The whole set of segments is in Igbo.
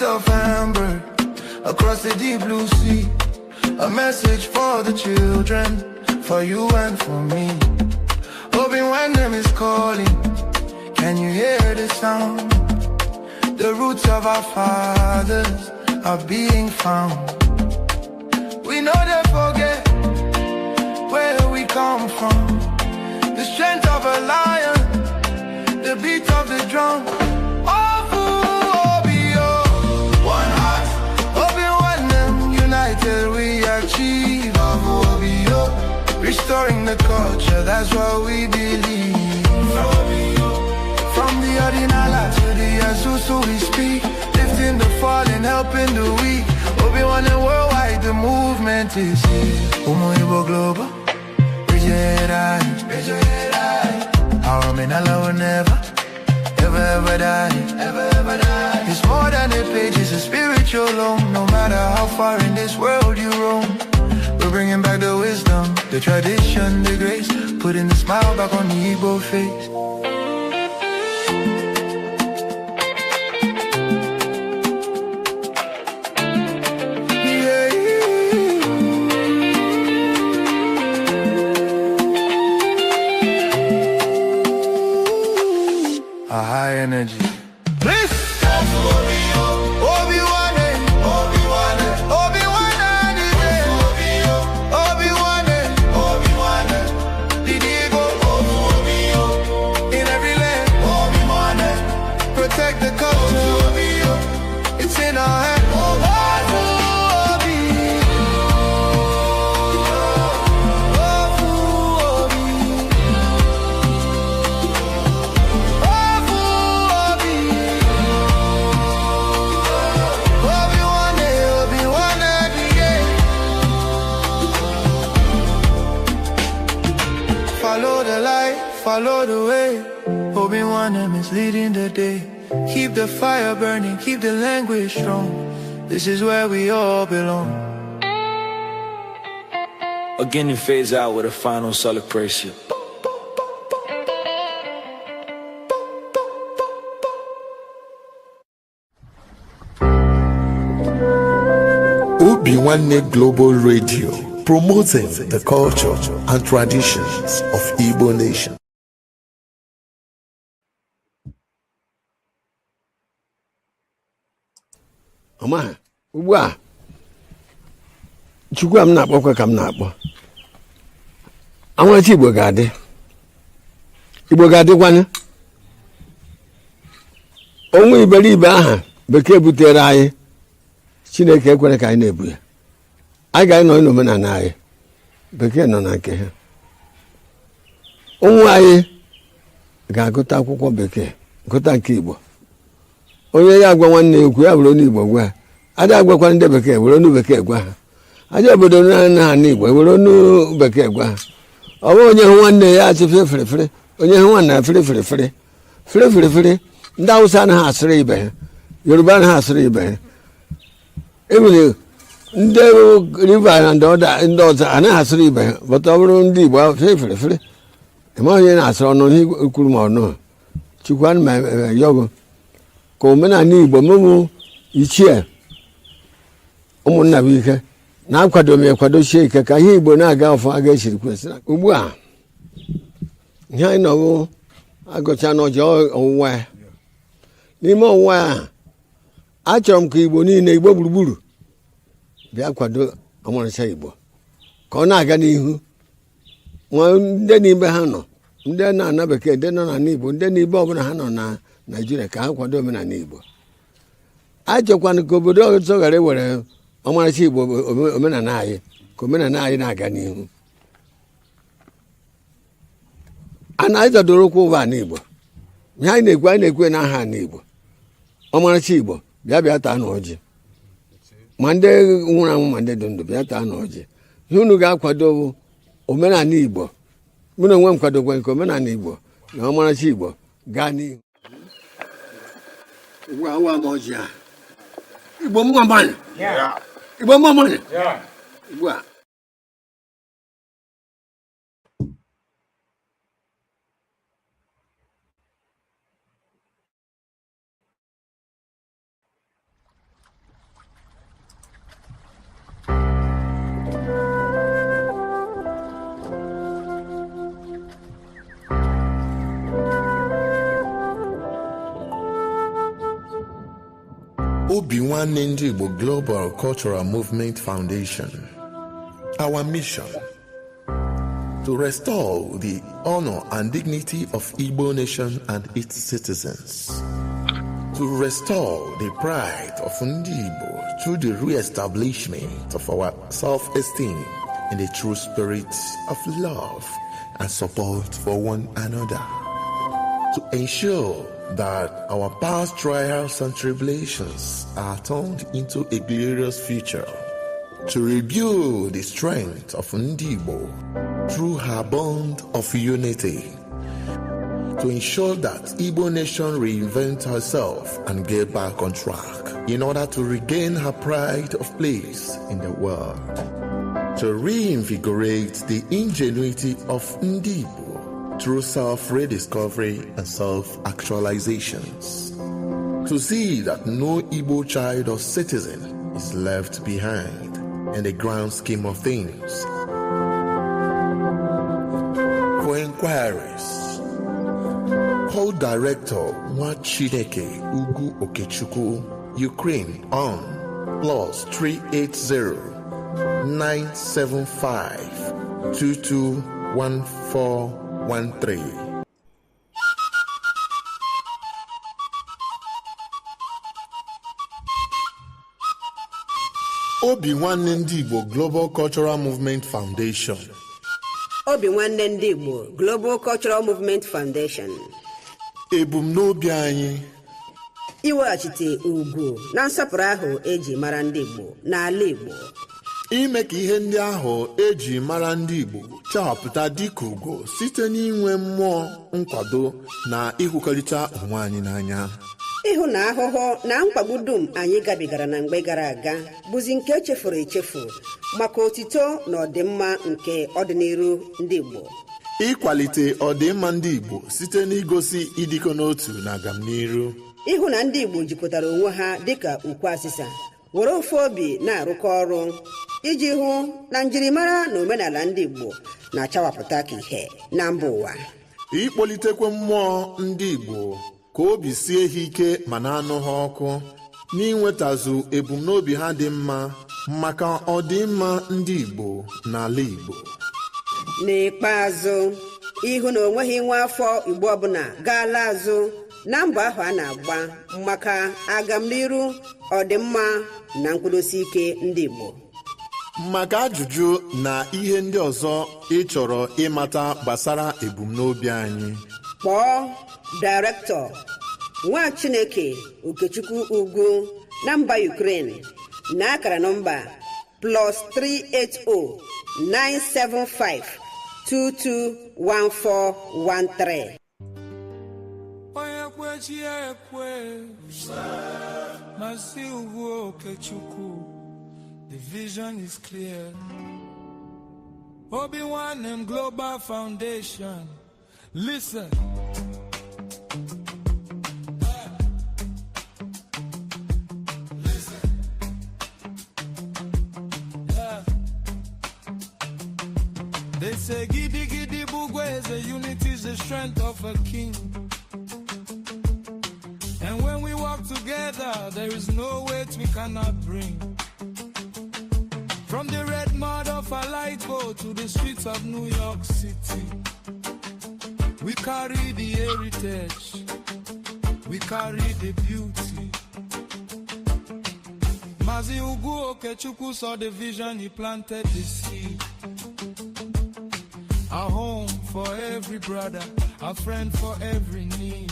of Hamburg, across the deep blue sea. A message for the children, for you and for me. Obinwannem is calling, can you hear the sound? The roots of our fathers are being found. We no dey forget where we come from. The strength of a lion, the beat of the drum. Ofu obi o, one heart. Obinwannem, united we achieve. Ofu obi o, restoring the culture, that's what we believe. From the Odinala to the Asusu we speak, lifting the fallen, helping the weak. Obinwannem worldwide, the movement is here. Umu Igbo Global, raise your head high, raise your head high. Our Omenala will never, ever, ever die, ever, ever die. It's more than a page, it's a spiritual loan. No matter how far in this world you roam, we're bringing back the wisdom, the tradition, the grace, putting the smile back on the Igbo face. Yeah. A high energy. Please. Obi-Wan, Obi-Wan, Obi-Wan, Obi-Wan, Obi-Wan, Didigo, in every land, Obi-Wan, protect the culture, it's in our hand. Obi, Obi, Obi, Obi-Wan, Obi-Wan, yeah. Follow the light, follow the way. Obinwannem is leading the day. Keep the fire burning, keep the language strong. This is where we all belong. Again, it fades out with a final celebration. Obi Nwanne Global Radio, promoting the culture and traditions of Igbo nation. Ọma ugbu a, Chukwu a m na-akpọkwa ka m na-akpọ anwụrachi. Igbo ga-adị, Igbo ga-adịkwanye. Onwe iberibe aha bekee butere anyị, Chineke ekwere ka anyị na-ebu ya. Anyị ga-anọ n'omenala anyị, bekee nọ na nke ha. Ụmụ anyị ga-agụta akwụkwọ bekee, gụta nke Igbo. Onye ya agwa nwanne ya okwu, ya were onu Igbo gwa ya. Ada agwakwa ndị bekee, were onu bekee gwa ha. Aja obodo na ha n'Igbo, were onu bekee gwa ha. Ọ bụghị onye hụ nwanne ya achị fere fere fere, onye hụ nwanne ya fere fere fere fere fere fere. Ndị Awụsa anaghị asịrị ibe ha, Yoruba anaghị asịrị ibe ha, ebere ndị riva na ndị ọzọ anaghị asịrị ibe ha. Bọta ọ bụrụ ndị Igbo, fere fere fere, ịma onye na-asịrị ọnụ ihe kwuru ma ọnụ. Chukwu, ana m ayọgụ ka omenala Igbo mụmụ ichie ụmụnna bụ ike na-akwado m, ekwadochie ike ka ihe Igbo na-aga ọfụ aga esiri kwesị. Ugbu a ihe anyị nọbụ agụcha n'ọjọ ọwụwa ya, n'ime ọwụwa ya, achọrọ m ka Igbo niile, Igbo gburugburu, bịa kwado ọmarịcha Igbo ka ọ na-aga n'ihu. Ma ndị n'ime ha nọ, ndị na-ana bekee, ndị nọ n'ala Igbo, ndị n'ibe ọbụla ha nọ na Naijiria, ka ha kwado omenala Igbo. Achọkwana ka obodo ọzọ ghara iwere ọmarịcha Igbo, omenala anyị, ka omenala anyị na-aga n'ihu. A na anyị zọdoro ụkwụ ụwa ala Igbo. Ihe anyị na-ekwu, anyị na-ekwu n'aha ala Igbo, ọmarịcha Igbo. Bịa, bịa taa na ọjị, ma ndị nwụrụ anwụ ma ndị dị ndụ, bịa taa na ọjị. Ihe unu ga-akwado bụ omenala Igbo. Mụ na onwe m kwadokwa nke omenala Igbo na ọmarịcha Igbo gaa n'ihu. Ugbu a, awa m ọjị a. Igbo mma mmanụ, Igbo mma mmanụ. Ugbu a Nwanne Ndị Igbo Global Cultural Movement Foundation. Our mission: to restore the honor and dignity of Igbo nation and its citizens, to restore the pride of Ndị Igbo through the re-establishment of our self-esteem in the true spirit of love and support for one another, to ensure that our past trials and tribulations are turned into a glorious future, to rebuild the strength of Ndị Igbo through her bond of unity, to ensure that Igbo nation reinvent herself and get back on track in order to regain her pride of place in the world, to reinvigorate the ingenuity of Ndị Igbo through self-rediscovery and self-actualizations, to see that no Igbo child or citizen is left behind in the grand scheme of things. For inquiries, call Director Nwachineke Ugu Okechukwu, Ukraine, on +380 975 221413. Obi Nwanne Ndị Igbo Global Cultural Movement Foundation. Obi Nwanne Ndị Igbo Global Cultural Movement Foundation. Ebumnobi anyị: iweghachite ugwu na nsọpụrụ ahụ eji mara ndị Igbo n'ala Igbo, ime ka ihe ndị ahụ eji mara ndị Igbo chawapụta dịka ugo site n'inwe mmụọ nkwado na ịhụkọrịta onwe anyị n'anya, ịhụ na ahụhụ na mkpagbu dum anyị gabigara na mgbe gara aga bụzi nke echefuru echefu maka otito na ọdịmma nke ọdịnihu ndị Igbo, ịkwalite ọdịmma ndị Igbo site n'igosi ịdịkọ n'otu na agamniru, ịhụ na ndị Igbo jikọtara onwe ha dịka ukwu asịsa, were ofu obi na-arụkọ ọrụ iji hụ na njirimara na omenala ndị Igbo na-achawapụta ka ihe na mba ụwa, ịkpọlitekwe mmụọ ndị Igbo ka obi sie ha ike ma na-anụ ha ọkụ n'inwetazu ebumnobi ha dị mma maka ọdịmma ndị Igbo n'ala Igbo. N'ikpeazụ, ịhụ na onweghị nwa afọ Igbo ọbụla gaala azụ na mbọ ahụ a na-agba maka agamniru, ọdịmma na nkwụdosi ike ndị Igbo. Maka ajụjụ na ihe ndị ọzọ ị chọrọ ịmata gbasara ebumnobi anyị, kpọọ Director Nwa Chineke Okechukwu Ugwu na mba Ukraine na akara nọmba +380 975 221413. Onye kwe, chi ya ekwe. Mazi Ugwu Okechukwu, the vision is clear. Obi Nwanne Global Foundation. Listen. Listen. Yeah. They say gidi gidi bụ ugwu eze, unity is the strength of a king. And when we work together, there is no weight we cannot bring. From the red mud of Alaigbo to the streets of New York City, we carry the heritage, we carry the beauty. Mazi Ugu Okechukwu saw the vision, he planted the seed. A home for every brother, a friend for every need.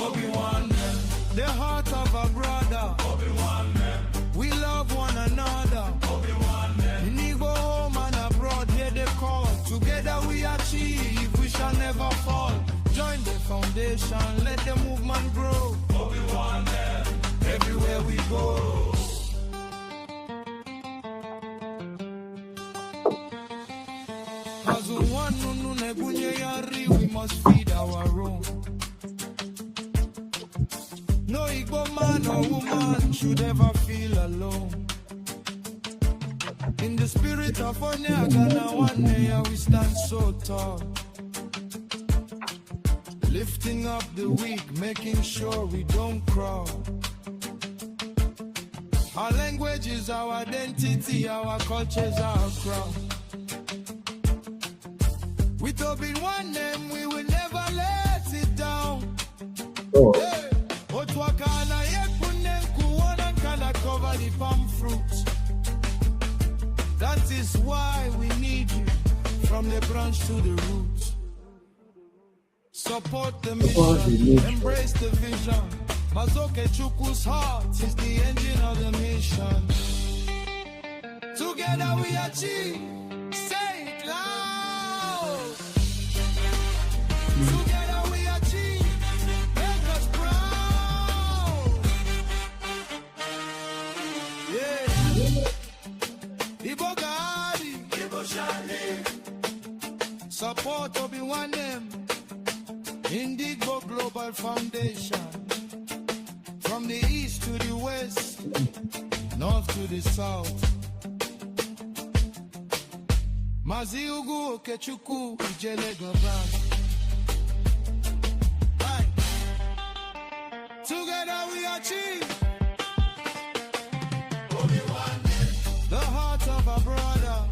Obi Nwanne, the heart of a brother. Obi Nwanne, we love one another. Obi Nwanne, in Igbo home and abroad, hear the call. Together we achieve, we shall never fall. Join the foundation, let the movement grow. Obi Nwanne, everywhere we go. As one nunu nebunye yari, we must feed our own. No Igbo man or woman should ever feel alone. In the spirit of Onye Aghana Nwanne ya, we stand so tall. Lifting up the weak, making sure we don't crawl. Our language is our identity, our culture is our crown. With Obi Nwanne, we will never let it down. Oh. Hey. Otuakana yekune nkuwana nkana cover the palm fruit. That is why we need you, from the branch to the root. Support the Support the mission, mission. Embrace the vision. Mazoke Chuku's heart is the engine of the mission. Together we achieve. Say it loud. Together we achieve. Make us proud. Yeah. Igbo Gadi. Igbo Shali. Support Obi Nwanne. Ndigbo Global Foundation. From the east to the west, north to the south. Mazi Ugu Okechukwu Ijele Gobran. Aye. Together we achieve. The heart of a brother.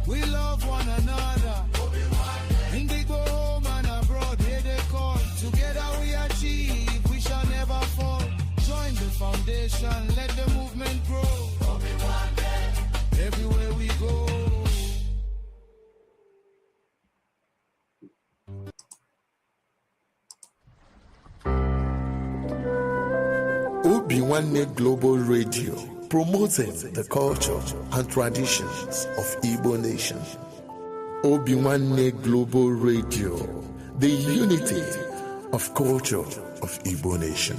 We love one another. Ndigbo home and abroad, here they call. Together we achieve, we shall never fall. Join the foundation, let the movement grow. Everywhere we go. Obi Nwanne Global Radio, promoting the culture and traditions of Igbo nation. Obi Nwanne Global Radio, the unity of culture of Igbo nation.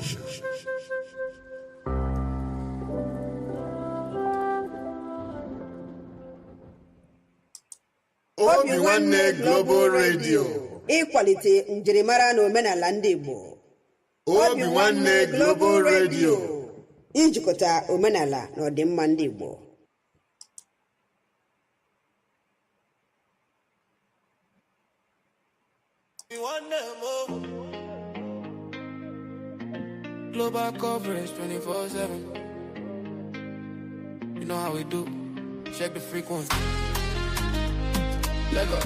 Obi Nwanne Global Radio, ịkwalite njirimara na omenala ndị Igbo. Obi Nwanne Global Radio, ijikọta omenala na ọdịmma ndị Igbo. Global coverage 24/7. You know how we do. Check the frequency. Let go.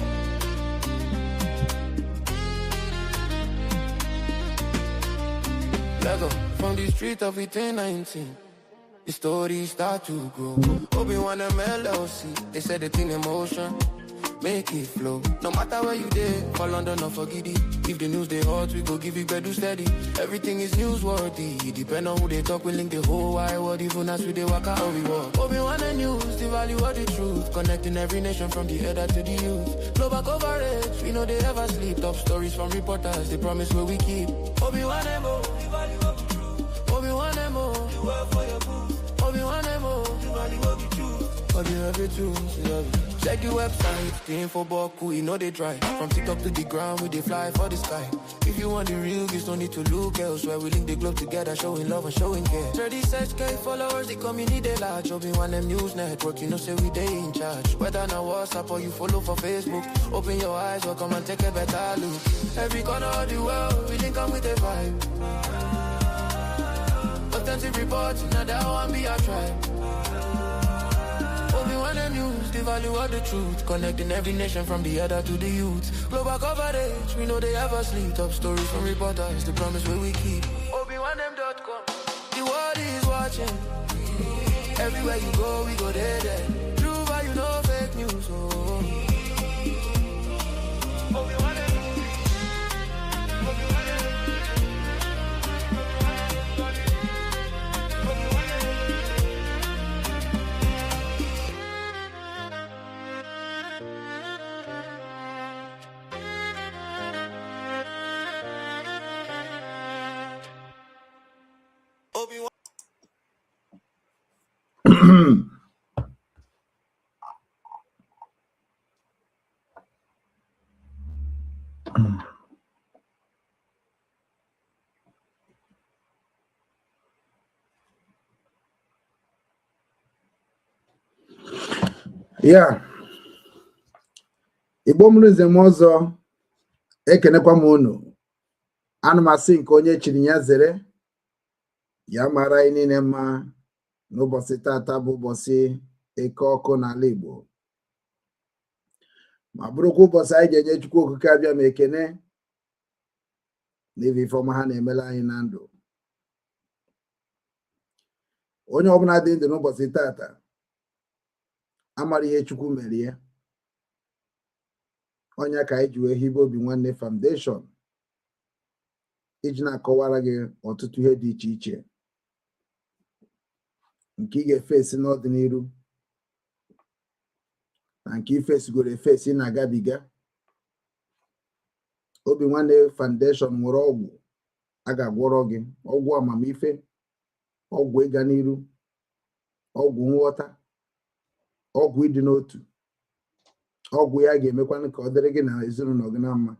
Let go. From the street of 1819, the story start to grow. Obi Wan LLC, they said it in emotion. Make it flow. No matter where you dey, for London or for Giddy. If the news they hot, we go give you better steady. Everything is newsworthy. It depend on who they talk, we link the whole wide world. Even as we dey walk out, we walk. Obi Wan news, the value of the truth. Connecting every nation from the elder to the youth. Global coverage, we know they ever sleep. Top stories from reporters, they promise where we keep. Obi Wan Mo, the value of the truth. Obi Wan Mo, the world for your booth. Obi Wan Mo, the value of the truth. Obi Wan truth, check the website, the info boku, you know they dry. From TikTok to the ground, we they fly for the sky. If you want the real, there's no need to look elsewhere. We link the globe together, showing love and showing care. 36K followers, the community they large. Obi Wan News Network, you know say we they in charge. Whether na WhatsApp or you follow for Facebook, open your eyes, welcome and take a better look. Every corner of the world, we link up with the vibe. Authentic reports, now that one be our tribe. Obi Wan News, the value of the truth. Connecting every nation from the other to the youth. Global coverage, we know they ever sleep. Top stories from reporters, the promise where we keep. ObiWannem.com, the world is watching. Everywhere you go, we go there, there. True value, no fake news. Oh. Obi Wan. Obi Wan. Ya Igbo mụrụ nze m ọzọ, ekenekwa m unu. Ana m asị nke onye chiri ya zere, ya mara anyị niile mma. N'ụbọchị tata bụ ụbọchị eke ọkụ n'ala Igbo, ma bụrụkwa ụbọchị anyị ga-enye Chukwu Okike Abịama ekene n'ife ifeọma ha na-emela anyị na ndụ. Onye ọbụla dị ndụ n'ụbọchị tata amara ihe Chukwu mere ya. Ọnya ka anyị ji wee hibe Obi Nwanne Foundation iji na-akọwara gị ọtụtụ ihe dị iche iche nke ị ga-efesi n'ọdịnihu na nke ifesigoro efesi na-agabiga. Obi Nwanne Foundation nwere ọgwụ a ga-agwọrọ gị, ọgwụ amamife, ọgwụ ịga n'iru, ọgwụ nghọta, ọgwụ ịdị n'otu, ọgwụ ya ga-emekwanụ ka ọ dịrị gị na ezinụlọ gị na mma.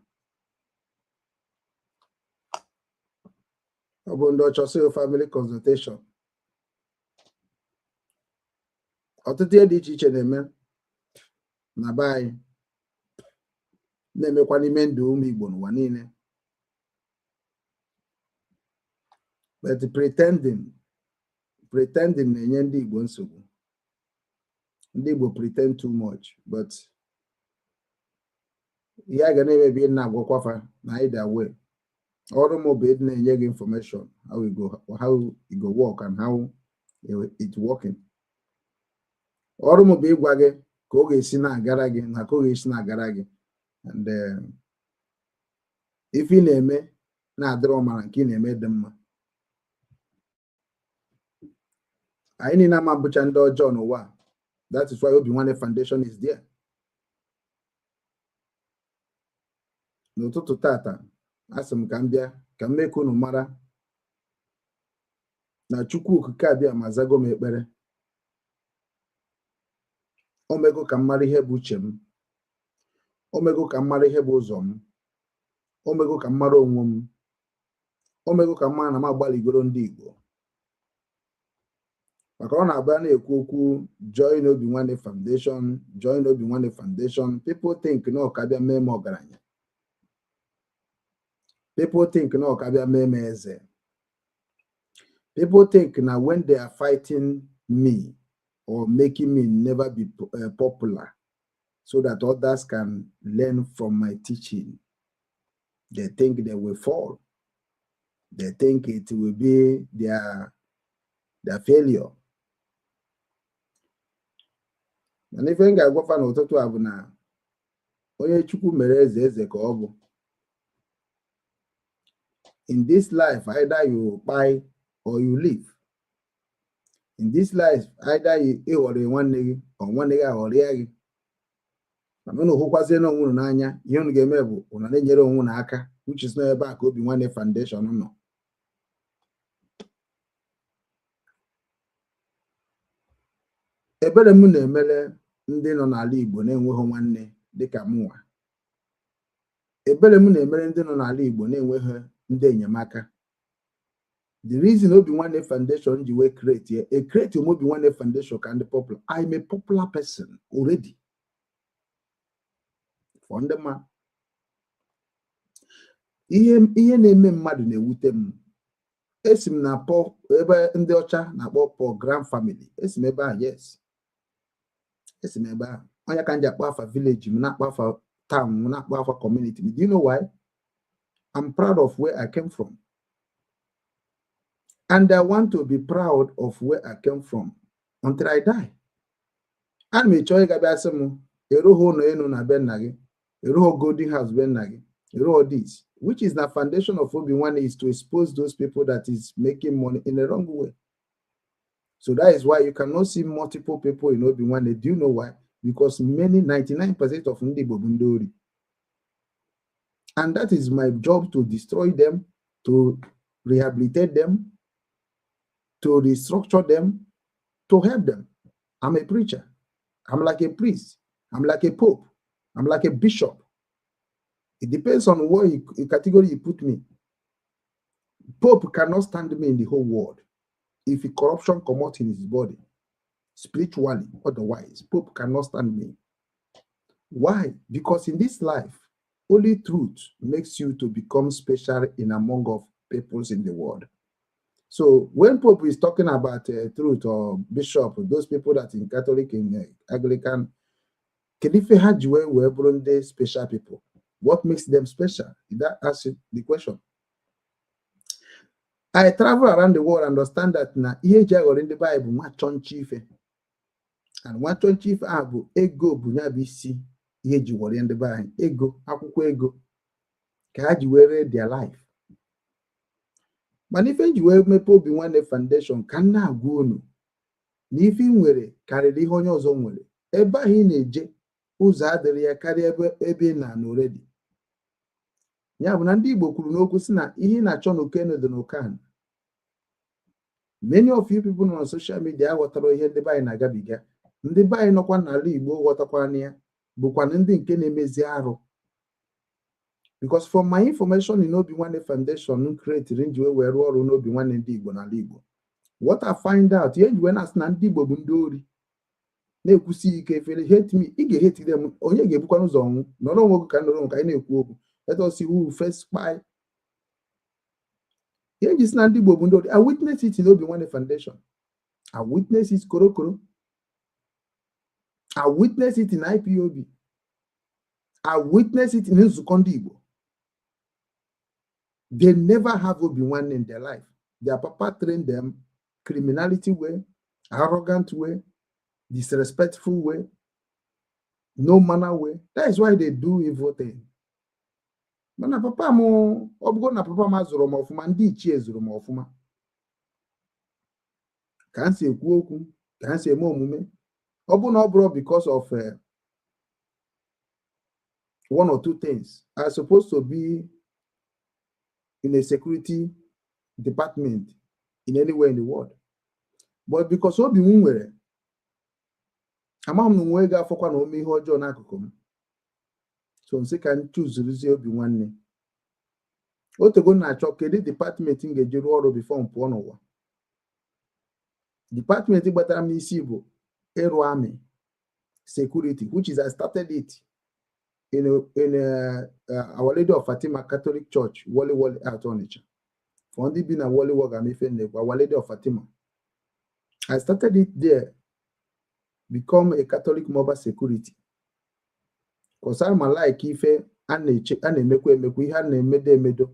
Ọ bụ ndị ọchọ sị family consultation. Ọtụtụ ihe dị iche iche na-eme na be anyị, na-emekwa n'ime ndụ ụmụ Igbo n'ụwa niile, but pretending na-enye ndị Igbo nsogbu. Ndị Igbo pretend too much, but ihe a ga na-emebi ị na-agwakwafa na either way. Ọrụ m bụ ịdị na-enye gị information how it go work and how it working. Ọrụ m bụ ịgwa gị ka ọ ga-esi na-agara gị na ka ọ ga-esi na-agara gị, and ife ị na-eme na-adịrọ ọmara nke ị na-eme dị mma. Anyị niile ama bụcha ndị ọjọọ n'ụwa. That is why Obi Nwanne Foundation is there. N'ụtụtụ tata, asị m ka m bịa ka m mee ka unu mara na Chukwu Okike Abịama azago m ekpere. O mego ka m mara ihe bụ uche m, o mego ka m mara ihe bụ ụzọ m, o mego ka m mara onwe m, o mego ka m mara na m agbaligoro ndị Igbo. Maka ọ na-abịa na-ekwu okwu join Obi Nwanne Foundation, join Obi Nwanne Foundation, people think na ọ ka bịa mee m ọgaranya, people think na ọ ka bịa mee m eze, people think na when they are fighting me or making me never be popular so that others can learn from my teaching, they think they will fall. They think it will be their failure. Mana ife m ga-agwafa n'ụtụtụ a bụ na onye Chukwu mere eze, eze ka ọ bụ. In this life, either you kpai or you live. In this life, either ị ghọrọ nwanne gị or nwanne gị aghọrịa gị. Mana unu hụkwazie na onwe unu n'anya, ihe unu ga-eme bụ unu na-enyere onwe unu aka, which is ebe a ka Obi Nwanne Foundation nọ. Ebere m na-emere ndị nọ n'ala Igbo na-enweghị nwanne dịka mụnwa. Ebere m na-emere ndị nọ n'ala Igbo na-enweghị ndị enyemaka. The reason Obi Nwanne Foundation ji wee create a create Obi Nwanne Foundation ka ndị popular. I'm a popular person already. For ndị mma. Ihe na-eme mmadụ na-ewute m. Esi m na ebe ndị ọcha na-akpọ Paul Graham family. Esi m ebe ahụ, yes. Esi m ebe ahụ. Onye ka m ji akpọ afa village m, na-akpọ afa town m, na-akpọ afa community m. Do you know why? I'm proud of where I came from. And I want to be proud of where I came from until I die. Ana m echọ ịga bịa sị m erughị ụlọ elu na be nna gị, erughị golden house be nna gị, erughị this, which is the foundation of Obi Nwanne is to expose those people that is making money in the wrong way. So that is why you cannot see multiple people in Obi Nwanne. Do you know why? Because many, 99% of ndị Igbo bụ ndị ori. And that is my job, to destroy them, to rehabilitate them, to restructure them, to help them. I'm a preacher. I'm like a priest. I'm like a pope. I'm like a bishop. It depends on what category you put me. Pope cannot stand me in the whole world. If corruption come out in his body, spiritually, otherwise, Pope cannot stand me. Why? Because in this life, only truth makes you to become special in among of peoples in the world. So when Pope is talking about truth or bishop, those people that in Catholic, in Anglican, kedu ife ha ji wee bụrụ ndị special people? What makes them special? That asks the question. I travel around the world and understand that na ihe eji aghọrọ ndị Bible nwa chọnchị ife, and nwa chọnchị ife ahụ bụ ego, bụ ya bụ isi ihe eji wọrọ ndị be anyị, ego, akwụkwọ ego ka ha ji were their life. Mana ife nji wee mepee Obi Nwanne Foundation ka m na-agwa unu na ife ị nwere karịrị ihe onye ọzọ nwere. Ebe ahụ ị na-eje, ụzọ adịrị ya karịa ebe ị na-anọ already. Ya bụ na ndị Igbo kwuru n'okwu si na ihe ị na-achọ n'okenu dị n'ụkan. Many of you people nọ na social media aghọtara ihe ndị be anyị na-agabiga. Ndị be anyị nọkwa n'ala Igbo ghọtakwana ya bụkwa ndị nke na-emezi arụ, because from my information in Obi Nwanne Foundation m create nji wee rụọ ọrụ n'Obi Nwanne ndị Igbo n'ala Igbo, what I find out, ihe nji wee na-asị na ndị Igbo bụ ndị ori na-ekwusi ike efere hate me, ị ga-ehetide m, onye ga-ebukwa n'ụzọ ọnwụ nọrọ onwe gị ka nọrọ onwe ka anyị na-ekwu okwu. Let us see who will first spy. Ihe nji si na ndị Igbo bụ ndị ori, I witness it in Obi Nwanne Foundation, I witness it korokoro, I witness it in IPOB, I witness it in nzukọ ndị Igbo. They never have Obi Nwanne in their life. Their papa trained them criminality way, arrogant way, disrespectful way, no manner way. That is why they do evil thing. Mana papa m, ọ bụgo na papa m azụrụ m ọfụma, ndị ichie zụrụ m ọfụma. Ka m si ekwu okwu, ka m si eme omume, ọ bụ na ọ bụrụ because of one or two things, I supposed to be in a security department in anywhere in the world. But because obi m nwere, amaghị m na onwe ga-afọkwa na ome ihe ọjọọ n'akụkụ m. So nsị ka m chụzurizie Obi Nwanne. Otego m na-achọ kedu department m ga-eji rụọ ọrụ before m pụọ n'ụwa. Department gbatara m n'isi bụ ịrụ army security, which is I started it in Our Lady of Fatima Catholic Church, Woli Woli out Onitsha. For ndị bi na Woli Woli ga-ama ife nnekwu Our Lady of Fatima. I started it there, become a Catholic mobile security. Cause I'm like ife a na-eche a na-emekwa emekwa, ihe a na-emedo emedo.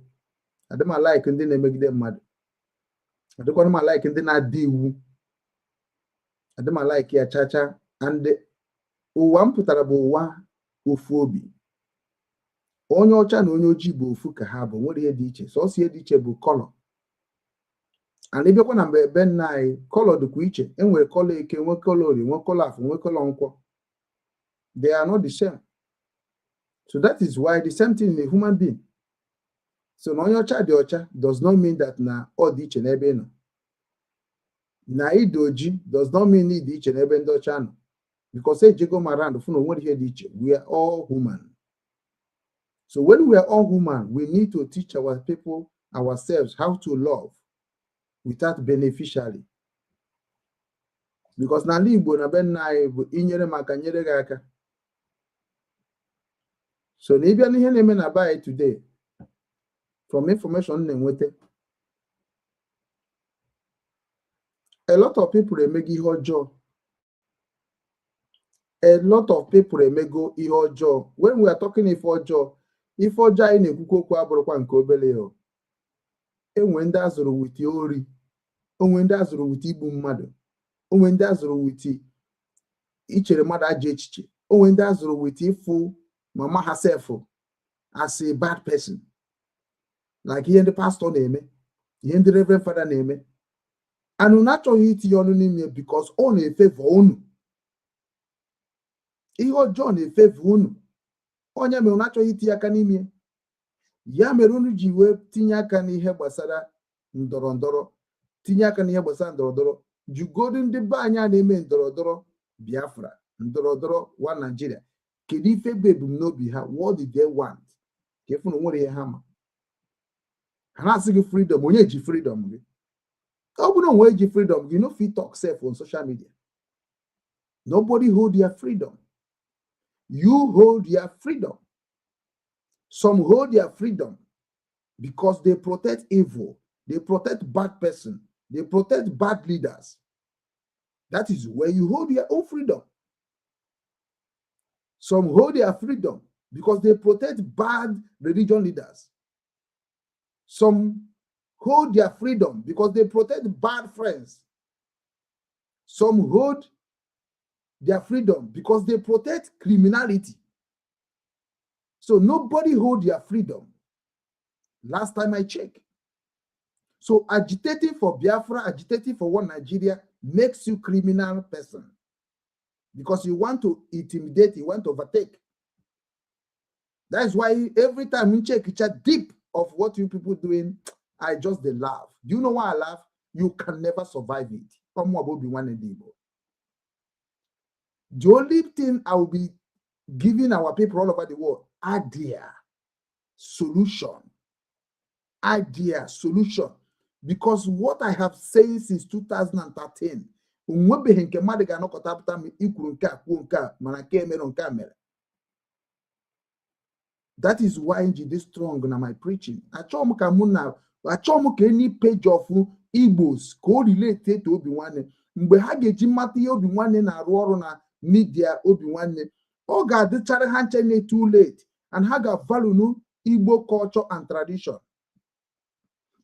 Adị m like ndị na-emegide mmadụ. Adịkwana m like ndị na-adị iwu. Adị m like ya chacha, and ụwa m pụtara bụ ụwa ofu obi. Onye ọcha na onye ojii bụ ofu ka ha bụ, nwere ihe dị iche, sọsọ ihe dị iche bụ colour. And ịbịakwa na mgbe ebe nna anyị, colour dịkwa iche. Enwere colour Eke, nwe colour Orie, nwe colour Afọ, nwe colour Nkwọ. They are not the same. So that is why the same thing in a human being. So na onye ọcha dị ọcha does not mean that na ọ dị iche n'ebe ị nọ. Na ịdị oji does not mean ịdị iche n'ebe ndị ọcha nọ, because ejego m around fụ na onwere ihe dị iche. We are all human. So when we are all human, we need to teach our people, ourselves, how to love without beneficially, because n'ala Igbo na be nna anyị bụ inyere m aka, nyere gị aka. So na ịbịa n'ihe na-eme na be anyị today, from information m na-enweta, a lot of people emego ihe ọjọọ. A lot of people emego ihe ọjọọ. When we are talking ife ọjọọ, ife ọjọọ anyị na-ekwukwa okwu abụrụkwa nke obere ya. Enwe ndị azụrụ with ori, onwe ndị azụrụ with igbu mmadụ, onwe ndị azụrụ with ichere mmadụ ajọ echiche, onwe ndị azụrụ with ịfụ mama ha sef as a bad person, like ihe ndị pastọ na-eme, ihe ndị reverend father na-eme. And unu achọghị itinye ọnụ n'ime because ọ na-efavor unu. Ihe ọjọọ na-efavor unu. Onye mere unu achọghị itinye aka n'ime ya mere unu ji wee tinye aka n'ihe gbasara ndọrọ ndọrọ, tinye aka n'ihe gbasara ndọrọ ndọrọ. Jugodu ndị be anyị a na-eme ndọrọ ndọrọ Biafra, ndọrọ ndọrọ wa Nigeria, kedu ife bụ ebumnobi ha? What did they want? Ka efu na nwere ihe ha ma. Ha na-asị gị freedom. Onye ji freedom gị? Ọ bụrụ na onwe ji freedom gị, no fit talk sef on social media. Nobody hold your freedom. You hold your freedom. Some hold their freedom because they protect evil, they protect bad person. They protect bad leaders. That is where you hold your own freedom. Some hold their freedom because they protect bad religion leaders. Some hold their freedom because they protect bad friends. Some hold their freedom because they protect criminality. So nobody hold their freedom. Last time I checked. So agitating for Biafra, agitating for one Nigeria makes you criminal person because you want to intimidate, you want to overtake. That's why every time you check check deep of what you people doing, I just dey laugh. Do you know why I laugh? You can never survive it. Come on, be one Igbo. The only thing I will be giving our people all over the world, idea, solution, idea, solution. Because what I have said since 2013, onwebeghị nke mmadụ ga-anọkọta pụta m ikwuru nke a kwuo nke a mana nke mere nke a mere. That is why m ji dị strong na my preaching. Achọghị m ka mụ na achọghị m ka any page of Igbos ka o relate to Obi Nwanne mgbe ha ga-eji mmata ihe Obi Nwanne na-arụ ọrụ na media Obi Nwanne, ọ ga-adịchara ha nche na too late and ha ga-value Igbo culture and tradition.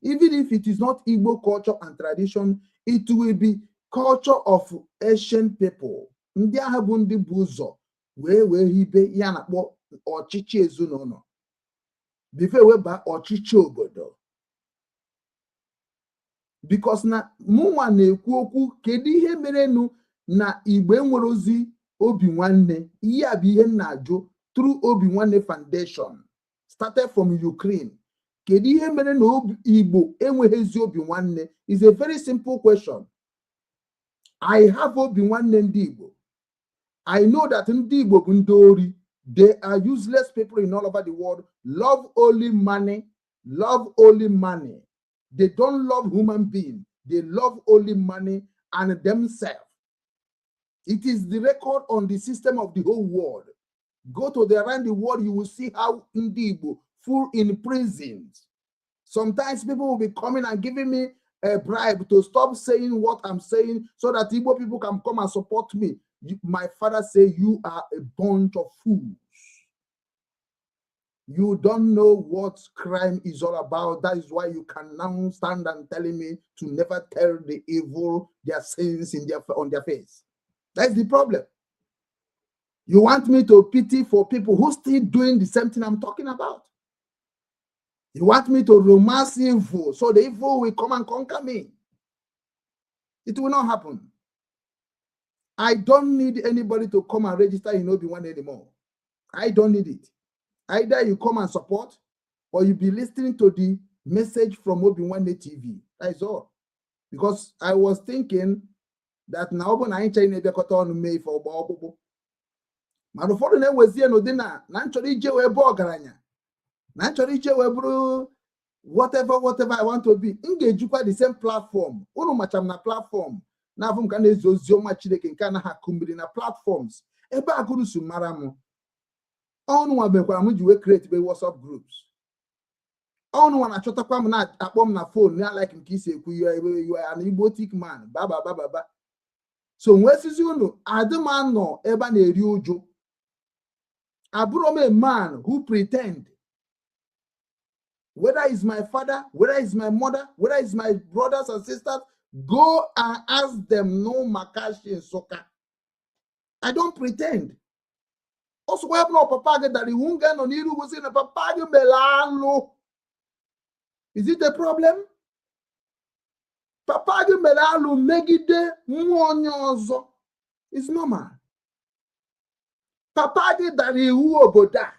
Even if it is not Igbo culture and tradition, it will be culture of ancient people. Ndị agha bụ ndị bụ ụzọ wee hibe ya na-akpọ ọchịchị ezinụlọ before wee baa ọchịchị obodo. Because na mụnwa na-ekwu okwu, kedu ihe merenụ na Igbo enwere ozi Obi Nwanne? Ihe a bụ ihe m na-ajụ through Obi Nwanne Foundation started from Ukraine. Kedu ihe mere na Igbo enweghị ezi obi nwanne? Is a very simple question. I have obi nwanne ndị Igbo. I know that ndị Igbo bụ ndị ori. They are useless people in all over the world. Love only money, love only money. They don't love human being. They love only money and themselves. It is the record on the system of the whole world. Go to the around the world, you will see how ndị Igbo full in prisons. Sometimes people will be coming and giving me a bribe to stop saying what I'm saying so that Igbo people can come and support me. My father say you are a bunch of fools. You don't know what crime is all about. That is why you can now stand and telling me to never tell the evil their sins in their on their face. That's the problem. You want me to pity for people who still doing the same thing I'm talking about. You want me to romance evil so the evil will come and conquer me. It will not happen. I don't need anybody to come and register in Obi-Wan anymore. I don't need it. Either you come and support or you be listening to the message from Obi-Wan TV. That is all. Because I was thinking that na ọ bụ na anyị chere na-ebịakọta ọnụ mee ife ọgba ọkpụkpụ, mana ụfọdụ na-ewezie n'ụdị na m chọrọ ije wee bụ ọgaranya, na m chọrọ ije wee bụrụ whatever, whatever I want to be. M ga-ejikwa the same platform unu macha m na platform na-afụ m ka na-ezi ozi ọma Chineke nke anaghị akụ mmiri na platforms ebe akụrụ si mara m. Ọnụ nwa mekwara m ji wee create be WhatsApp groups. Ọnụ nwa na-achọtakwa m, na-akpọ m na phone na like nke isi ekwu, you are an Igbo thick man, ba ba ba ba ba. So nwee sizi unu adị m anọ ebe a na-eri ụjụ. Abụrụ m a man who pretend. Whether it's my father, whether it's my mother, whether it's my brothers and sisters, go and ask them. No makashi Nsụka. I don't pretend. Also, what happened to papa gị dara iwu nga nọ n'iru gosi na papa gị mere alụ? Is it a problem? Papa gị mere alụ megide nwa onye ọzọ. It's normal. Papa gị dara iwu obodo a.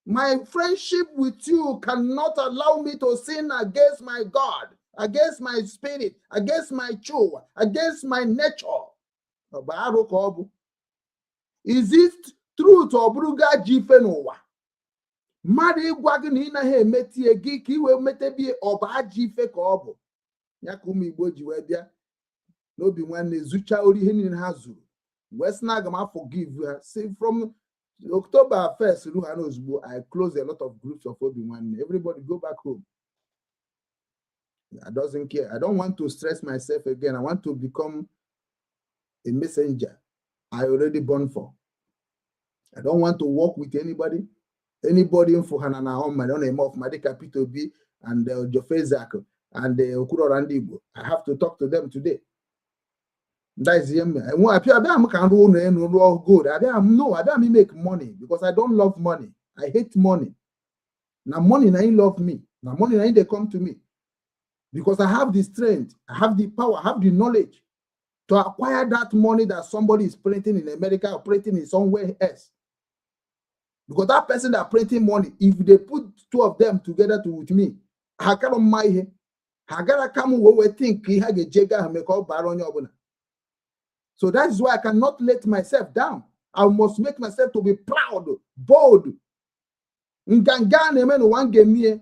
My friendship with you cannot allow me to sin against my God, against my spirit, against my soul, against my nature. Ọ bụ arụ ka ọ bụ. Is it truth ọ bụrụ gaa ji ife n'ụwa? Mmadụ ịgwa gị na ị naghị emetie gị ka ị wee metebie, ọ bụ ajọ ife ka ọ bụ. Ya ka ụmụ Igbo ji wee bịa n'obi nwanne zụchaa ori ihe niile ha zuru. Wee sị na aga m forgive ha. See, from October 1st ruo ha n'ozugbo, I close a lot of groups of Obi Nwanne. Everybody go back home. I doesn't care. I don't want to stress myself again. I want to become a messenger I already born for. I don't want to work with anybody. Anybody for Hanana on my own of Madika P2B and Jofezak and Okuro Randibo. I have to talk to them today. That is him. Good. I no, I don't make money because I don't love money. I hate money. Now money now love me. Now money now they come to me because I have the strength, I have the power, I have the knowledge to acquire that money that somebody is printing in America or printing in somewhere else. Because that person that printing money, if they put two of them together to with me, I can't my I gotta come we think he had a jigger make all baron. So that is why I cannot let myself down. I must make myself to be proud, bold. Nganga na-eme n'ụwa m ga-emie.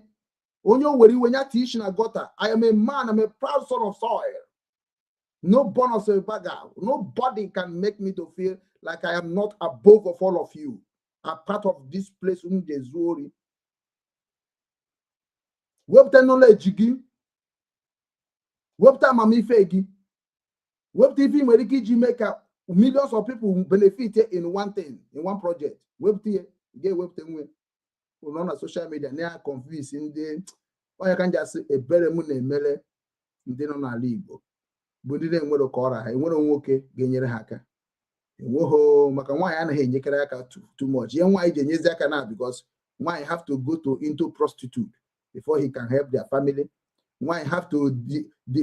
Onye o were iwe nya tiishi na gutter. I am a man, I'm a proud son of soil. No bonus of bagger. Nobody can make me to feel like I am not above of all of you. I'm part of this place. Unu wepụta knowledge gị, wepụta amamife gị, wepụta ife ị nwere ike iji mee ka millions of people benefit in one thing, in one project. Wepụta ihe ga-ewepụta nwe nọ na social media na-confuse ndị onye ka nji asị ebere m na-emere ndị nọ n'ala Igbo bụ ndị na-enwere ka ọra ha, enwere nwoke ga-enyere ha aka, enweghị maka nwaanyị anaghị enyekere aka too much. Ihe nwaanyị ji enyezi aka na because nwaanyị have to go to into prostitute before he can help their family. Nwaanyị have to the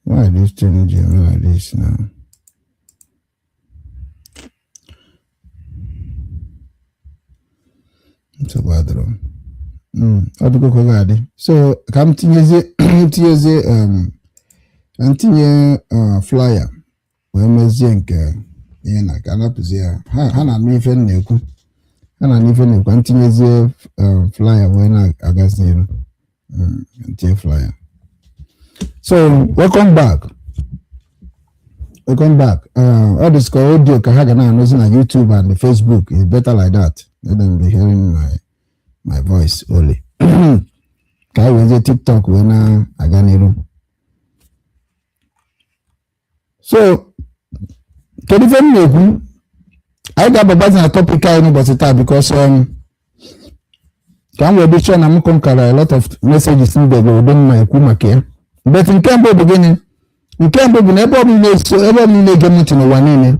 Why this thing like this now? Adịrọ. Ọ dịgo ka ọ ga-adị. So ka m tinyezie tinyezie ka m tinye flyer wee mezie nke ihe na ka anapụzie ya. Ha na-anụ ife m na-ekwu, ha na-anụ ife m na-ekwu. Ka m tinyezie flyer wee na-agazi n'iru. Ka m tinye flyer. So welcome back, welcome back. All this audio ka ha ga na-anụzi na YouTube and Facebook. Is better like that. Let them be hearing my voice only, ka anyị wezie TikTok wee na-aga n'iru. So kedu ife m na-ekwu? Anyị ga-ababazi na topic anyị n'ụbọchị taa, because ka m wee dị sure na m kọnkara a lot of messages m degoro dị mma ekwu maka ya. But nke mbụ bụ gịnị? Nke mbụ bụ na ebe ọbụla na-eso, ebe ọbụla na-ege m ntị n'ụwa niile,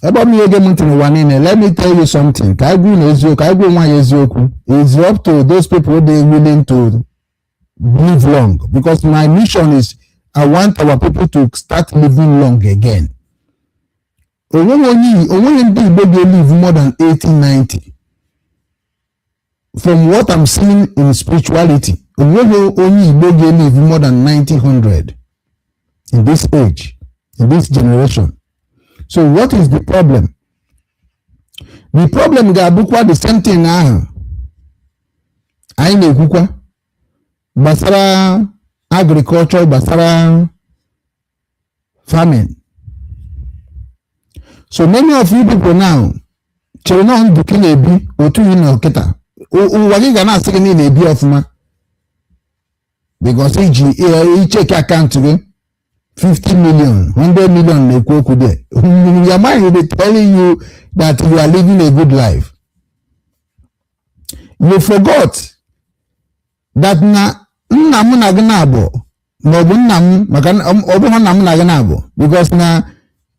Ebe ọbụla na-ege m ntị n'ụwa niile, let me tell you something. Ka anyị gwa unu eziokwu, ka anyị gwa onwe anyị eziokwu. It's up to those people dey willing to live long, because my mission is I want our people to start living long again. Onweghị onye, onweghị ndị Igbo ga-live more than 80, 90. From what I'm seeing in spirituality, onweghị onye Igbo ga-live more than 90, 100 in this age, in this generation. So what is the problem? The problem ga-abụkwa the same thing ahụ anyị na-ekwukwa gbasara agriculture, gbasara farming. So many of you people now chere na ndụ ka ị na-ebi otu ị nọ kịta. Ụwa gị ga na-asị gị na ị na-ebi ọfụma because iji icheck account gị, 50 million, 100 million na-ekwu okwu there. Your mind will be telling you that you are living a good life. You forgot that na nna m na gị na-abụ, maọbụ nna m, maka ọ bụghị nna m na gị na-abụ, because na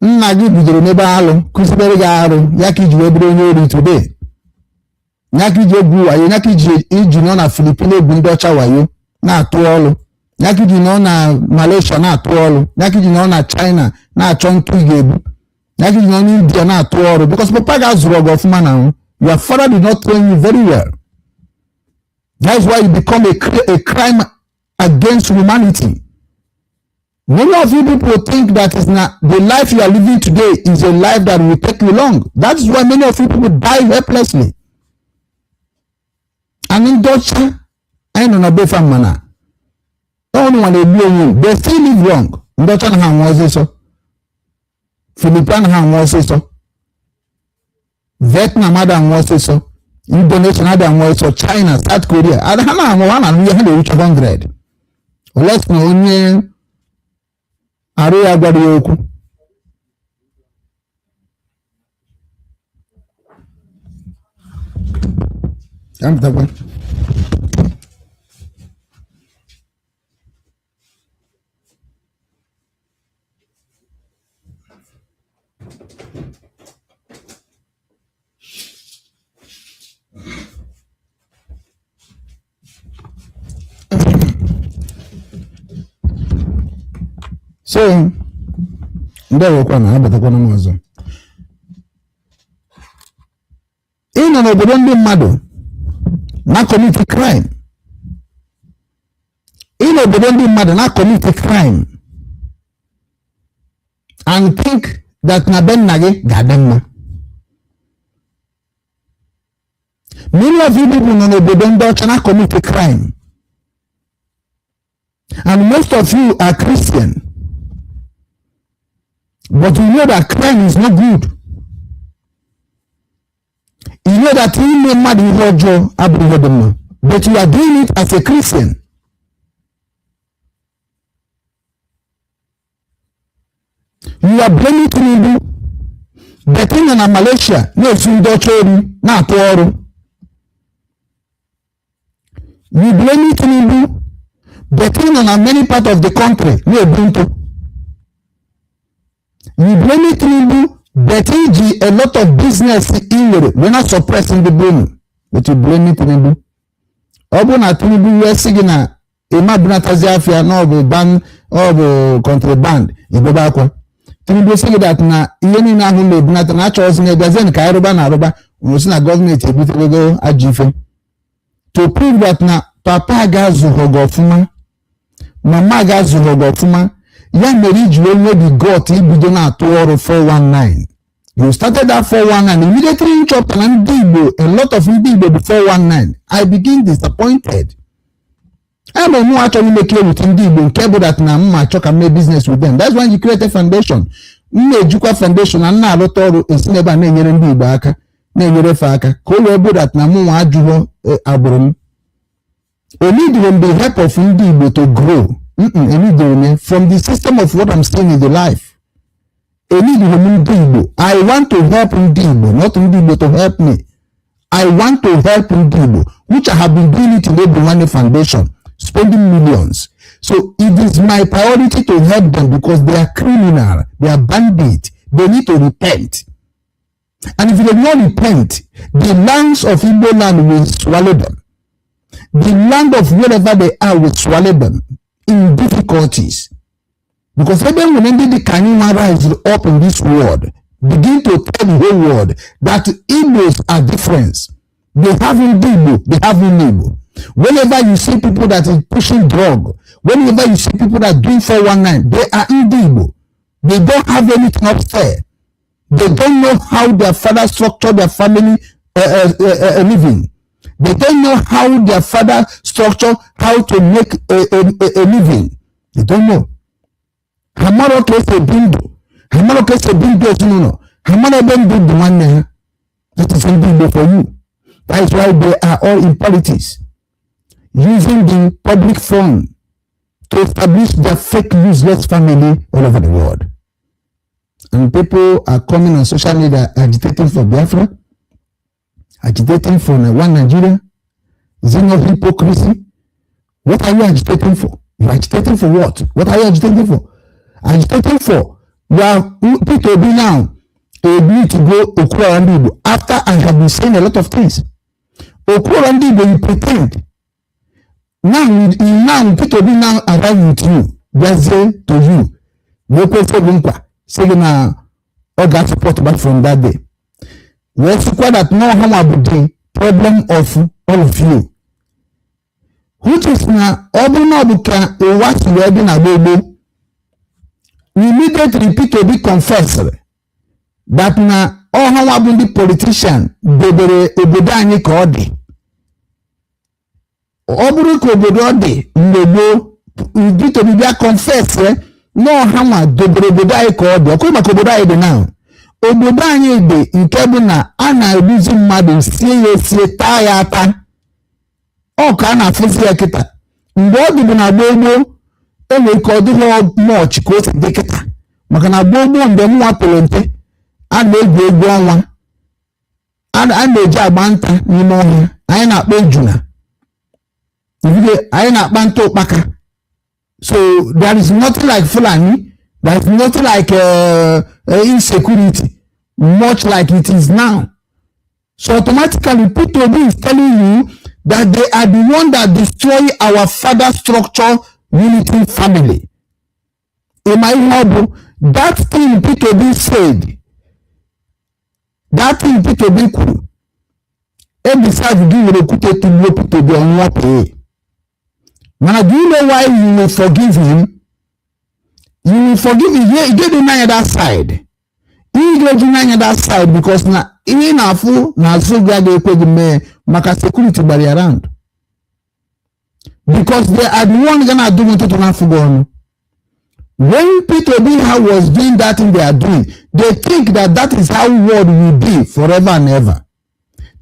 nna gị bidoro n'ebe alụ kụzibere gị arụ ya ka iji wee bụrụ onye ori today, ya ka iji egwu wayo, ya ka iji nọ na Filipino egwu ndị ọcha wayo na-atụ ọlụ, ya ka iji nọ na Malaysia na-atụ ọlụ, ya ka iji nọ na China na-achọ ntụ ị ga-ebu, ya ka iji nọ n'India na-atụ ọrụ, because papa ga-azụrụ ọgụ ọfụma na your father did not train you very well. That's why you become a crime against humanity. Many of you people think that is not the life you are living today is a life that will take you long. That is why many of you people die helplessly. And ndị ọcha anyị nọ na befa, mana ọnụ nwa na-egbu onwe, they still live long. Ndị ọcha na ha anwụ ọsịsọ, Philippines na ha anwụ ọsịsọ, Vietnam ada anwụ ọsịsọ, Indonesia ada anwụ ọsịsọ, China, South Korea ha na-anwụ, ha na-anwụ, ha na-erucha 100, unless na onye arụ ya gwara ya okwu. Ka m pụtakwa. So ndewokwa na abatakwana m ọzọ. Ị nọ n'obodo ndị mmadụ na commit crime, ị n'obodo ndị mmadụ na commit crime and think that na be nna gị ga-adị mma. Many of you people nọ n'obodo ndị ọcha na commit crime, and most of you are Christian, but you know that crime is not good. You know that ime mmadụ ihe ọjọọ abụghị ihe dị mma, but you are doing it as a Christian. You are blaming Tinubu, but ị nọ na Malaysia na-esu ndị ọcha ori na-atụ ọrụ. You blame Tinubu, but ị nọ na many part of the country na-ebu ntụ. You blame Tinubu, but iji a lot of business ị nwere wee na suppress ndị be, but you blame Tinubu. Ọ bụrụ na Tinubu wee sị gị na ịma bunatazi afịa na ọ bụ ban, ọ bụ contraband, ebebe akwa. Tinubu sị gị that na ihe niile ahụ na-ebunata na achọghịzi na ebiazie ka anyị rụba na arụba. Unu si na gọọmenti ebutewego ajọ ife to prove that na papa ga-azụghọ gị ọfụma, mama ga-azụghọ gị ọfụma. Ya mere iji wee nwee the gut ibido na-atụ ọrụ 419. You started that 419 immediately. Nchọpụtara na ndị Igbo, a lot of ndị Igbo bụ 419. I begin disappointed. Ama mụ achọghị imekiri with ndị Igbo, nke bụ that na mma achọ ka m mee business with them. That's why you create a foundation. M na-ejikwa foundation na m na-arụta ọrụ, esi n'ebe a na-enyere ndị Igbo aka, na-enyere fe aka, ka o wee bụ that na mụ nwa ajụghọ agbụrụ m. Enidoro m the help of ndị Igbo to grow. Enidoro m from the system of what I'm seeing in the life. Enidoro m ndị Igbo. I want to help ndị Igbo, not ndị Igbo to help me. I want to help ndị Igbo, which I have been doing it in Obinwanne Foundation, spending millions. So it is my priority to help them because they are criminal, they are bandit, they need to repent. And if they do not repent, the lands of Igbo land will swallow them. The land of wherever they are will swallow them in difficulties. Because ebe nwere ndị dị ka anyị nwa rise up in this world, begin to tell the whole world that Igbos are different. They have ndị Igbo, they have ndị Igbo. Whenever you see people that is pushing drug, whenever you see people that doing 419, they are ndị Igbo. They don't have anything upstairs. They don't know how their father structured their family living. They don't know how their father structure how to make a living. They don't know. Ha mara ka esi ebi ndụ, ha mara ka esi ebi ndụ ezinụlọ, ha mara ebe ndụ dị nwanne ha. That is ndị Igbo for you. That is why they are all in politics, using the public fund to establish their fake useless family all over the world. And people are coming on social media agitating for Biafra, agitating for one Nigeria. Is it not hypocrisy? What are you agitating for? You're agitating for what? What are you agitating for? Agitating for? You are Peter Obi now. Agree to go Okwuora Ndị Igbo after I have been saying a lot of things. Okwuora Ndị Igbo, you pretend. Now Peter Obi now arrive with you, bịazie to you, wee kwesị gị nkwa, sị gị na ọ ga-support back from that day. Wee sịkwa that no, ha nwa bụ the problem of all of you. Which is na ọ bụrụ na ọ bụ ka ụwa si wee dị na gboo gboo, immediately Peter Obi confessed that na ọha nwa bụ ndị politician debere obodo anyị ka ọ dị. Ọ bụrụ ka obodo ọ dị mgbe gboo, Peter Obi bịa confess na ọha nwa dobere obodo anyị ka ọ dị. Ọkụ maka obodo anyị dị na obodo anyị dị nke bụ na a na-egbuzi mmadụ, sie ya esie, taa ya ata, ọ ka a na-afụzi ya kịta. Mgbe ọ dịbụ na gboo gboo, enwere ike ọ dịghị much ka o si dị kịta, maka na gboo gboo, mgbe m nwa pere mpe, a na-egwu egwu ọnwa, a na-eji agba nta n'ime ọhịa. Anyị na-akpa ejuna, anyị na-akpa nta ụkpaka. So there is nothing like Fulani, there is nothing like insecurity much like it is now. So automatically Peter Obi is telling you that they are the one that destroy our father structure, unity, family. Ịma ihe ọ bụ? That thing Peter Obi said, that thing Peter Obi kwuru, ebisad gị were okwute tụgbuo Peter Obi, ọnwụọ pee. Mana do you know why you will forgive him? You will forgive him. Ị ga-eji n'anya that side, ị ga-eji n'anya that side, because na ihe ị na-afụ n'azụ gị agaghị ekwe gị mee, maka security gbara ya round, because they are the one ga na-adụ gị ntụtụ n'afọ gị ọnụ. When Peter Obi was doing that thing they are doing, they think that that is how world will be forever and ever.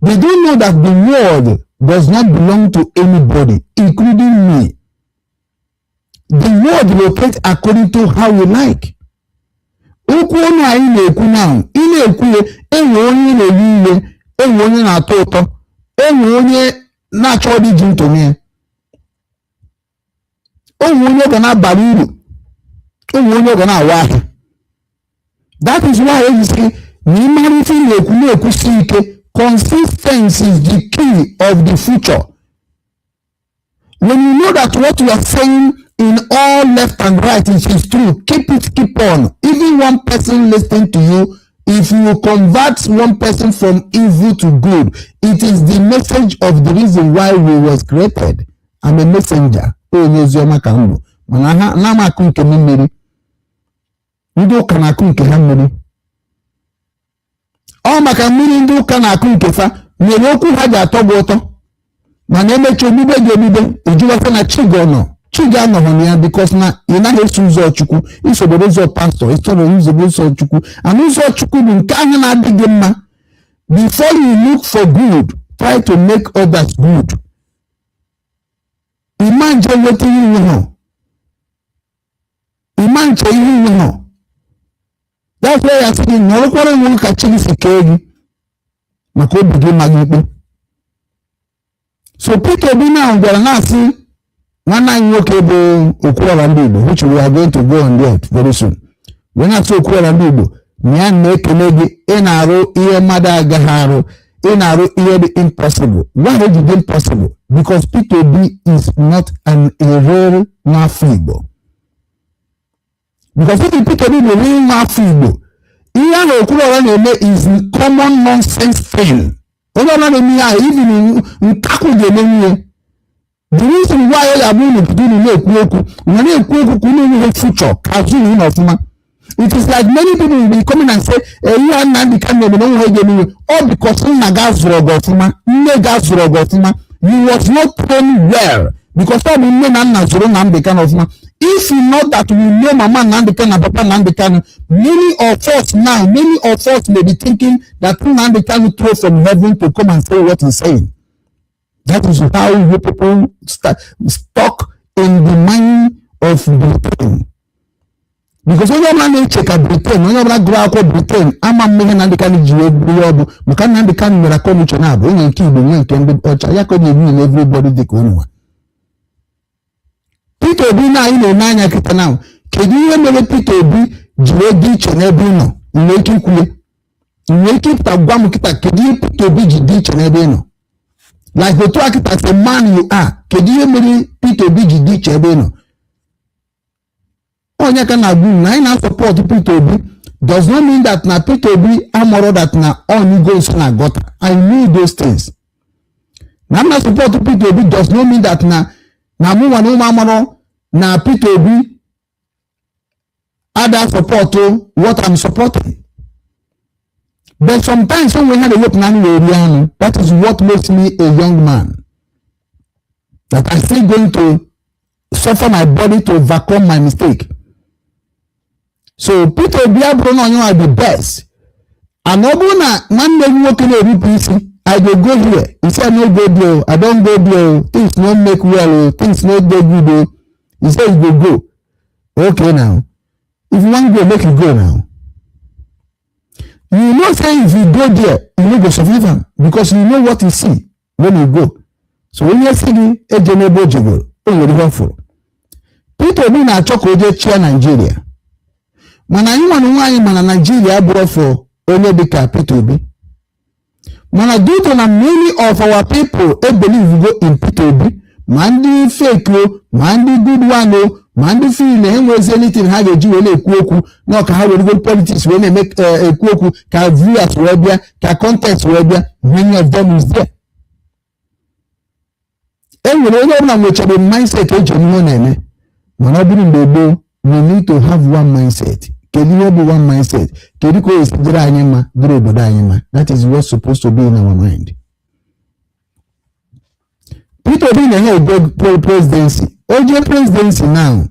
They don't know that the world does not belong to anybody, including me. The world rotates according to how you like. Okwu ọnụ anyị na-ekwu now, ị na-ekwu ya, enwe onye na-ewe iwe, enwe onye na-atọ ụtọ, enwe onye na-achọ iji ntụnye ya, onwe onye ọ ga na-abara uru, onwe onye ọ ga na-awa ahịa. That is why eji sị na ịmara ife ị na-ekwu, na-ekwusi ike. Consistency is the key of the future. When you know that what you are saying in all left and right is true, keep it, keep on. Even one person listening to you If you convert one person from evil to good, it is the message of the reason why we was created. I'm a messenger. Onye oziọma ka m bụ, mana ha na m akụ nke m mmiri, ndị ụka na-akụ nke ha mmiri. Ọ maka mmiri ndị ụka na-akụ nke fa mere okwu ha ji atọ gị ụtọ, mana emecha obibe gị obibe ejuwata na chi gị ọnọ, chi gị anọghị na ya, because na ị naghị eso ụzọ Chukwu, isobere ụzọ pastọ, isoro ụzọ ụzọ Chukwu. And ụzọ Chukwu bụ nke ahụ na-adịghị mma. Before you look for good, try to make others good. Ịma nje nweta ihe inwe ha, ịma nche ihe inwe ha. That's why ya sị gị nọrọkwara onwe gị ka chi gị si kee gị, maka obi gị ma gị ikpe. So Peter Obi now bịara na-asị nwanne anyị nwoke bụ Okwuọra ndị Igbo, which we are going to go on there very soon, wee na-asị Okwuọra ndị Igbo na ya na-ekele gị, ị na-arụ ihe mmadụ agaghị arụ, ị na-arụ ihe dị impossible. Why dị dị impossible? Because Peter Obi is not an a real nwafọ Igbo. Because if Peter Obi bụ real nwafọ Igbo, ihe ahụ Okwuọra na-eme is common nonsense thing. Onye ọbụla na-eme ihe ahụ, even ntakwu ga-eme nwunye. The reason why ọ ga-abụ unu pụta, unu na-ekwu okwu, unu na-ekwu okwu ka unu enweghị future ka azụ unu ọfụma. It is like many people will be coming and say, ihe a Nnamdi Kanu na-eme na onwe ga-eme ihe ọ, because nna gị azụrụ gị ọfụma, nne gị azụrụ gị ọfụma. You was not trained well, because ọ bụ nne na nna zụrụ Nnamdi Kanu ọfụma. If you know that we know Mama Nnamdi Kanu and Papa Nnamdi Kanu, many of us now, many of us may be thinking that Nnamdi Kanu throw from heaven to come and say what he's saying. That is how you people start stuck in the mind of Britain, because onye ọbụla na-eche ka Britain, onye ọbụla gụrụ akwụkwọ Britain ama mmehie Nnamdi Kanu ji wee bụrụ ihe ọ bụ, maka Nnamdi Kanu nwere akọnuche na-abụ onye nke Igbo, nwee nke ndị ọcha ya ka ọ na-ebi na everybody dị ka unu nwa. Peter Obi na anyị na-eme anya kịta na kedu ihe mere Peter Obi ji wee dị iche n'ebe ị nọ? Nwee ike ikwuye, nwee ike ịpụta gwa m kịta kedu ihe Peter Obi ji dị iche n'ebe ị nọ? Like otu a kịta, as a man you are, kedu ihe mere Peter Obi ji dị iche ebe ị nọ? Onye ka na-agwa unu na anyị na-support Peter Obi does not mean that na Peter Obi amụrụ that na onyugo nso na gutter. I know those things. Na m na support Peter Obi does not mean that na mụ nwa na ụmụ amarọ na Peter Obi ada support what I'm supporting. But sometimes onwe ha na-ewepụ na anụ eri anụ. That is what makes me a young man, that I still going to suffer my body to overcome my mistake. So Peter Obi abụrụ na onye nwa the best, and ọ bụrụ na nwanne gị nwoke na-erupụ isi, "I go go here," he say, "No go there o, I don go there o, things no make well o, things no dey good o." He say you go go. Okay, now if you wan go, make you go. Now you know say if you go there, you no go survive am, because you know what you see when you go. So onye si gị eje n'ebe o jegoro, o nwere ihe ọ fụrụ. Peter Obi na-achọ ka o jee chịa Naijiria, mana anyị nwere nwaanyị, mana Naijiria abụrụ for onye dịka Peter Obi. Mana due to na many of our people e believe go in Peter Obi, ma ndị fake o, ma ndị good one o, ma ndị feel na enwezi anything ha ga-eji wee na-ekwu okwu na ọka ha were politics wee na-eme ekwu okwu ka viewers wee bịa, ka content wee bịa. Many of them is there. E nwere onye ọbụla nwechara mindset eji eme ihe ọ na-eme, mana ọ bụrụ mgbe gboo, we need to have one mindset. Kedu ihe bụ one mindset? Kedu ka o esi dịrị anyị mma, dịrị obodo anyị mma? That is what's supposed to be in our mind. Peter Obi na-enye ogo presidency, o jee presidency now,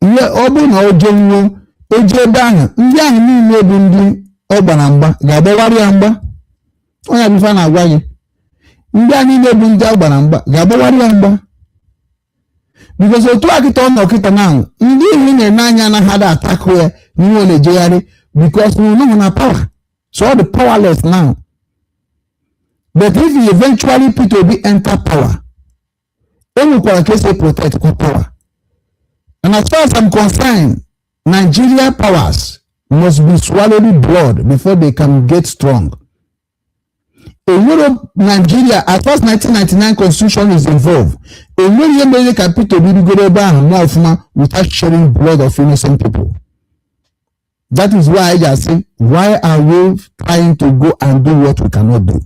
ihe ọ bụrụ na o jee nwuo, o jee ebe ahụ, ndị ahụ niile bụ ndị ọ gbara mgba ga-agbawara ya mgba. Onye bụ ife a na-agwa gị, ndị a niile bụ ndị a gbara mgba ga-agbawara ya mgba, because otu a kịta ọ nọ kịta na ndị ihu na-ene anya na ha da atakụ ya n'ihe ọ na-ejegharị, because we no na power, so all the powerless now. But if he eventually, Peter Obi enter power, e nwekwara ka esi protect kwa power. And as far as I'm concerned, Nigeria powers must be swallowed blood before they can get strong. Enwero Nigeria, as far as 1999 constitution is involved, enwere ihe mere ka Peter Obi rigoro ebe ahụ ma ọfụma without sharing blood of innocent people. That is why I just say, why are we trying to go and do what we cannot do?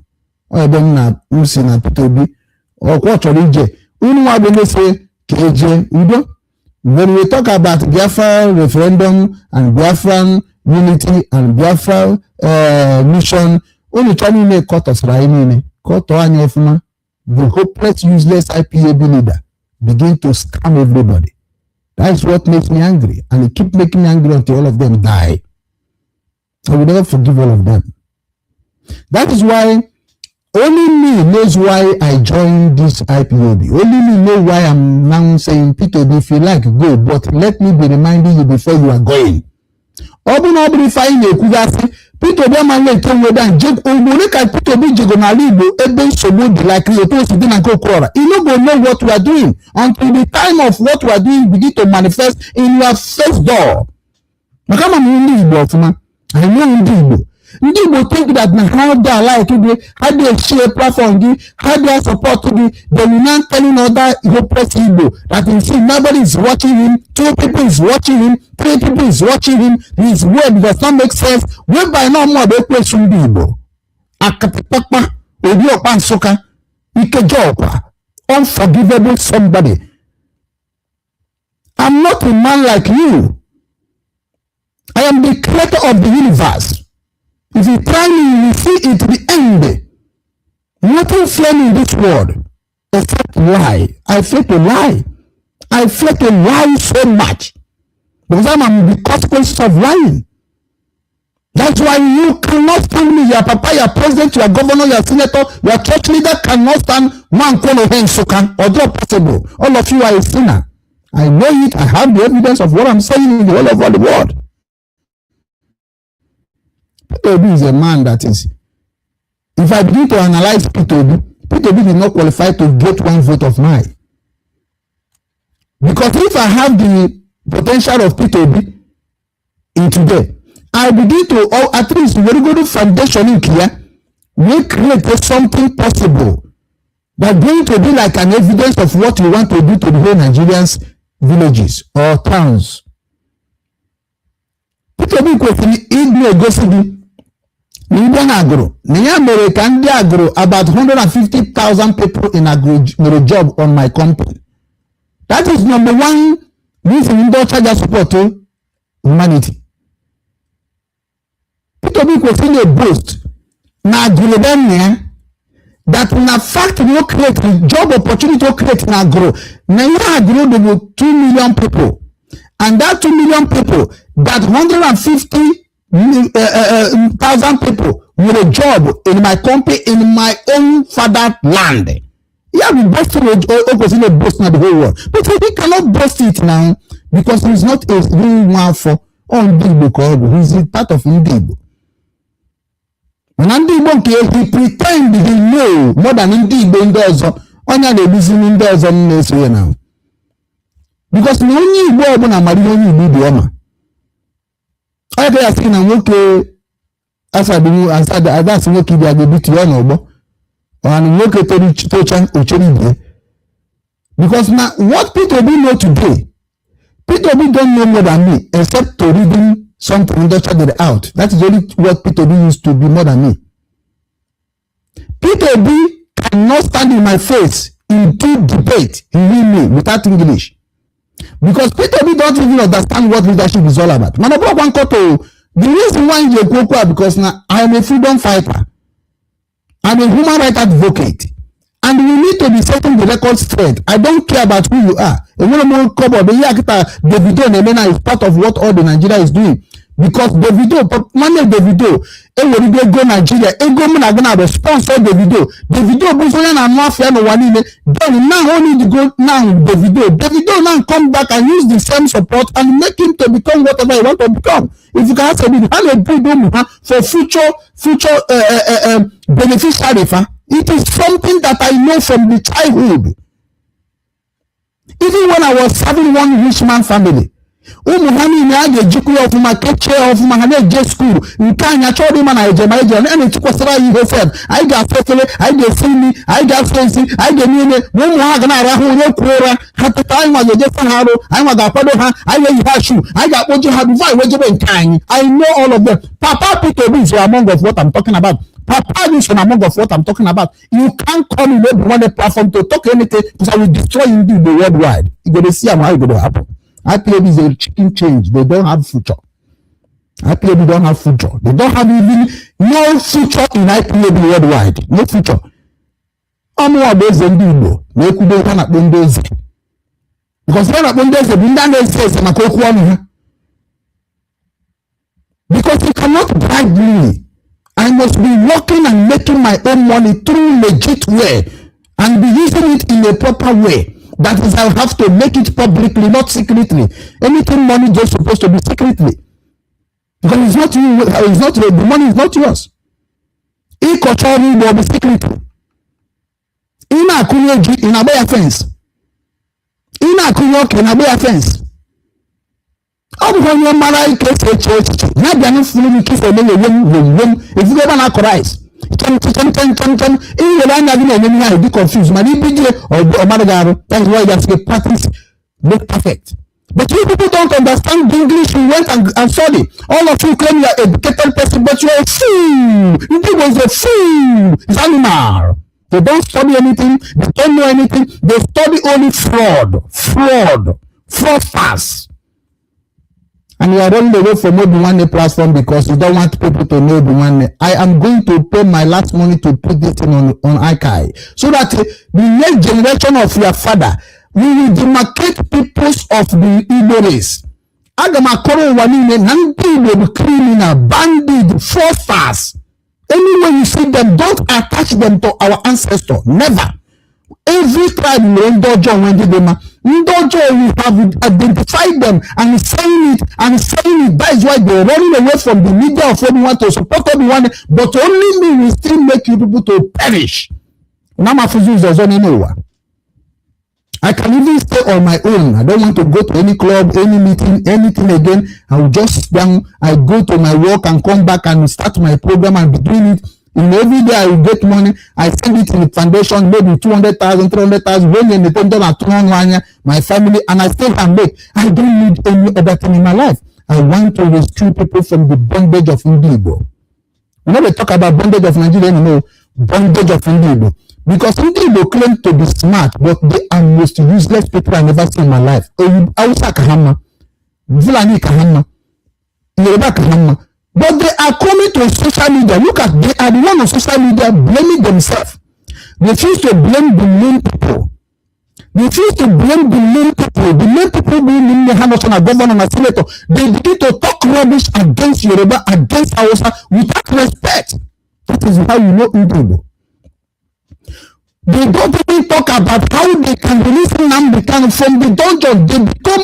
Ọ ebe m na m si na Peter Obi ọkwa chọrọ ije unu nwa bụ ndị si ka eje udo. When we talk about Biafra referendum and Biafran unity and Biafra mission, unu chọrọ niile kọtọsịrị anyị niile kọtọọ anyị ọfụma. The hopeless, useless IPOB leader begin to scam everybody. That is what makes me angry, and it keep making me angry until all of them die. I will never forgive all of them. That is why only me knows why I joined this IPOB. Only me know why I'm now saying, "Peter, if you like, go, but let me be reminding you before you are going." Ọ bụ na ọ bụrụ ife anyị na-ekwugasị, Peter Obi amaghị nke nweda nje ugboro ka Peter Obi jego n'ala Igbo ebe nsogbu dị, like otu o si dị na nke Okwuruọra. You no go know what we are doing until the time of what we are doing begin to manifest in your face door. Maka ama m ndị Igbo ọfụma. I know ndị Igbo. Ndị Igbo think that na ha dey alike gị, ha dey share platform gị, ha dey support gị. They will now telling other hopeless Igbo that you see, nobody is watching him, two people is watching him, three people is watching him, his word does not make sense, whereby no more bụ ekwesu ndị Igbo. Akatịkpakpa Obi Ọkpa Nsụka Ikejọkwa, unforgivable somebody. I'm not a man like you. I am the creator of the universe. If you try me, you will see it to the end. Nothing fear me in this world except lie. I fear to lie. I fear to lie so much because I'm the consequences of lying. That's why you cannot stand me. Your papa, your president, your governor, your senator, your church leader cannot stand one corner here in Nsukka. Although possible. All of you are a sinner. I know it. I have the evidence of what I'm saying in the whole of the world. Peter Obi is a man that is, if I begin to analyze Peter Obi, Peter Obi did not qualify to get one vote of mine. Because if I have the potential of Peter Obi in today, I begin to, or at least very good foundation in here, we create something possible that going to be like an evidence of what we want to do to the whole Nigerians villages or towns. Peter Obi kwesịrị ịdị na-egosi gị na ịbịa na Agụrụ na ya mere ka ndị Agụrụ, about 150,000 people in Agụrụ nwere job on my company. That is number one reason ndị ọcha ga support humanity. Peter Obi kwesịrị na-boast na Agụrụ be nna ya, that na fact no create job opportunity o create na Agụrụ, na ihe Agụrụ dị bụ 2 million people, and that 2 million people, that 150 thousand people nwere job in my company in my own fatherland. Ya bụ boasting o kwesịrị na boast na the whole world, but he cannot boast it now because he is not a real nwa afọ. Ọ ndị Igbo ka ọ bụ. He is a part of ndị Igbo, mana ndị Igbo nke he pretend he know more than ndị Igbo ndị ọzọ. Ọnya na-egbuzi ndị ọzọ m na-eso ya na because na onye Igbo ọbụla mara ihe onye Igbo dị ọma. Onye ka ya sị na nwoke asadị nwoke ibe ya ga-ebutu ya n'ọgbọ ọha na nwoke tocha ochere ibie, because na what Peter Obi know today, Peter Obi don't know more than me, except to reading something ndị ọcha dere out. That is only what Peter Obi used to be more than me. Peter Obi cannot stand in my face in two debate, he win me without English, because Peter Obi don't even understand what leadership is all about. Mana ọ bụrụkwa nkọtọ o. The reason why m ji ekwu okwu a, because na I am a freedom fighter, I'm a human rights advocate, and we need to be setting the record straight. I don't care about who you are. Enwere m kọbọd ihe akịta Davido na-eme na is part of what all the Nigeria is doing, because Davido, nwanne Davido ewerigo ego Nigeria, ego mụ na gị na bụ sponsor Davido. Davido bụzi onye na-anụ afọ n'ụwa niile. Then now only go now Davido now come back and use the same support and make him to become whatever he want to become. If you can ask him, ha na-ebuild ụmụ ha for future beneficiary fa. It is something that I know from the childhood. Even when I was serving one rich man family, Ụmụ ha niile a ga-ejikwa ya ọfụma, kechie ya ọfụma, ha na-eje school. Nke anyị achọghị ịma na eje ma eje a na-echikwasara anyị ihe sef. Anyị ga-asa efere, anyị ga-esi nri, anyị ga-asa esi, anyị ga-eme ihe ma ụmụ ha ga na-arahụ onye kwuo ụra ha teta. Anyị nwa ga-eje sa ha arụ, anyị nwa ga-akwado ha, anyị ga-eyi ha shoe, anyị ga-akpọje ha before anyị wee jebe nke anyị. I know all of them. Papa Peter Obi is among of what I'm talking about. Papa is among of what I'm talking about. You can't come in every one platform to talk anything, because I will destroy you the worldwide. You go to see how it go to happen. IPOB is a chicken change. They don't have future. IPOB don't have future. They don't have even no future in IPOB worldwide. No future. Ọmụwa bụ eze ndị Igbo na-ekwudo ihe a na-akpọ ndị eze. Because ihe a na-akpọ ndị eze bụ ndị a na-ese ese maka okwu ọnụ ha. Because you cannot bribe me. I must be working and making my own money through legit way and be using it in a proper way. That is, I have to make it publicly, not secretly. Anything money just supposed to be secretly. Because it's not you, it's not the money is not yours. Ịkọcha ọrụ ugbo, ọ bụ secretly. Ị na-akụnye ji, ị na-agba ya fence. Ị na-akụnye ọka, ị na-agba ya fence. Ọ bụghị onye mara ka esi eche echiche ya bịa n'funu m ka esi eme ya wem wem wem efugo ebe a na-akọ rice chem chem chem chem chem. Iwere anya gị na-enye ihe ahụ dị confused, mana ibidie ọ mara gị arụ. That is why you have to practice make perfect. But you people don't understand the English you went and study. All of you claim you are educated person, but you are a fool. Ndị Igbo is a fool. It's animal. They don't study anything. They don't know anything. They study only fraud, fraud, fraudsters. And you are running away from Obi-Nwanne platform because you don't want people to know Obi-Nwanne. I am going to pay my last money to put this thing on archive so that the next generation of your father, we will demarcate peoples of the Igbo race. Aga m akọrọ ụwa niile na ndị Igbo bụ criminal, bandit, fraudsters. Anywhere you see them, don't attach them to our ancestor. Never. Every tribe nwere ndị ọjọọ, nwee ndị dị mma. Ndị ọjọọ, we have identified them and saying it and saying it. That is why they are running away from the media of Obi-Wan to support Obi-Wan, but only me will still make you people to perish. Na m afụzi ụzọ ọzọ n'ime ụwa. I can even stay on my own. I don't want to go to any club, any meeting, anything again. I will just down. I go to my work and come back and start my program and be doing it. In every day I will get money. I send it in the foundation, maybe 200,000, 300,000. When in the anya, my family, and I still can make. I don't need any other thing in my life. I want to rescue people from the bondage of Ndị Igbo. We no dey talk about bondage of Nigeria anymore, bondage of Ndị Igbo. Because Ndị Igbo claim to be smart, but they are most useless people I never seen in my life. Hausa ka ha mma, Fulani ka ha mma, Yoruba ka ha mma. But they are coming to social media. Look at, they are the one on social media blaming themselves. Refuse to blame the main people. Refuse to blame the main people. The main people being nne ha nọcha na governor na senator. They begin to talk rubbish against Yoruba, against Hausa without respect. That is how you know Ndị Igbo. They don't even talk about how they can release Nnamdi Kanu from the dungeon. They become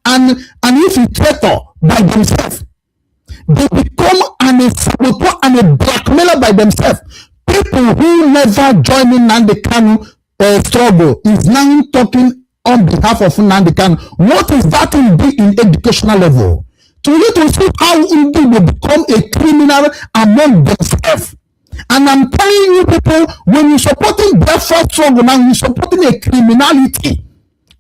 an infiltrator by themselves. They become an saboteur and a blackmailer by themselves. People who never joined Nnamdi Kanu struggle is now talking on behalf of Nnamdi Kanu. What is that in be in educational level? To you to see how Ndi will become a criminal among themselves. And I'm telling you people, when you're supporting Biafra struggle now, you're supporting a criminality.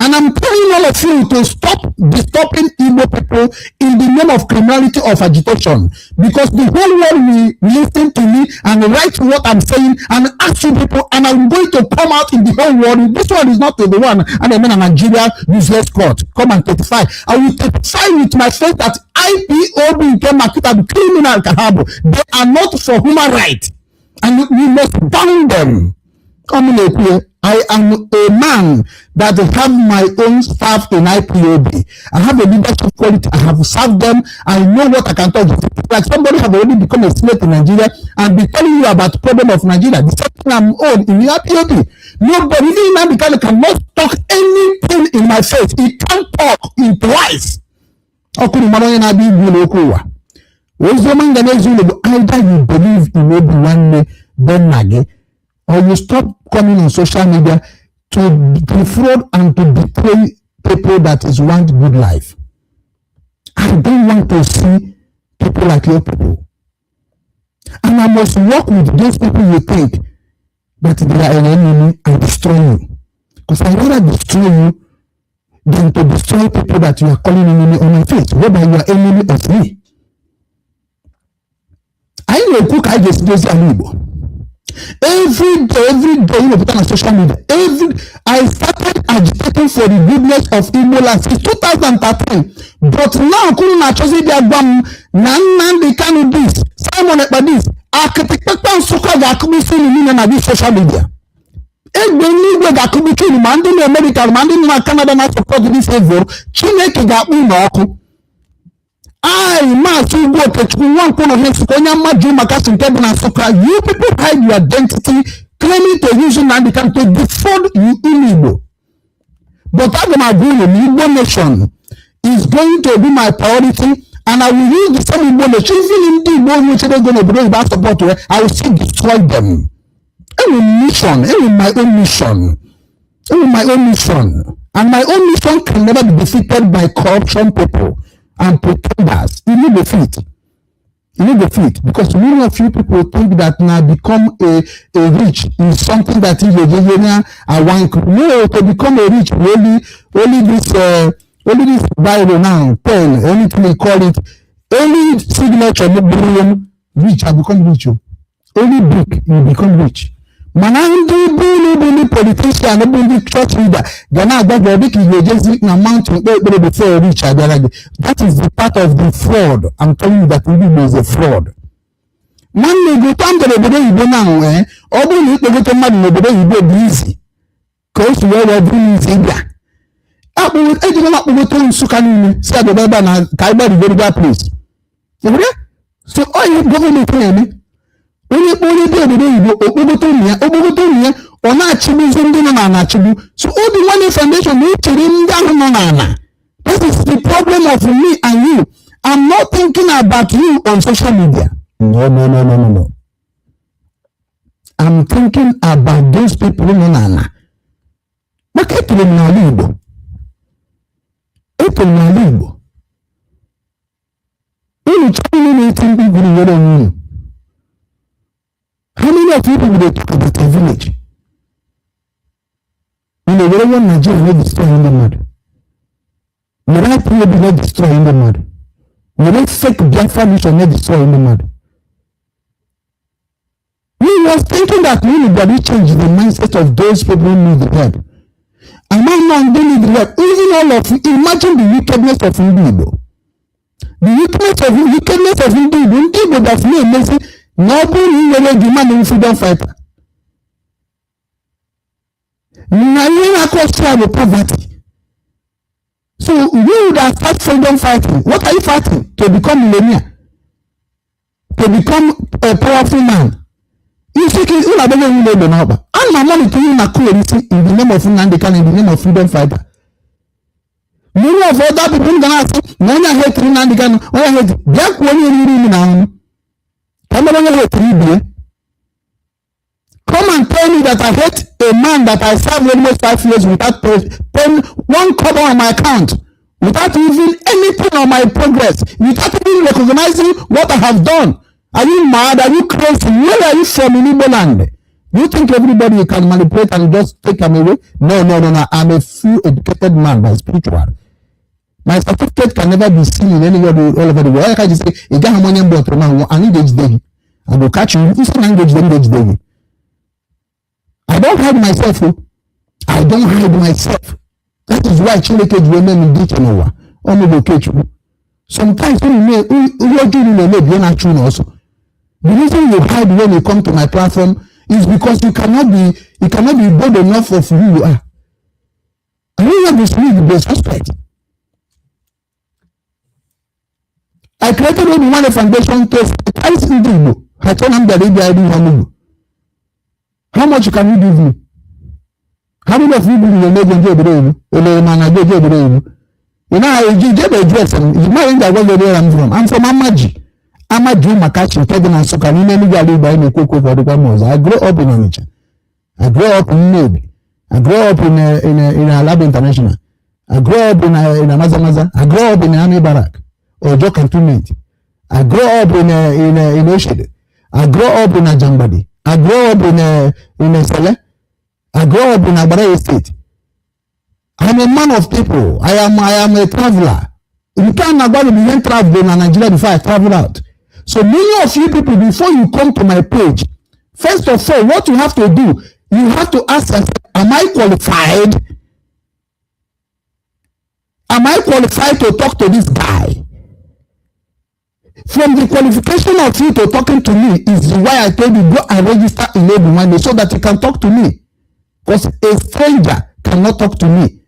And I'm telling all of you to stop disturbing Igbo people in the name of criminality of agitation. Because the whole world will listen to me and write what I'm saying and ask you people, and I'm going to come out in the whole world. This one is not the one, and I mean a Nigeria useless court. Come and testify. I will testify with my face that IPOB nke Makita bụ criminal ka ha bụ. They are not for human rights. And we must ban them. Come na-ekwu, I am a man that have my own staff in IPOB. I have a leadership quality. I have served them. I know what I can talk. Like somebody have already become a slave in Nigeria and be telling you about the problem of Nigeria. The same thing I'm on in the IPOB. Nobody, even Nnamdi Kanu, cannot talk anything in my face. He can't talk in twice. Ọkụrụ mara onye na-abịa igwu n'okwu ụwa. Oziọma nga na-ezi ụlọ bụ either you believe in Obi Nwanne be nna gị or you stop coming on social media to defraud and to betray people that is want good life. I don't want to see people like your people. And I must work with those people you think that they are an enemy and destroy you. Because I rather destroy you than to destroy people that you are calling enemy on my face, whereby you are enemy of me. Anyị na-ekwu ka anyị ga-esi dozie ala Igbo. Every day, you put on social media. Every I started agitating for the goodness of Igbo land since 2013. But now, kunu na-achọzi ịbịa gwa m na Nnamdi Kanu this, Simon Ekpa this, akịtịkpekpe Nsụka ga-akụgbisi unu niile na this social media. Egbe n'igwe ga-akụgbuchi unu, ma ndị na Amerịka, ma ndị nọ na Canada na support this evil. Chineke ga-akpọ unu ọkụ. I, Maazị Ugwu Okechukwu Nwankwo nọ Nsụka, onye mmaju maka si nke bụ na Nsụka. You people hide your identity, claiming to use Nnamdi Kanu to defraud you in Igbo. But aga m agwa unu na Igbo nation is going to be my priority, and I will use the same Igbo nation. Even ndị Igbo nwechara ego n'obodo oyibo support, I will still destroy them. Enwe mission, enwe my own mission, enwe my own mission, and my own mission can never be defeated by corruption people and pretenders. E no go fit, e no go fit, because many of you people think that na become a rich is something that if you dey na awank. No, to become a rich, only this biro now, pen, anything you call it, only signature mo gburu rich. I become rich o. Only brick, you become rich. Mana ndị bụ unu bụ ndị politician, bụ ndị church leader ga na-agwa gị dịka ị ga-ejezi na mountain kpe ekpere before rich abịara gị. That is the part of the fraud. I'm telling you that ndị Igbo is a fraud. Nwanne gị ụtọ m bịara obodo oyibo na ee, ọ bụrụ na ikpegote mmadụ n'obodo oyibo bụ izi ka o si wee bụrụ n'izi ịbịa ejila m akpọgote Nsụka niile si abịa ebe a na ka anyị gbarigoro that place. So onye gọọmenti na-eme, onye kpọọ onye dị obodo oyibo, okpogote ụmụ ya, okpogote ụmụ ya, ọ na-achịgbuzi ndị nọ n'ala achịgbu. So Obi Nwanne Foundation na-echere ndị ahụ nọ n'ala. This is the problem of me and you. I'm not thinking about you on social media. No, no, no, no, no, no. I'm thinking about those people nọ n'ala, maka etoro m n'ala Igbo, etoro m n'ala Igbo. Unu chọrọ na-eti mkpu gwuru nwere onwe unu. How many of you people dey talk about your village? Unu were one Nigeria na-destroy ndị mmadụ, were IPOB na-destroy ndị mmadụ, were fake Biafra mission na-destroy ndị mmadụ. We was thinking that we would change the mindset of those people who need help. Among none, they need help. Even all of you, imagine the wickedness of ndị Igbo. The wickedness of ndị Igbo, ndị Igbo that na-emezi na ọ bụrụ na ị nwere ego man freedom fighter. Na ihe na-akọ ọchịchị bụ poverty. So we would have start freedom fighting. What are you fighting? To become millionaire? To become a powerful man? Isi ka ụlọ abịaghị enwe egbe n'ọkpa. A na amalite ihe na kụwerisi in the name of Nnamdi Kanu, in the name of freedom fighter. Many of other people ga na-asị na onye ahụ etiri Nnamdi Kanu, onye ahụ etiri, bịa kwuo onye riri imi na ahụ ka mere onye ahụ etiri ibie. Come and tell me that I hate a man that I served almost 5 years without paying one kobo on my account, without even anything on my progress, without even recognizing what I have done. Are you mad? Are you crazy? Where are you from in Igbo land? Do you think everybody you can manipulate and just take them away? No, no, no, no. I'm a full educated man by spiritual. My certificate can never be seen in anywhere all over the world. I can just say, ị gaghị ama onye mbụ ọtụrụ ma anyị ga-ejide gị. I will catch you. Isi na m ga-ejide m ga-ejide gị. I don't hide myself. Oh. I don't hide myself. That is why Chineke ji wee mee m ndị iche n'ụwa. Ọ mụ bụ Okechukwu. Sometimes unu ihe ọjọọ unu na-eme bụ ihe na-achụ unu ọsọ. The reason you hide when you come to my platform is because you cannot be bold enough of who you are. And when you have this you be a suspect. I created Obi Nwanne Foundation to sensitize ndị Igbo. Ha chọọ na m bịara ịbịa iri ihe ọnụgbo. How much can you give me? How many of you believe na ego ndị obodo oyibo? Olere ma na eji obodo oyibo? Ị naghị eji jebe eju ese m. Ị maghị m ga-agwa gị ebe I'm from. I'm from Amaji. Amaji Ụmụakachi nke dị na Nsụka n'ime Enugu ala Igbo anyị na-ekwu okwu ka ọ dịkwa m ọzọ. I grew up in Onitsha. I grew up in Nnebi. I grew up in Alaba International. I grew up in Amazamaza. I grew up in Army Barrack. Ojo Cantonment. I grow up in Oshodi. I grow up in Ajangbadi. I grow up in Esele. I grow up in Agbara Estate. I'm a man of people. I am a traveler. Nke a na-agwa gị bụ ihe travel na Nigeria before I travel out. So many of you people, before you come to my page, first of all, what you have to do, you have to ask yourself, am I qualified? Am I qualified to talk to this guy? From the qualification of you to talking to me is why I told you, go and register in Obi so that you can talk to me. Because a stranger cannot talk to me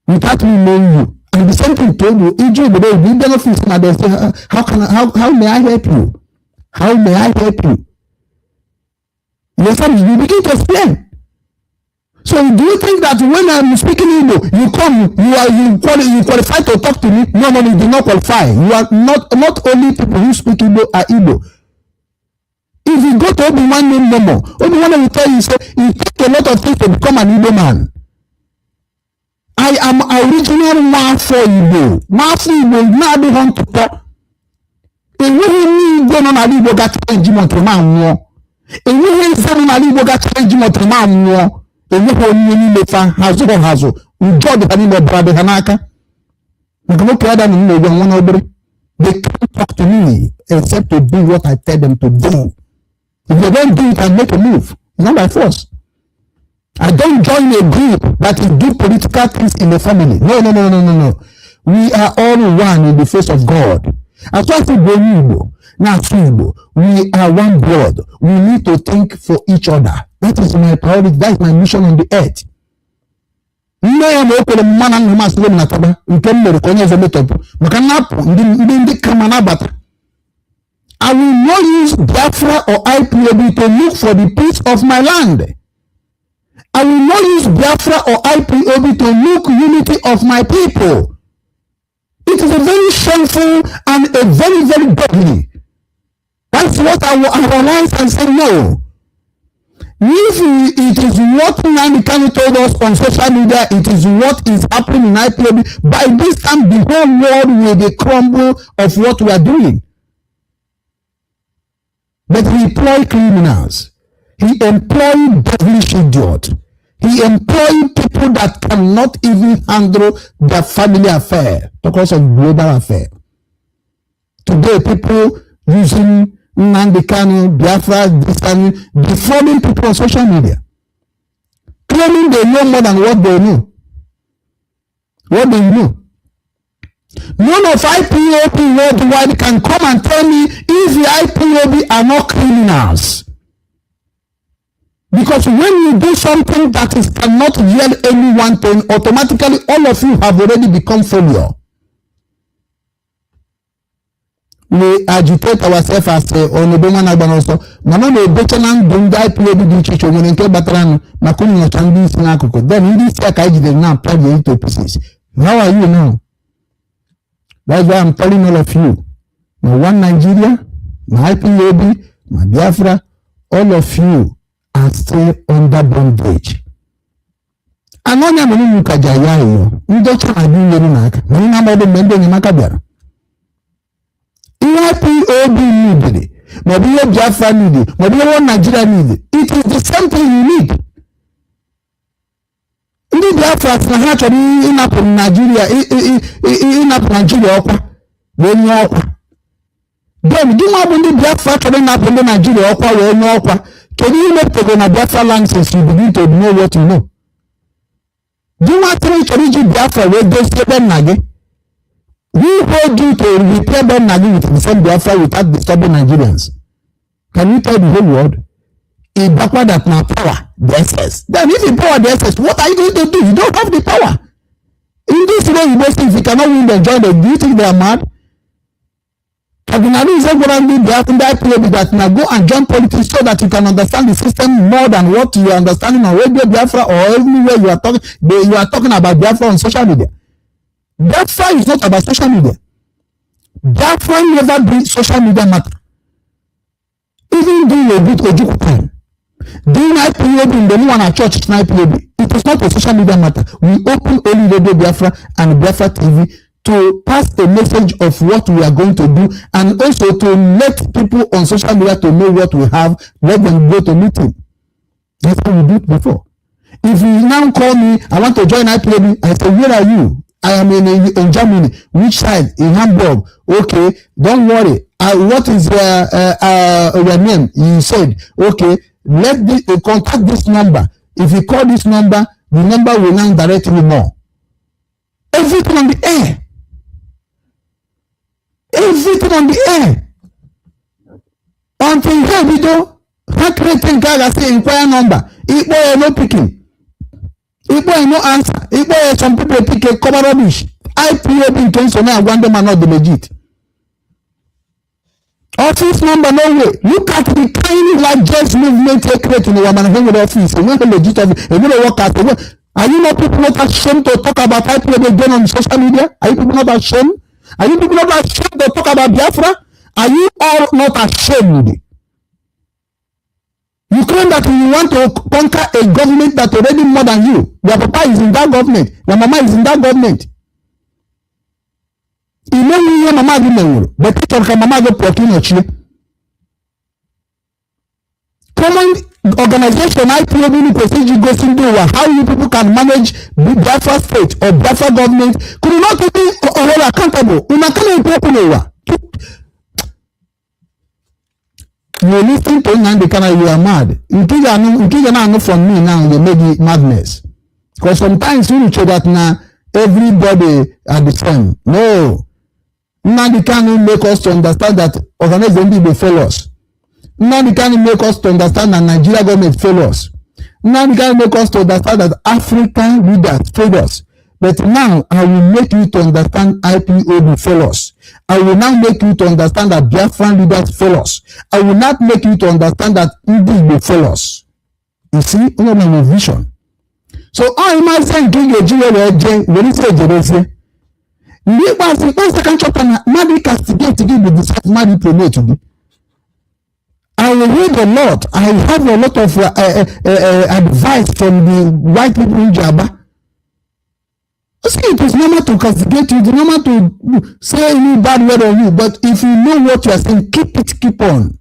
without me knowing you. And the same thing told you, ije obodo oyibo, ịbịa n'office na they say, How may I help you? How may I help you?" You understand? You begin to explain. So do you think that when I'm speaking Igbo, you come, you qualify to talk to me? No, you do not qualify. You are not. Not only people who speak Igbo are Igbo. If you go to Obi Nwanne Momo, Obi Nwanne will tell you, say, it take a lot of things to become an Igbo man. I am original nwafọ Igbo. Nwafọ Igbo na-adịghị ntụpọ. Enweghị onye Igbo nọ n'ala Igbo ga-challenge m ọtụrụ ma nwụọ. Enweghị eze nọ n'ala Igbo ga-challenge m ọtụrụ ma nwụọ. Enweghị onye n'ime fa ha zụrụ ha azụ. Njọ dị ha n'ime, ọbara dị ha n'aka. Maka na okenye ada na nna egwu nwa n'obere. They can't talk to me except to do what I tell them to do. If they don't do it, I make a move. Not by force. I don't join a group that is do political things in the family. No, no, no, no, no, no. We are all one in the face of God. As far as Igbo Igbo, na-asụ Igbo, we are one blood. We need to think for each other. That is my priority. That is my mission on the earth. Nne ya ma o kwere m mma na nna m asịrị m na taba nke m mere ka onye ọzọ metọpụ maka nnapụ ndị ndị ndị kama nabata. I will not use Biafra or IPOB to look for the peace of my land. I will not use Biafra or IPOB to look unity of my people. It is a very shameful and a very, very deadly. That's what I will analyze and say no. If it is what Nnamdi Kanu told us on social media, it is what is happening in IPOB. By this time, the whole world will be crumble of what we are doing. But he employed criminals. He employed devilish idiot. He employed people that cannot even handle their family affair because of global affair. Today, people using Nnamdi Kanu, Biafra, this and defrauding people on social media, claiming they know more than what they know. What do you know? None of IPOB worldwide can come and tell me if the IPOB are not criminals. Because when you do something that is cannot yield any one thing, automatically all of you have already become failure. We agitate ourselves as onobo nwa na-agba n'ọsọ, mana ọ na-ebecha na ndụ ndị IPOB dị iche iche nwere nke gbatara nụ maka unu nọcha ndị isi n'akụkụ, then ndị isi a ka anyị jidere na apịa into pieces. How are you now? That's why I'm telling all of you, ma one Nigeria, ma IPOB, ma Biafra, all of you are still under bondage. Anọ ya mere unu ka ji ayọ ayọ ndị ọcha na-abịa inyere n'aka, mana unu amaghị mgbe ndị enyemaka bịara. Ihe IPOB needed, maọbụ ihe Biafra needed, maọbụ ihe one Nigeria needed, it is the same thing you need. Ndị Biafra sị na ha chọrọ ịnapụ Naijiria, ịnapụ Naijiria ọkwa wee nye ọkwa. Then gị nwa bụ ndị Biafra chọrọ ịnapụ ndị Naijiria ọkwa wee nye ọkwa, kedu ihe mepụtago na Biafra land since you begin to know what you know? Gị nwa tịrị chọrọ iji Biafra wee dozie ebe nna gị, who hold you to repair be nna gị with the same Biafra without disturbing Nigerians? Can you tell the whole world? Ịbakwa that na power the SS. Then if you power the SS, what are you going to do? You don't have the power. In this way you say if you cannot win them, join them. Do you think they are mad? Cardinal gwara ndị Biafra, ndị IPOB, that na go and join politics so that you can understand the system more than what you are understanding on Radio Biafra or anywhere you are talking about Biafra on social media. Biafra is not about social media. Biafra never bring social media matter. Even during Obi Ojukwu time, during IPOB, mgbe mụnwa na church na IPOB, it was not a social media matter. We open only Radio Biafra and Biafra TV. To pass a message of what we are going to do and also to let people on social media to know what we have, let them go to meeting. That's how we do it before. If you now call me, "I want to join IPOB," I say, "Where are you?" "I am in Germany." "Which side?" "In Hamburg." "Okay, don't worry. What is your name?" You said, "Okay, let the contact this number. If you call this number, the number will now direct you more." Everything on the air. Everything on the air. Until ha ebido, ha create nke a ga-asị inquire number, ịkpọ ya, no picking. Ịkpọ ya, no answer. Ịkpọ ya, some people pick a cover rubbish. IPOB nke nso na-agwa ndị ma not legit. Office number, no way. Look at the kind largest movement e create n'ụwa, mana ha nwere office, enweghị legit office, enwere workers. Enwe. Are you not people not ashamed to talk about IPOB again on social media? Are you people not ashamed? Are you people not ashamed to talk about Biafra? Are you all not ashamed? You claim that you want to conquer a government that already more than you. Your papa is in that government. Your mama is in that government. I meghị ihe mama gị menwuru, but ị chọrọ ka mama gị pụọ ka ị nọchie. Common organization IPOB unu kwesịrị iji gosi ndị ụwa how you people can manage the Biafra state or Biafra government could not be hold accountable. Unu aka na-ekwu okwu n'ụwa. You listen to Nnamdi Kanu, you are mad. Nke ị ga na-anụ from me now ga-eme gị madness. Because sometimes you che that na everybody are the same. No. Nnamdi Kanu make us to understand that Ohanaeze Ndị Igbo fail us. Nnamdi Kanu make us to understand that Nigeria government fail us. Nnamdi Kanu make us to understand that African leaders fail us. But now I will make you to understand IPOB fail us. I will now make you to understand that Biafran leaders fail us. I will not make you to understand that Ndị Igbo fail us. You see, onye ọbụla nwere vision. So ọ ịmazi nke ị ga-eji wee jee were isi ejerezie. Mgbe ikpeazụ ka nchọpụta na mmadụ castigate gị bụ the mmadụ promote gị. I read a lot. I have a lot of advice from the white people in Jaba. See, it is normal to castigate you, it is normal to say any bad word on you, but if you know what you are saying, keep it, keep on.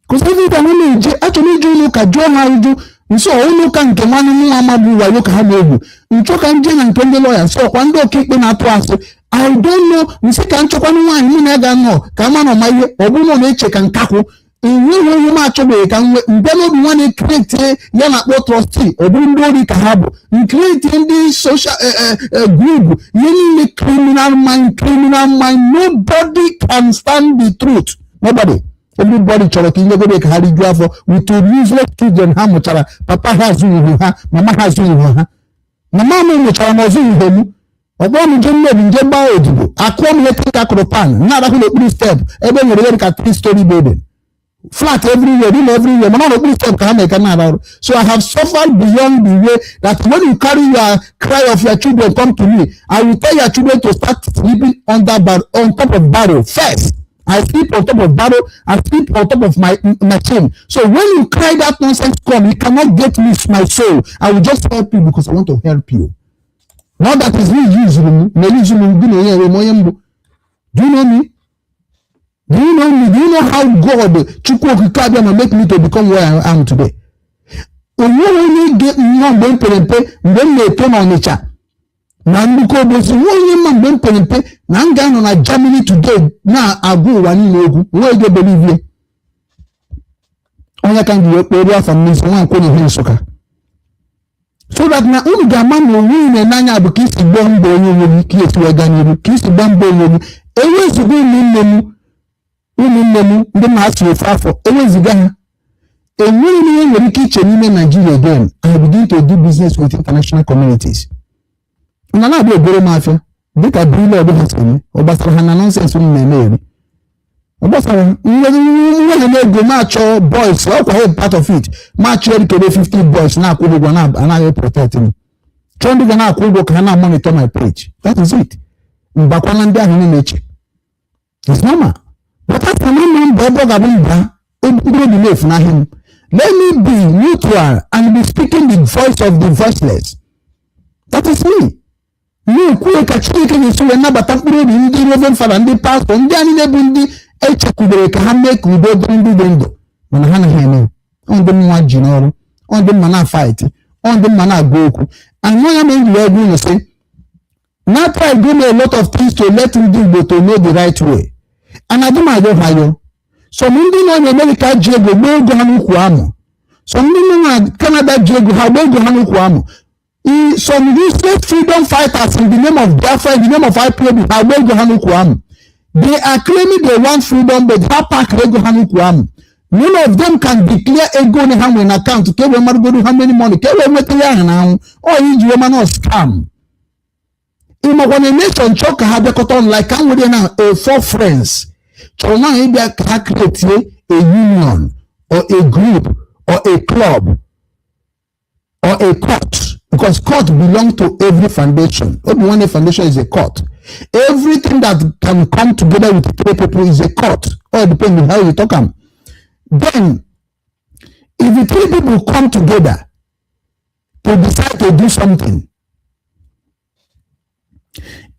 Because every time ị na-eje, achọrọ ije ụlọ ụka jụọ ha ajụjụ nso ụlọ ụka nke nwanne m nwa amabụ wayo ka ha na-egwu nchọ ka nje na nke ndị lọya nso ọkwa ndị ọkaikpe na-atụ asị. I don't know. Nsị ka nchọkwanụ nwaanyị mụ na ya ga-anọ ka ama na ọma ihe ọ bụrụ na ọ na-eche ka nkakwụ enweghị onye m achọbeghị ka m nwee mbịa n'obi nwa na-ecreate ya na-akpọ trustee, ọ bụrụ ndị ori ka ha bụ ncreate ndị social group, ihe niile criminal mind, criminal mind. Nobody can stand the truth. Nobody. Everybody chọrọ ka inyegoro ka ha rijuo afọ with useless children ha mụchara. Papa ha azụghị ha, mama ha azụghị ha. Mama m mụchara ma ọzụghị m. Ọkpọ m nje mmebi nje gbaa odibo akụọ m ihe ka akụrụ pan na-arahụ n'okpuru step ebe nwere ihe dịka three story building, flat everywhere, room everywhere, mana ọ n'okpuru step ka ha na-eke na-arụ ọrụ. So I have suffered beyond the way that when you carry your cry of your children come to me, I will tell your children to start sleeping under bar on top of barrel first. I sleep on top of barrel. I sleep on top of my machine. So when you cry that nonsense come, you cannot get me, my soul. I will just help you because I want to help you. Not that is me use m na use m gị na onye enwe m onye mbụ. Do you know me? Do you know me? Do you know how God Chukwu Okike Abịama make me to become where I am today? Onweghị onye nọ mgbe m pere mpe, mgbe m na-eto n'Ọnịcha na nnukwu obosi, nwe onye mma mgbe m pere mpe na m ga-anọ na Germany today na-agwa ụwa niile okwu. Nwe ego believe onye ka m ji wee kpọọ afọ m n'isi nwa nkwụ na ihe Nsụka, so that na unu ga-ama na onwe unu n'anya bụ ka isi gbaa mbọ onye onwe gị ka esi wee gaa n'iru, ka isi gbaa mbọ onwe gị. Ewezuga ụmụnne m ndị m ha si ofe afọ, ewezuga ha, enweghị m ihe nwere ike iche n'ime Nigeria again. I begin to do business with international communities na na-abịa ebere m afịa dịka brilọd ha si eme. Ọ gbasara ha na nonsense m na-eme eri? Ọ gbasara nweghị m ego ma achọ boys ọkwa ha part of it ma chọọ erikere 50 boys na-akwụ ụgwọ na-anaghị protect m, chọọ ndị ga na-akwụ ụgwọ ka ha na-monitor my page. That is it. Mbakwana ndị ahụ niile eche. It's normal, but after m mbọ ebe ọ ga-abụ mba mkpụrụ obi na-efu n'ahịa m. Let me be neutral and be speaking the voice of the voiceless. That is me. Na-ekwu ka Chineke ga-esi wee nabata mkpụrụ obi ndị reverend father, ndị pastọ, ndị a niile bụ ndị echekwubere ka ha mee ka udo dịrị ndị dị ndụ, mana ha anaghị eme. Ọ ndị mma ji n'ọrụ, ọ ndị mma na-fight, ọ ndị mma na-agwa okwu. Anụ ya mere ji wee gwa unu sị na try do a lot of things to let ndị Igbo to know the right way, and adịm ayọ ha ayọ. Some ndị nọ n'Amerika ji ego gbaa ego ha n'ukwu amụ. Some ndị nọ na Canada ji ego ha gbaa ego ha n'ukwu amụ. Some useless freedom fighters, in the name of Biafra, in the name of IPOB, ha gbaa ego ha n'ukwu amụ. They are claiming they want freedom, but ha pack ego ha n'ukwu amụ. None of them can declare ego ole ha nwere na account ka e wee maragodo how many money ka e wee nweta ya ahụ na anwụ ọ iji wee mana scam. Ịmakwa na nation chọọ ka ha bịakọta ọnụ, like ka nwere na a four friends chọrọ na ịbịa ka ha create a union or a group or a club or a court, because court belong to every foundation. Obi Nwanne Foundation is a court. Everything that can come together with three people is a court, all depend on how you talk am. Then if the three people come together to decide to do something,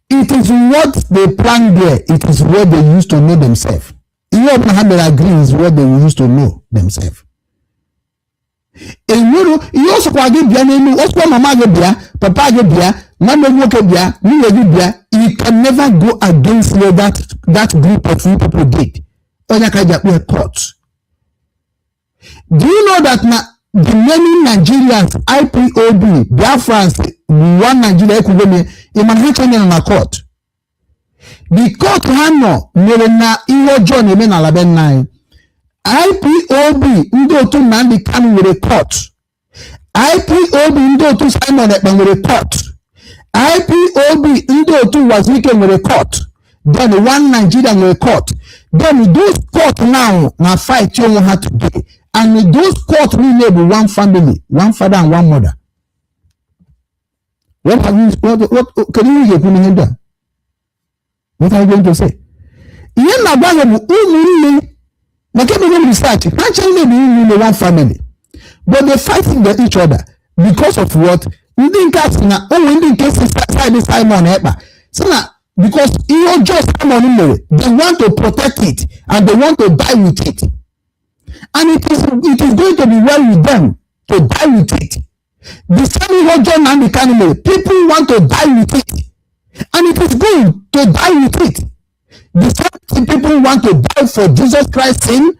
it is what they plan there, it is what they use to know themselves. Ihe ọbụla ha mere agree is what they use to know themselves. Enwere ihe ọ sọkwa gị bịa n'elu, ọ sọkwa mama gị bịa, papa gị bịa, nwanne gị nwoke bịa, nwunye gị bịa, you can never go against what that group of you people did. Onye ka ji akpọ ya court. Do you know that na the many Nigerians, IPOB, Biafrans, one Nigeria, ekwugo m ị mana ha chọrọ na court. The court ha nọ mere na ihe ọjọọ na-eme n'ala be nna anyị. IPOB ndị otu Nnamdi Kanu nwere court. IPOB ndị otu Simon Ekpa nwere court. IPOB ndị otu Wazirike nwere court. Then one Nigeria nwere court. Then those court now na fight onwe ha today, and those court niile bụ one family, one father and one mother. What have you what, kedu ihe ị ga-ekwu n'ihe ndị a? What are you going to say? Ihe m na-agwa gị bụ, ụmụnne, maka emego m research, ha nche niile bụ ụmụnne, one family, but they fight each other because of what? Ndị nke a sị na onwe ndị nke si side Simon Ekpa sị na because ihe ọjọọ Simon mere, they want to protect it and they want to die with it, and it is going to be well with them to die with it. The same ihe ọjọọ Nnamdi Kanu mere, people want to die with it, and it is good to die with it. The same people want to die for Jesus Christ's sin,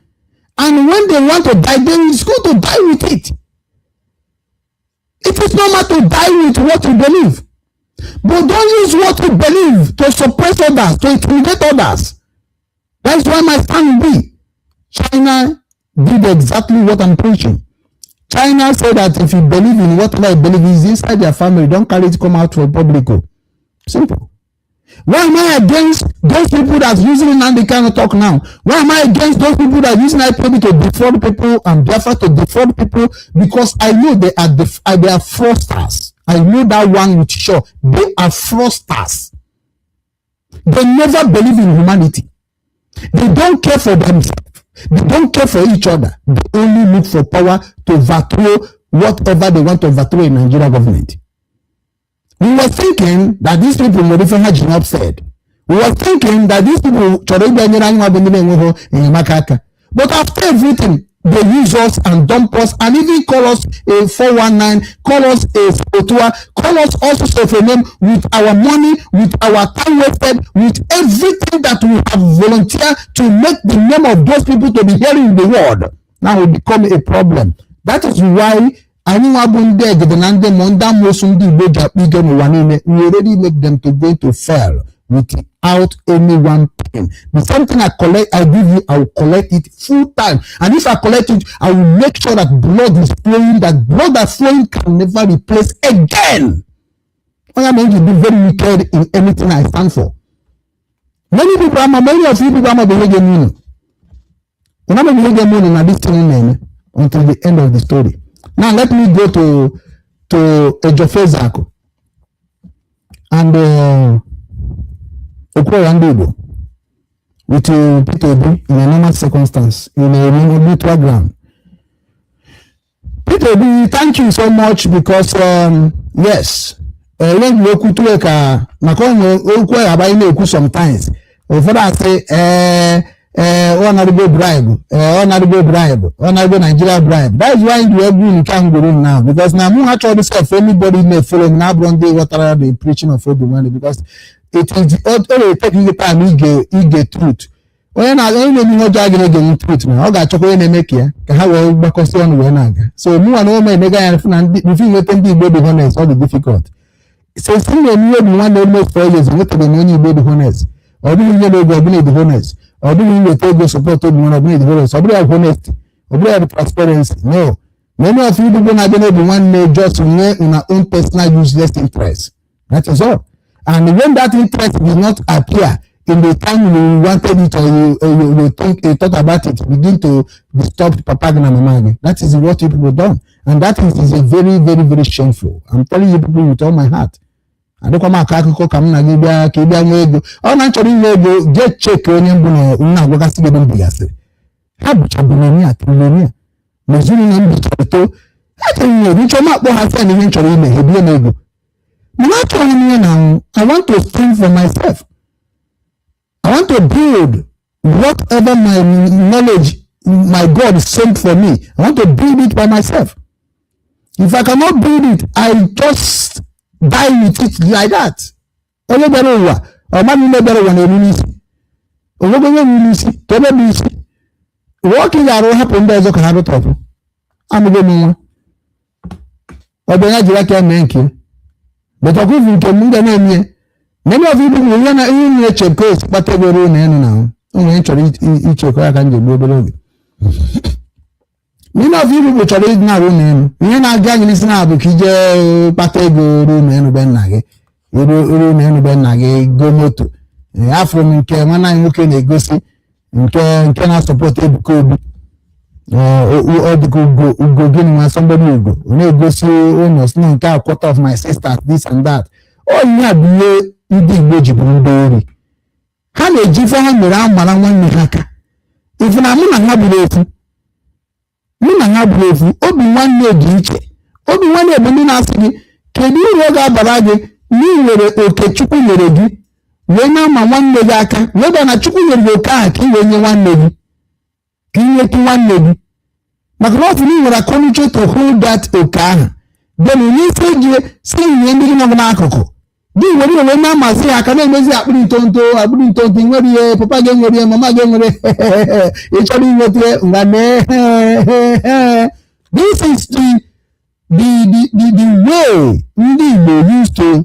and when they want to die, they is good to die with it. It is normal to die with what you believe, but don't use what you believe to suppress others, to intimidate others. That's why my stand will be, China did exactly what I'm preaching. China said that if you believe in whatever you believe is inside their family, don't carry it come out for public o. Simple. Why am I against those people that's using Nnamdi Kanu talk now? Why am I against those people that are using IPOB to defraud people and Biafra to defraud people? Because I know they are fraudsters. I know that one with sure. They are fraudsters. They never believe in humanity. They don't care for themselves. They don't care for each other. They only look for power to overthrow whatever they want to overthrow in Nigeria government. We were thinking that these people nwere ife ha ji upset. We were thinking that these people chọrọ ịbịa nyere anyị nwa bụ ndị na-enweghị enyemaka aka. But after everything, they use us and dump us and even call us a 419, call us a saboteur, call us all sorts of a name with our money, with our time wasted, with everything that we have volunteered to make the name of those people to be hearing in the world. Now it become a problem. That is why anyị nwa bụ ndị egede na ndị mmụọ, ndị amoosu, ndị Igbo ji akpa ike n'ụwa niile. We already make them to go to fail without any one pain. The same thing I collect, I give you, I will collect it full time, and if I collect it, I will make sure that blood is flowing, that blood that's flowing can never replace again. Onye mere ji be very wicked in anything I stand for. Many people ama, many of you people ama bụ ihe ga-eme unu. Unu ama ihe ga-eme unu na this thing na-eme until the end of the story. Now let me go to Ejofezaku and Okwuluora Ndị Igbo with Peter Obi in a normal circumstance, in a neutral ground. Peter Obi, thank you so much because yes, Ele mgbe okwu tụwe ka maka onwe okwu ya agba na-ekwu sometimes, ụfọdụ asị, ee ee, ọ narụgo bribe, ee, ọ narụgo bribe, ọ narụgo Nigeria bribe. That is why ndị egwu nke ahụ gwuru now, because na mụ ha chọrọ sef anybody na-follow m na-abụrụ ndị ghọtara the preaching of Obi Nwanne, because it is ọ na-etake gị time ige truth. Onye na onye na-eme ihe ọjọọ agaghị egenwu truth, na ọ ga-achọkwa onye na-eme ka ya ka ha wee gbakọsị ọnụ wee na-aga. So mụnwa na ụmụ emega ya fụ na ndị before nweta ndị Igbo dị honest, ọ dị difficult. Since m na-eme ihe Obi Nwanne almost 4 years, enwetabeghị m onye Igbo dị honest. Ọ bụghị nye ego, ọ bụla dị honest. Ọ bụghị nweta ego support Obi Nwanne, ọ bụla dị honest. Ọ bụrụ ya honesty, ọ bụrụ ya bụ transparency, no. Many of you people na-abịa n'Obi Nwanne just nwee una own personal useless interest, that is all. And when that interest did not appear in the time you wanted it or you think you thought about it, begin to disturb papa gị na mama gị. That is what you people done, and that is a very, very, very shameful. I'm telling you people with all my heart. Adịkwa m akọ akụkọ ka m na gị bịa ka ị bịa nwee ego. Ọ na nchọrọ inwe ego, jee check onye mbụ na m na-agwagasị gị ebe m bigasịrị. Ha bụcha billionaire, trillionaire, na ezinụlọ m bichara eto. Achọrọ m ego nchọ m akpọ ha sị na ihe m chọrọ ime, ha ebie m ego. Mana achọghị m ihe na I want to stand for myself. I want to build whatever my knowledge, my God sent for me. I want to build it by myself. If I cannot build it, I just die with it like that. Onye bịara ụwa, ọma niile bịara ụwa na-eru n'isi. Onwego onye ruru n'isi, ka ebe bụ isi. Ụwa ka ị ga-arụ, hapụ ndị ọzọ ka ha rụtọpụ. Amụgo m nwa. Ọ bụ ya jiri aka ya mee nke ya. But ọkụfu nke m ga na-eme ya. Many of you people, ihe na ihe na-eche ka esi kpata ego ruo na enu na ahụ. O nwere chọrọ ichekwa ya ka m ji egbu obere oge. Many of you people chọrọ ịdị na-arụ n'elu. Ihe na-aga anyị n'isi na-abụ ka ije kpata ego ruo n'elu be nna gị, ruo n'elu be nna gị, go moto. Afọ m nke nwanne anyị nwoke na-egosi nke na-asupport Ebuka Obi. Ọ dịka ugo ugo gịnị nwa somebody ugo, ọ na-egosi ụlọ si na nke a quarter of my sister, this and that. Ọ ihe a bụ ihe ndị Igbo ji bụrụ ndị ori. Ha na-eji ife ha mere amara nwanne ha aka. Ife na mụ na ha bụrụ ofu, mụ na ha bụrụ ofu. Obi Nwanne dị iche. Obi Nwanne bụ ndị na-asị gị, kedu uru ọ ga-abara gị na ị nwere oke Chukwu nyere gị wee na-ama nwanne gị aka, wee bịa na Chukwu nyere gị oke ahụ ka ị wee nye nwanne gị, ka ị nyetụ nwanne gị, maka na ọ bụ na ị nwere akọnuche to hold that oke ahụ, then onye isi eji si nye ndị gị nọ n'akụkụ gị were wee na-amazi ha aka, na-emezi akpịrị ntonto, akpịrị ntonto. Nwere ihe papa gị nwere, ihe mama gị nwere, ị chọrọ inweta ngwa mee. This is the way ndị Igbo used to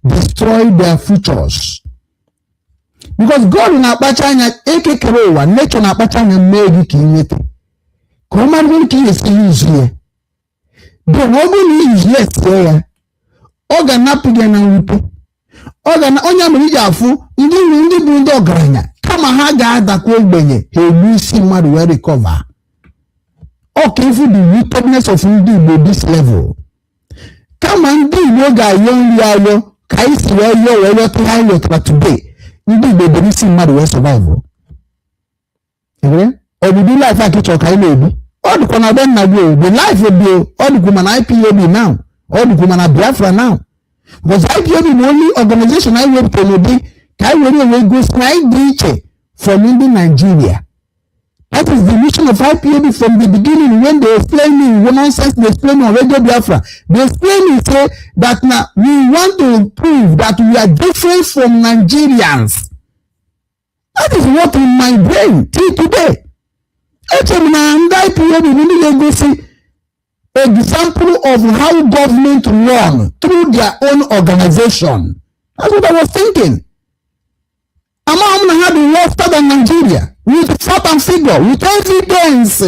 destroy their futures, because God na-akpacha anya ekekere ụwa, nature na-akpacha anya mee gị ka ị nweta, ka ọ mara ka ị ga-esi use ya. Then ọ bụrụ na ị useless ya, ọ ga-anapụ gị na mwute. Ọ ga na onye mere iji afụ ndị bụ ndị ọgaranya, kama ha ga-adakwa ogbenye, ha egbu isi mmadụ wee recover. Ọ ka ifu the wickedness of ndị Igbo this level. Kama ndị Igbo ga-ayọ nri ayọ ka anyị si wee yọọ wee yọta ihe anyị yọtara today, ndị Igbo bere isi mmadụ wee survive. Obibi life a ka ị chọrọ ka anyị na-ebi, ọ dịkwa na be nna gị o. The life dị o, ọ dịkwa mana IPOB now, ọ dịkwa mana Biafra now, because IPOB bụ only organization anyị wepụtara n'ụdị ka anyị were wee gosi na anyị dị iche from ndị Nigeria. That is the mission of IPOB from the beginning. When they explain me nonsense, they explain on Radio Biafra. They explain me say that now we want to prove that we are different from Nigerians. That is what in my brain till today. Eche m na ndị IPOB bụ ndị na-egosi example of how government run through their own organization. That's what I was thinking. Amaghị m na ha dị worse than Nigeria with fact and figure, with evidence.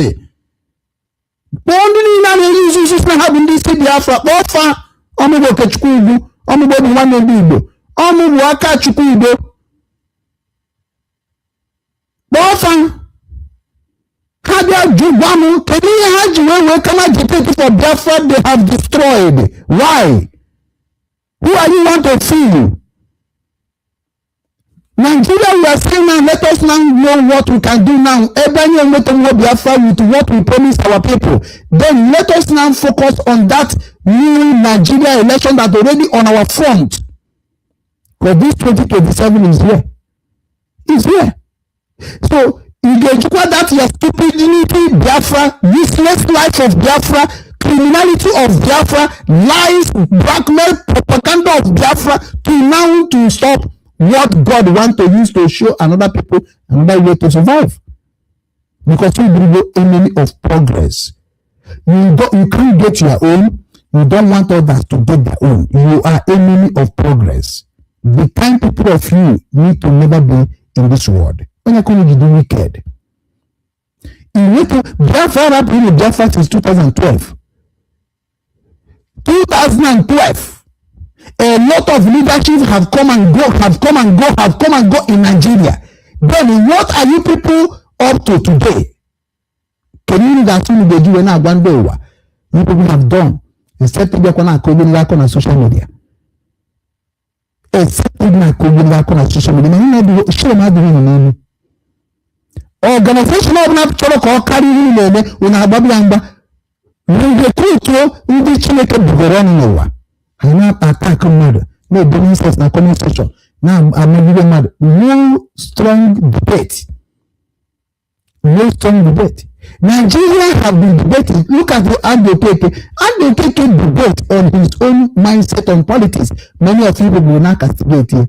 Kpọọ ndị niile a na-eri nzuzu si na ha bụ ndị isi Biafra, kpọọ fa. Ọmụgwọ Okechukwu Ugwu, ọmụgwọ bụ nwanne ndị Igbo, ọmụgwọ aka Chukwu Udo. Kpọọ fa, ha bịa jụ gwa m kedu ihe ha ji wee kama agitate for Biafra they have destroyed. Why? Who are you want to fool? Nigeria, we are saying now, let us now know what we can do now. Ebe anyị enweta Biafra with what we promised our people. Then let us now focus on that new Nigeria election that already on our front. Because this 2027 is here. Is here. So you ga-ejikwa that your stupidity Biafra, useless life of Biafra, criminality of Biafra, lies, blackmail, propaganda of Biafra to now to stop what God want to use to show another people another way to survive. Because you be the enemy of progress. You can't get your own. You don't want others to get their own. You are enemy of progress. The kind people of you need to never be in this world. Onye ka unu ji dị wicked. Iwetu Biafra rapụ unu Biafra since 2012. 2012, a lot of leadership have come and go, have come and go, have come and go in Nigeria. Then what are you people up to today? Kedu unu ga-asị unu ga-eji wee na-agwa ndị ụwa you people have done, except ịbịakwa na-akọ ogologo akọ na social media, except ịdị na-akọ ogologo akọ na social media? Mana unu adịghị shame adịghị unu n'elu. Organization ọbụla chọrọ ka ọ karịa ihe unu na-eme, unu agbabi ya mgba, recruituo ndị Chineke bugoro ọnụ n'ụwa. Ha na-attack mmadụ, na-ede nonsense na comment section, na-amagide mmadụ. No strong debate, no strong debate. Nigeria have been debating. Look at the Andy Okeke. Andy Okeke debate on his own mindset on politics. Many of you people will now castigate here.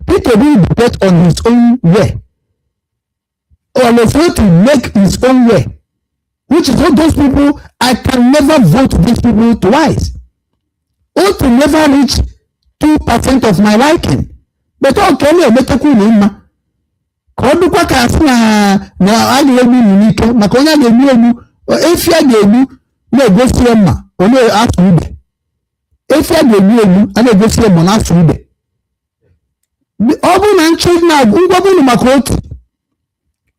Peter Obi debate on his own way, or to make his own way, which is what those people, I can never vote these people twice. Otu never reach 2% of my liking, but ọ ka ọ na-emetakwa unu mma ka ọ dịkwa ka asị na a ga-egbu unu n'ike, maka onye a ga-egbu egbu, efi a ga-egbu na-egosi ya mma, ọ na-asụ ube. Efi a ga-egbu egbu a na-egosi ya mma na-asụ ube. Ọ bụrụ na nchụ na ngwagwa unu maka otu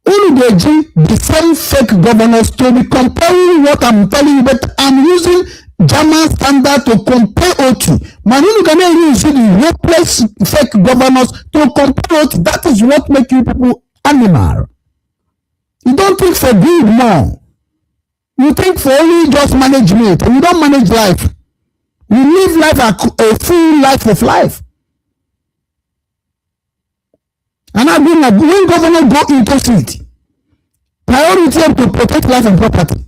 unu ga-eji the same fake governors to be comparing what I'm telling you, but I'm using German standard to compare Otti. Mana unu ga na-use the hopeless fake governors to compare Otti. That is what make you people animal. You don't think for good more. You think for only just management. You don't manage life. You live life a full life of life. And I mean, like, when governor go into seat, priority to protect life and property.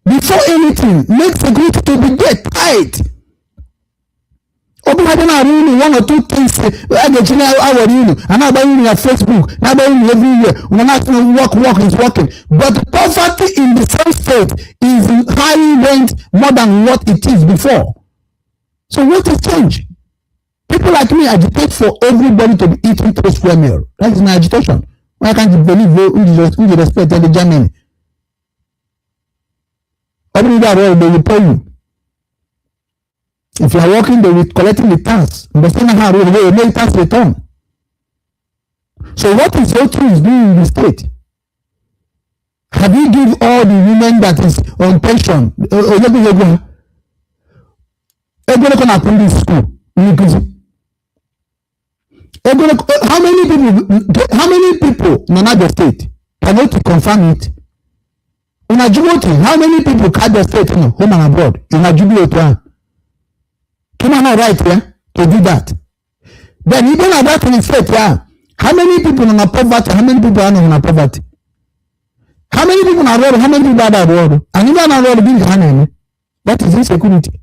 Before anything, make security to be there tight. Ọ bụrụ ha na-arụ unu one or two things a ga-eji na-awere unu a na-agba unu na Facebook, na-agba unu everywhere, unu na-asị na work, work is working, but poverty in the same state is high rent more than what it is before. So what is change? People like me agitate for everybody to be eating three square meal. That is my agitation. Why can't you believe you respect the Germany? Ọ bụrụ ndị arụ ọrụ, they will pay you. If you are working, they will collecting the tax. Mgbe sị na ha arụ ọrụ, they will make tax return. So what is Otu is doing in the state? Have you give all the women that is on pension onye bụ ego ha? Ego ole ka na-akwụ ndị school ndị nkụzi? Ego ole? How many people nọ na Abia State? Can you confirm it? Una jụrụ otu how many people ka Abia State nọ home and abroad? Una jụrụ otu ahụ, kima na right ya to do that. Then even na that state ahụ, how many people nọ na poverty? How many people anọghị na poverty? How many people na-arụ ọrụ? How many people ada arụ ọrụ? And ndị a na-arụ ọrụ, gịnị ka ha na-eme? That is insecurity.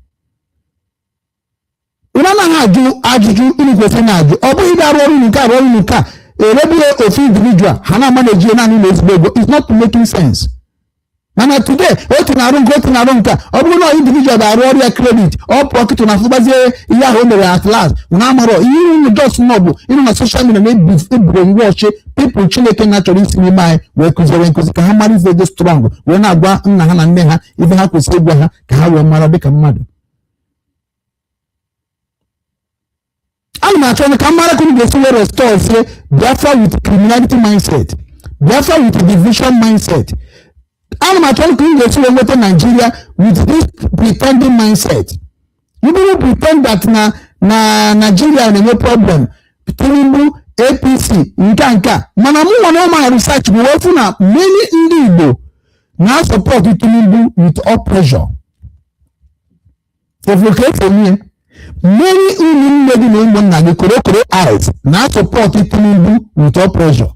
Unu anaghị ajụ ajụjụ unu kwesịrị na-ajụ. Ọ bụghị ịga arụ ọrụ unu nke arụ ọrụ unu nke a erebughị ofu individual ha na-ama na-eji naanị na ezigbo ego. It's not making sense. Mana today, otu na-arụ nke, otu na-arụ nke a. Ọ bụrụ na individual ga-arụ ọrụ ya, credit ọ pụọ kịtụ na afụgbazie ihe ahụ o mere. At last, unu amarọ ihe unu just nọ bụ ịnụ na social media na-ebrainwash people. Chineke na chọrọ isi n'ime anyị wee kụziere nkụzi ka ha mara ife dị strong, wee na-agwa nna ha na nne ha ife ha kwesịrị ịgwa ha ka ha wee mara dịka mmadụ. Ana m achọ ka m mara ka unu ga-esi wee restore sie Biafra with criminality mindset, Biafra with division mindset. Ana m achọ ka unu ga-esi wee nweta Nigeria with this pretending mindset. You people pretend that na Nigeria na-enwe problem. Tinubu, APC, nke a nke a. Mana mụ nwa na my research bụ wee fụ na many ndị Igbo na-support Tinubu with all pressure. Efu ka esi eme ya. Many ụmụnne gị na ụmụnna gị korokoro eyes na-support Tinubu with all pressure.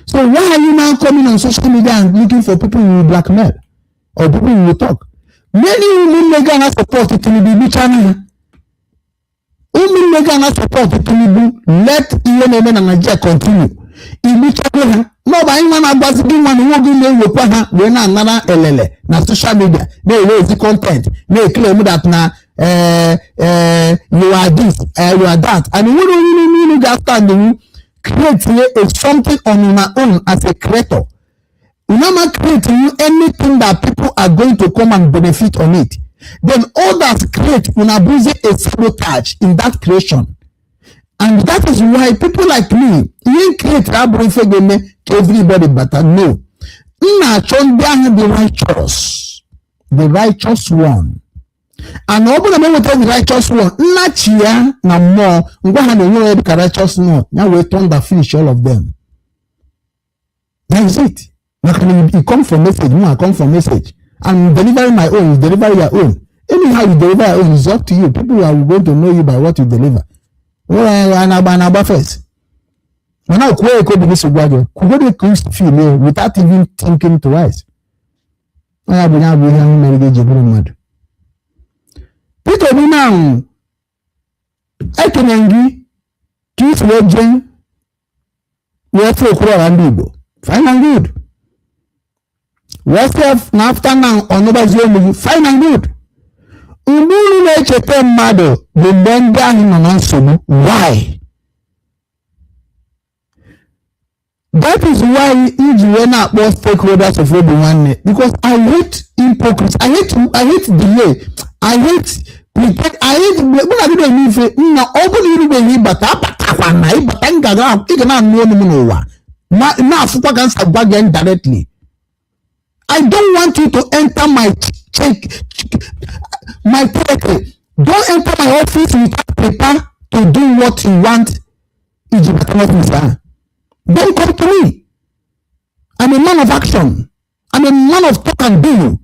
So why are you now coming on social media and looking for people you will blackmail or people you will talk? Many ụmụnne gị na-support Tinubu, gbuchana ha. Ụmụnne gị na-support Tinubu, let ihe na-eme na Nigeria continue, igbuchago ha. N'ọba anyị nwa na-agbazi gị nwa na nwa gị na-ewekwa ha wee na-anara elele na social media, na-ewe ezi content, na-eclaim that na you are this, you are that, and nwere onye n'ime unu ga-stand wu create a something on your own as a creator. You no ma create anything that people are going to come and benefit on it, then others create, una bring a sabotage in that creation. And that is why people like me, ihe create abụrụ ife ga-eme ka everybody bata. No, m na-achọ ndị ahụ dị righteous, the righteous one. And ọ bụrụ na m enweta the righteous one, nnachi ya na mmụọ ngwa ha na-enwere onye dịka righteous one ya wee thunder finish all of them. That is it. Maka na you come for message, me, I come for message. I'm delivering my own, you deliver your own. Anyhow you deliver your own is up to you. People are going to know you by what you deliver. Nwere a na-agba na-agba first, mana kwuo ka obi gị si gwa gị, kwugoro ka you feel without even thinking twice. Ya bụ, ya bụ ihe ahụ mere gị ji bụrụ mmadụ. Peter Obi, now ekene gị ka isi wee jee wee fụ Okwuluọra ndị Igbo. Fine and good. Wee sị na after now ọnụbazi olu gị. Fine and good. Mgbe unu na-echeta mmadụ bụ mgbe ndị ahụ nọ na nsogbu. Why? That is why iji wee na-akpọ stakeholders of Obi Nwanne, because I hate hypocrisy, I hate delay, I hate pretend, I hate mụ na gị na-eme ife nna. Ọ bụrụ na irubeghị ịbata, abatakwa na ịbata, ị ga na-anụ olu m n'ụwa, na-afụkwa ka nsa gwa gị indirectly. I don't want you to enter my check, my territory. Don't enter my office without prepare to do what you want. Iji bata n'ọfịs ahụ, don't come to me. I'm a man of action. I'm a man of talk and do.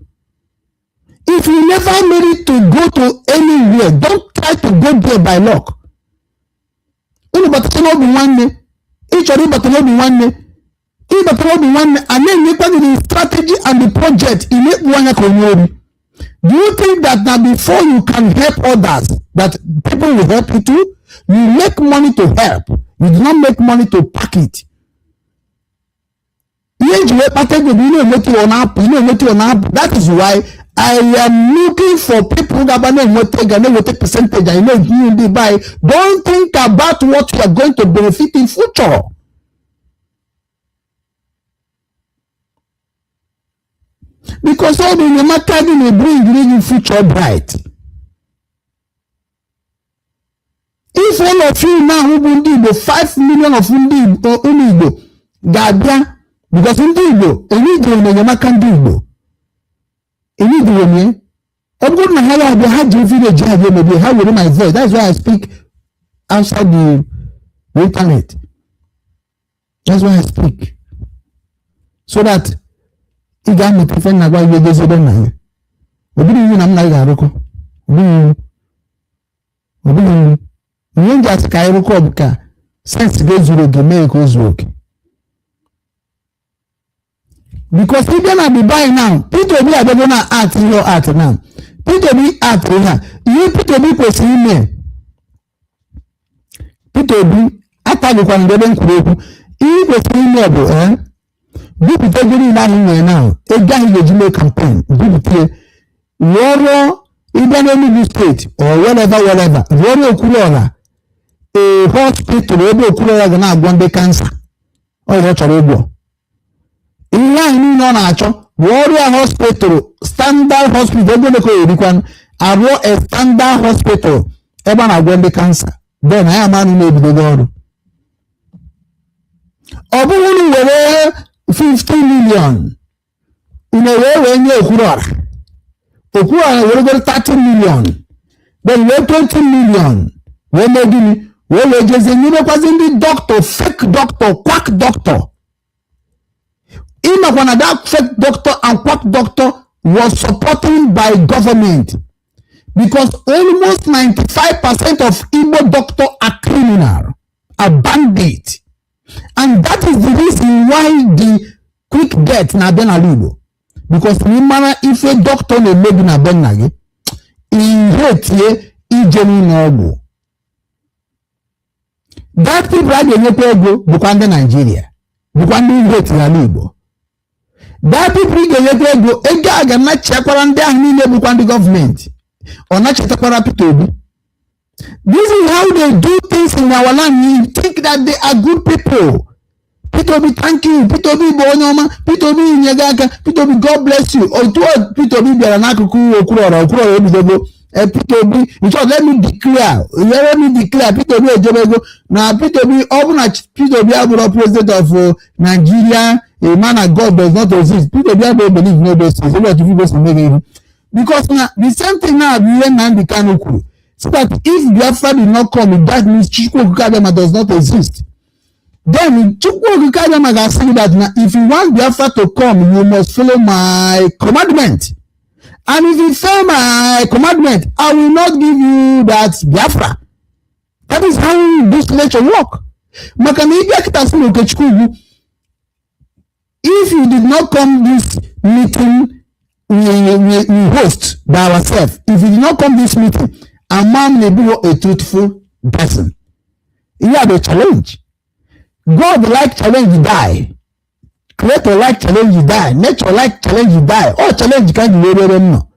If you never made it to go to anywhere, don't try to go there by luck. Unu batacha n'Obi Nwanne, ị chọrọ ịbata n'Obi Nwanne, ịbata n'Obi Nwanne, a na-enyekwa gị the strategy and the project, ị na-ekpu anya ka onye ori. Do you think that na before you can help others that people will help you too? You make money to help, you do not make money to pack it. Ihe eji wee kpata ego bụ ị na-enweta, ọ na-apụ, ị na-enweta, ọ na-apụ. That is why I am looking for people ga-aba na-enweta ego, na-enweta percentage, anyị na-etinye ndị be anyị. Don't think about what you are going to benefit in future, because ọ bụ enyemaka gị na-ebring gị future bright. If all of you now bụ ndị Igbo, 5 million of ndị Igbo, ụmụ Igbo ga-abịa, because ndị Igbo enidiri m enyemaka, ndị Igbo enidiri m ya. Ọ bụrụ na ha ya abịa, ha ji village ha ga-emebi, ha were my voice. That's why I speak outside the internet. That's why I speak, so that ị ga-amụta ife nna gwa gị, egozi ebe nna gị. Ọ bụrụ iwu na m na gị ga-arụkọ, ọ bụghị iwu, ọ bụghị iwu. Ihe m ji asị ka anyị rụkọ bụ ka sense gị zuru oke mee ka o zuo oke, because ị bịa na Dubai now, Peter Obi abịago na art ihe art now. Peter Obi art ihe a, ihe Peter Obi kwesịrị ime. Peter Obi atagịkwa mgbe ebe m kwuru okwu. Ihe kwesịrị ime bụ bupụta ego niile ahụ nwere now, ego ahụ ga-eji mee campaign, bupụta ya, rụọ rụọ. Ịbịa n'Enugu Steeti or wherever, wherever, rụọ ọrụ Okwuluọra ee hospital ebe Okwuluọra ga na-agwọ ndị cancer. Ọ ihe ọ chọrọ ịgwọ, ihe ahụ niile ọ na-achọ bụ ọrịa hospital, standard hospital. Ego ole ka o erikwanụ arụọ a standard hospital ebe a na-agwọ ndị cancer? Then anyị ama na ebidogo ọrụ. Ọ bụghị unu were 50 million, unu wee nye Okwuluọra, Okwuluọra were goro 30 million, then wee 20 million wee mee gịnị? Wee jezie nyebekwazi ndị doctor, fake doctor, quack doctor. Ịmakwa na that fake doctor and quack doctor was supported by government, because almost 95% of Igbo doctor are criminal, are bandit, and that is the reason why the quick death na-abịa n'ala Igbo, because na ịmara ife doctor na-eme gị na be nna gị, ihe tie ije n'ụlọ ọgwụ. That people a ga-enyekwa ego bụkwa ndị Naijiria, bụkwa ndị ihe n'ala Igbo. That people ị ga-enyekwa ego, ego a ga-anachiakwara ndị ahụ niile, bụkwa ndị gọọmenti. Ọ nachetakwara Peter Obi. This is how they do things in our land. You think that they are good people. Peter Obi, thank you. Peter Obi bụ onye ọma. Peter Obi nye gị aka. Peter Obi, God bless you. Otu Peter Obi bịara n'akụkụ Okwuluọra, Okwuluọra ebidogo. Peter Obi, in short, let me declare, let me declare, Peter Obi ejebego na Peter Obi. Ọ bụ na Peter Obi abụrụ president of Nigeria, a man na God does not exist. Peter Obi abụrụ believe no those things. Ebe ọchịchị gosi mmega ihu, because na the same thing na bụ ihe Nnamdi Kanu kwuru, so that if Biafra did not come, that means Chukwu Okike Abiama does not exist. Then Chukwu Okike Abiama ga-asị gị that na if you want Biafra to come, you must follow my commandment, and if you fail my commandment, I will not give you that Biafra. That is how this nature work. Maka na ịbịa kịta sị na Okechukwu ugwu, if you did not come this meeting we host by ourselves, if you did not come this meeting, amam na ebugo a truthful person. You have a challenge. God like challenge, you die. Creator like challenge, you die. Nature like challenge, you die. All challenge ka ji wee rere m nọ.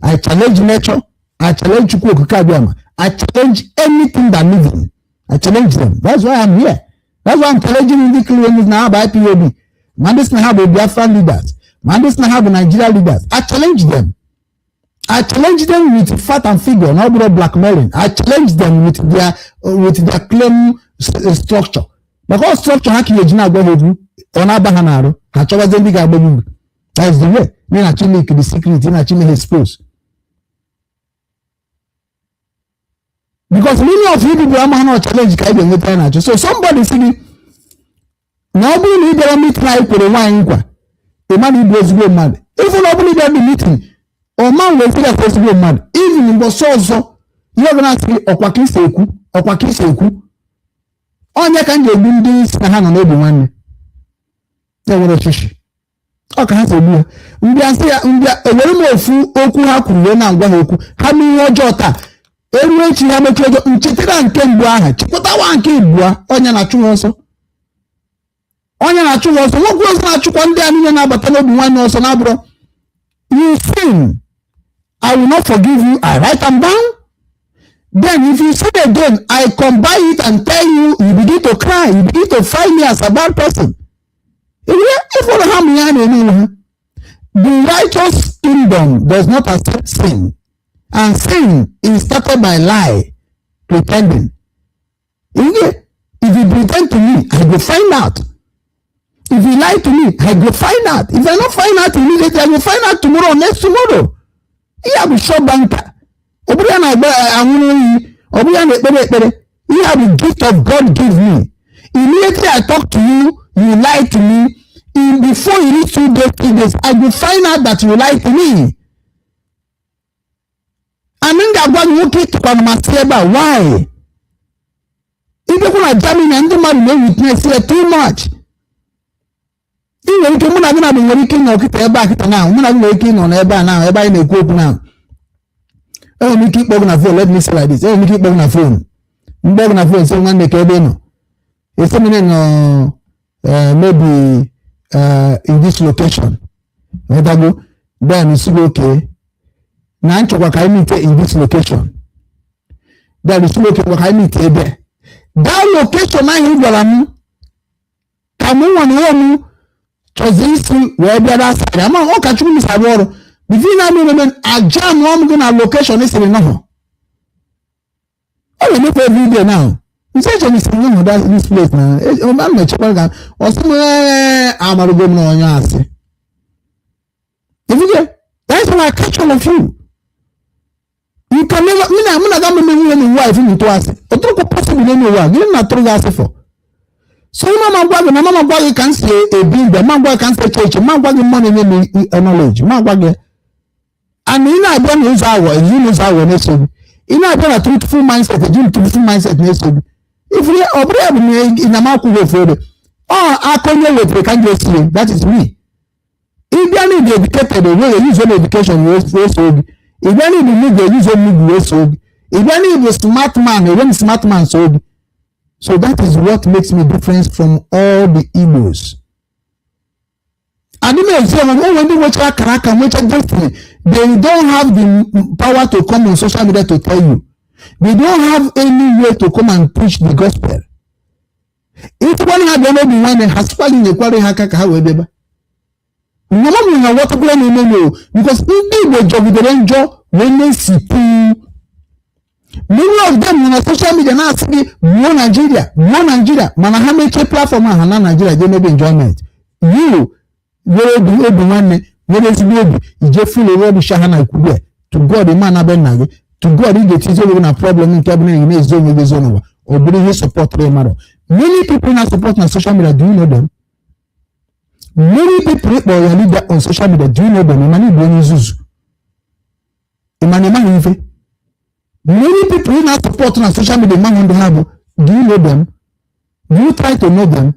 I challenge nature, I challenge Chukwu Okike Abiama, I challenge anything that living. I challenge them. That's why I'm here. That's why I'm challenging ndị claim na ha bụ IPOB, ma ndị sị na ha bụ Biafran leaders, ma ndị sị na ha bụ Nigeria leaders. I challenge them. I challenge them with fact and figure, not bụrụ blackmailing. I challenge them with their claim structure. Maka ọ structure ha ka eji na-agwa ha okwu, ọ na-aba ha n'arụ, ha chọbazie ndị ga-agba gị. That is the way. Ị na-achọ leak the secret, ị na-achọ ime ha expose. Because many of you people amaghị na challenge ka anyị ga-enweta ya na-achọ. So somebody sị gị na ọ bụrụ na ị bịara meeting anyị kwere nwaanyị nkwa, ị ma na ịbụ ezigbo mmadụ. Ịfụ na ọ bụrụ na ị bịara the meeting, ọma nwere sị gị ezigbo mmadụ. Even mgbe ọzọ ihe ọbụla asị gị, ọkwa ka isi ekwu, ọkwa ka isi ekwu. Onye ka m ga-egbu ndị si na ha nọ n'obi nwanne ya nwere ọchịchị, ọ ka ha si egbu ya. Mbịa sị ya mbịa ewere m ofu okwu ha kwuru wee na-agwa ha okwu. Ha mee ihe ọjọọ taa, eruo echi ha mechie ọjọọ, nchetara nke mbụ aha chịkọtawa nke ibua. Onye na-achụ ha ọsọ, onye na-achụ ha ọsọ, nwoke ọzọ na-achụkwa ndị a niile na-abata n'obi nwanne ọsọ na-abụrụ you sin, I will not forgive you. I write them down. Then if you sin again, I combine it and tell you, you begin to cry, you begin to find me as a bad person. Ịfụrụ ha mụ ya na-eme onwe ha. The righteous kingdom does not accept sin, and sin is started by lie, pretending. If you pretend to me, I go find out. If you lie to me, I go find out. If I not find out immediately, I go find out tomorrow or next tomorrow. Ihe a bụ sure banker. Ọ bụrụ ya na-agba anwụrụ oyi, ọ bụrụ ya na-ekpere ekpere. Ihe a bụ gift of God give me. Immediately I talk to you, you lie to me. In before you reach 2 days, 3 days, I go find out that you lie to me. And m ga-agwa gị, nwoke, ịtụkwana m asị ebe a. Why? Ịbịakwa na Germany, ndị mmadụ na-ewitness ya too much. Ị nwere ike mụ na gị na nwere ike ịnọ kịta ebe a kịta na mụ na gị nwere ike ịnọ n'ebe a na ebe anyị na-ekwu okwu na enwere m ike ịkpọ gị na phone. Let me say like this: enwere m ike ịkpọ gị na phone, mgbe gị na phone, sị, "Nwanne, ka ebe ị nọ?" Esi m nọ maybe in this location. Nghọtago? Then si gị, okay, na nchọkwa ka anyị meet in this location. Then si gị, okay, ka anyị meet ebe that location ahụ ị gwara m, ka mụ nwa na onwe m chọzi isi wee bịa that side. Ama ọ ka Chukwu m si arụ ọrụ. Before na eme aja mụọ m gị na location esiri nọhụ, ọ na-emekwa everyday now. Nse eche m siri nọhụ that this place na a m na-echekwa ka ọsị m, ee, amarugo m na onye asị. Ifike, that's why I catch all of you. You can never, mụ na ga mmemme nwunye na wife m ntụ asị. Ọ dịrọkwa possible n'elu ụwa. Gịnị na-atụrụ gị asị for? So mama gwa gị na mama gwa gị ka m si ebi ndụ, ma gwa gị ka m si eche eche, ma gwa gị mmụọ na-enye m knowledge, ma gwa gị. And ị na-abịa n'ụzọ aghọ, eji n'ụzọ aghọ na-eso gị. Ị na-abịa na truthful mindset, eji m truthful mindset na-eso gị. Ifuru ọ bụrụ ya bụ na ị na m akwụghị ofu ebe ọ aka onye wetara ka m ga-esi ya. That is me. Ị bịa na ịdị educated, onwe use na education wee so gị. Ị bịa na ịdị n'igwe, use n'igwe wee so gị. Ị bịa na ịbụ smart man, enwe m smart man so gị. So that is what makes me different from all the Igbos. Adị m ezi onwe onwe ndị nwechara akara aka, nwecha destiny. They don't have the power to come on social media to tell you. They don't have any way to come and preach the gospel. Ịtụkwana ha bịa n'obi nwanne ha, sịkwa gị nyekwara ha aka ka ha wee bịaba. Mama m na ghọtakwala na eme o, because ndị Igbo jọgidere njọ wee na-esipụ. Many of them nọ na social media na-asị gị gbuo Nigeria, gbuo Nigeria, mana ha mechie platform ahụ na Nigeria jee mebe enjoyment. You nwere obi, obi nwanne, nwere ezigbo obi, ije follow rubbish ha na ekwube. To God, ma na be nna gị, to God, ị ga-etizi onwe gị na problem nke bụ na ị na-ezo onwe gị ezo n'ụwa. Ọ bụrụ ihe supportụrụ mmadụ. Many people na support na social media, do you know them? Many people ịkpọ ya leader on social media, do you know them? Ịmana ịbụ onye nzuzu, ịmana ịmaghị ife. Many people ị na-support na social media, ịmaghị ndị ha bụ. Do you know them? Do you try to know them?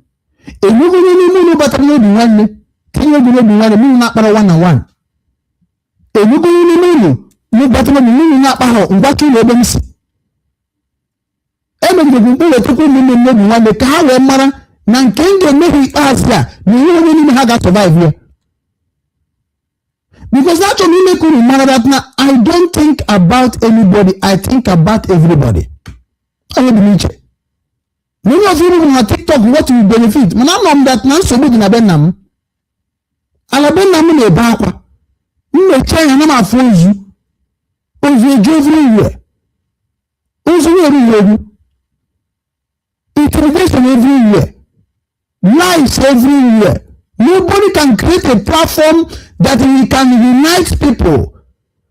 Enweghị onye n'ime unu batara n'obi nwanne, tinye obi n'obi nwanne mmiri na-akpara one na one. Enweghị onye n'ime unu n'batara n'obi mmiri na-akpa ha ngwacha ụlọ ebe m si emegidegwu mkpụrụ etukwu ụmụnne m n'obi nwanne ka ha wee mara na nke m ga-emeghe ikpeazụ a na ihe onye n'ime ha ga-survive ya, because achọrọ m ime ka unu mara that na I don't think about anybody, I think about everybody. Onye dị m iche. Many of you na TikTok, what you benefit? Mana anọ m that na nsogbu dị na be nna m, ala be nna m na-ebe akwa. M mechie anya na m afụ ozu, ozu eju everywhere, ozu na-erughị eru, intimidation everywhere, lies everywhere. Nobody can create a platform that he can unite people,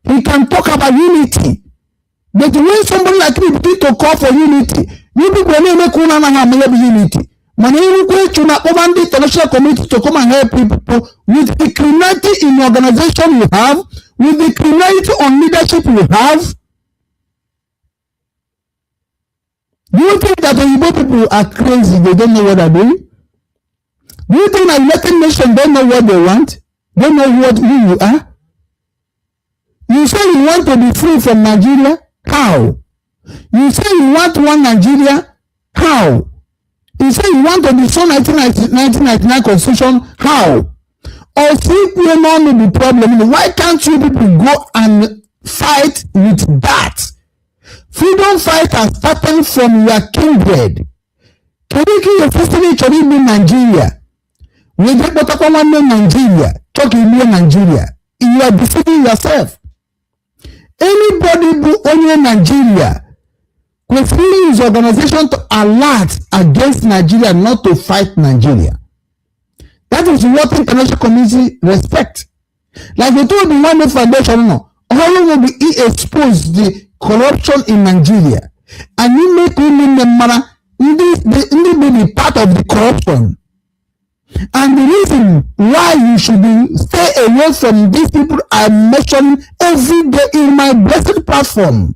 he can talk about unity. But when somebody like me begin to call for unity, you people na-eme ka unu anaghị ama ihe bụ unity. Mana irukwa ịchụ na akpọba ndị international community to come and help people with the criminality in the organization you have, with the criminality on leadership you have. Do you think that Oyibo people are crazy? They don't know what they're doing? Do you think that United Nations don't know what they want? Don't know what who you are? You say you want to be free from Nigeria? How? You say you want one Nigeria? How? You say you want to be so 1999 constitution? How? Or see no the problem. Why can't you people go and fight with that? Freedom fighters starting from your kindred. Kedu ka ihe kwesịrị chọrọ ime Nigeria? Wee jee kpọtakwa nwanne Nigeria chọọ ka imie Nigeria. You are deceiving yourself. Anybody bụ onye Nigeria kwesịrị use organization to alert against Nigeria, not to fight Nigeria. That is what international community respect. Like the two the One Foundation nọ ọrụ will be expose the corruption in Nigeria and you make ụmụnne mara ndị ndị bụ the part of the corruption and the reason why you should be stay away from these people I mention every day in my blessed platform.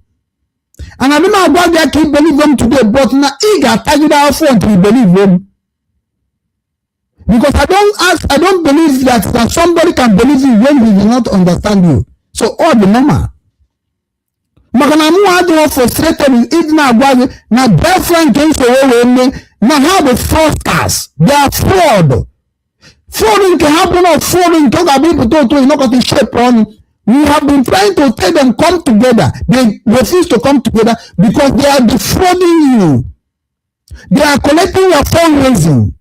And I don't know agwa gị ka you believe them today, but na ị ga-atagide afọ until you believe them, because I don't ask, I don't believe that somebody can believe you when he does not understand you. So all the normal maka na mụ adịghị frustrated with ịdị na-agwa gị na Biafra nke nsogbu wee mee na ha bụ fraudsters. They are fraud, fraud nke ha bụ na fraud nke ọ ga-abụ ịpụta otu ịnọkọta shape ọnụ. We have been trying to tell them, come together. They refuse to come together because they are defrauding you. They are collecting your fundraising,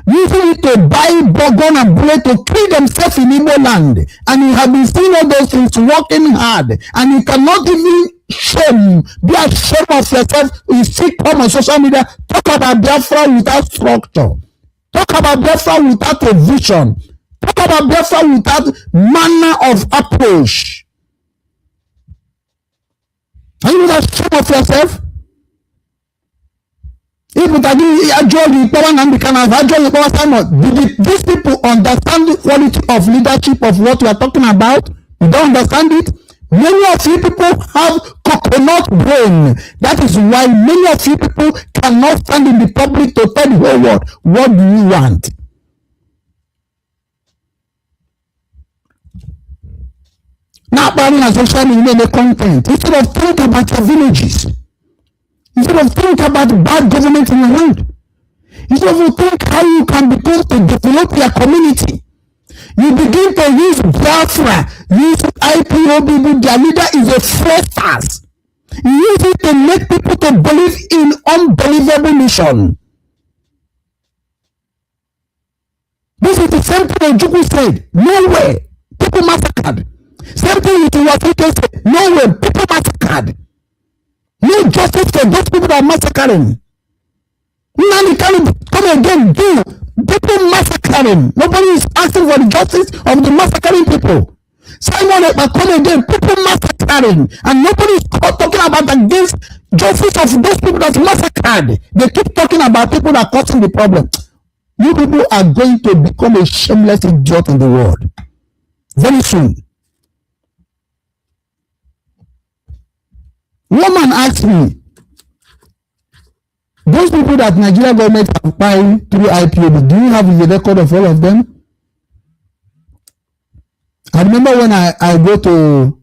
using it to buy gun and bullet to kill themselves in Igbo land. And you have been seeing all those things, working hard, and you cannot even shame, be ashamed of yourself. You still come on social media, talk about Biafra without structure, talk about Biafra without a vision, talk about Biafra without manner of approach. ashamed of yourself? Ịpụta gị ajụọ gị kpọwa Nnamdi Kanu, ajụọ gị kpọwa Simon. Did these people understand the quality of leadership of what we are talking about? You don't understand it. Many of you people have coconut brain. That is why many of you people cannot stand in the public to tell the whole world what do you want. Na-akparị na social media, na-eme content instead of think about your villages, instead of think about bad government in your land, instead of think how you can begin to develop your community. You begin to use Biafra, use IPOB, but their leader is a fraudster. You use it to make people to believe in unbelievable mission. This is the same thing Ojukwu said. Nowhere. People massacred. Same thing with Uwazuruike said. Nowhere. People massacred. No justice for those people that are massacring. Nnamdi Kanu come again, do people massacring. Nobody is asking for the justice of the massacring people. Simon Ekpa come again, people massacring, and nobody is talking about against justice of those people that massacred. They keep talking about people that are causing the problem. You people are going to become a shameless idiot in the world very soon. Woman asked me, those people that Nigeria government have buy through IPOB, do you have the record of all of them? I remember when I go to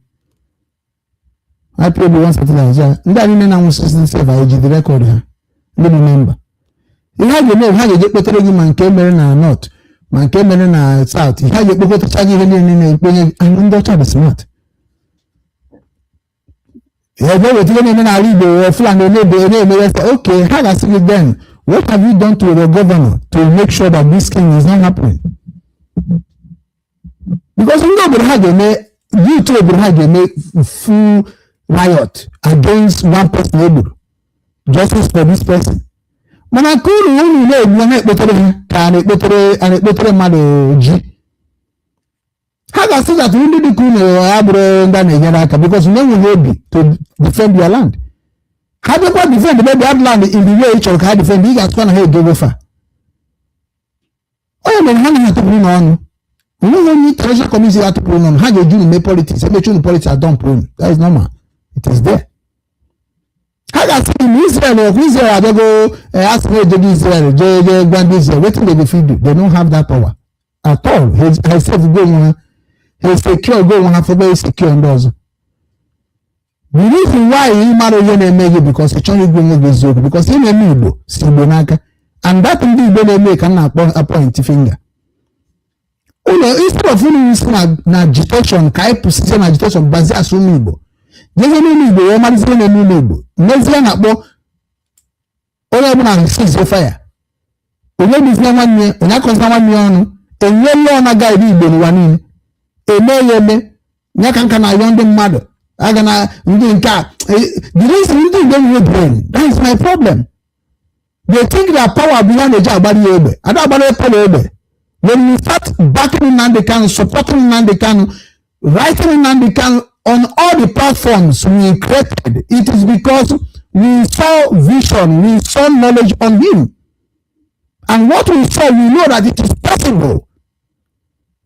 IPOB one certain Nigeria, ndị a niile na-anwụsịsị sef, anyị ji the record ha, ndị bụ member. Ihe a ga-eme, ha ga-eje kpetere gị ma nke mere na north, ma nke mere na south, ha ga-ekpokọtacha gị ihe niile na-ekpenye anyị. Ndị ọcha bụ smart. Ebe weta ihe na-eme n'ala Igbo, Fulani na-ebe na-emere. Okay, ha ga-asị gị, then what have you done to the governor to make sure that this thing is not happening? Because ndị obodo ha ga-eme, youth obodo ha ga-eme full riot against one person egburu, justice for this person. Mana nke unu na-egbu, na-ekpetere ha ka a na-ekpetere, a na-ekpetere mmadụ ji. Ha ga-asị that ndị dịka unu ya bụrụ ndị a na-enyere aka because na enweghị obi to defend your land. Ha bịakwa defend maybe that land in the way ị chọrọ ka ha defend, ị ga-asịkwa na ha egogo fa. Onye mere ha naghị atụpụrụ n'ọnụ, onweghị onye international community ga-atụpụrụ n'ọnụ. Ha ga-eji unu mee politics, emechi unu politics, adọmpụ unu. That is normal, it is there. Ha ga-asị gị na Israel ọkwa Israel abịago, asị na ejego Israel jee jee gwa ndị Israel wetin they go fit do. They don't have that power at all. Ha sef go onwe ha, ha secure go onwe ha, fọba secure ndị ọzọ. The reason why ị mara ihe na-eme gị, because ị chọghị igwe onwe gị eziokwu, because ị na-eme Igbo si Igbo n'aka, and that ndị Igbo na-eme ka m na-akpọ appoint finger ụlọ, instead of unu si na agitation ka anyị pụsịzie na agitation gbazie asụ ụmụ Igbo, jezie n'ụlọ Igbo wee malizie na-eme ụlọ Igbo mezie na-akpọ onye ọbụla sizie fire, onye bizie nwanne ya, onye akọzina nwanne ya ọnụ, enye lọọ na gaịdị Igbo n'ụwa niile eme ya eme ya ka nka na-ayọ ndị mmadụ aga na ndị nke a. The reason ndị Igbo nwere brain, that is my problem. They think their power bụ ihe a na-eji agbara ya egbe, ada agbara ya power egbe. When you start backing Nnamdi Kanu, supporting Nnamdi Kanu, writing Nnamdi Kanu on all the platforms we created, it is because we saw vision, we saw knowledge on him, and what we saw, we know that it is possible.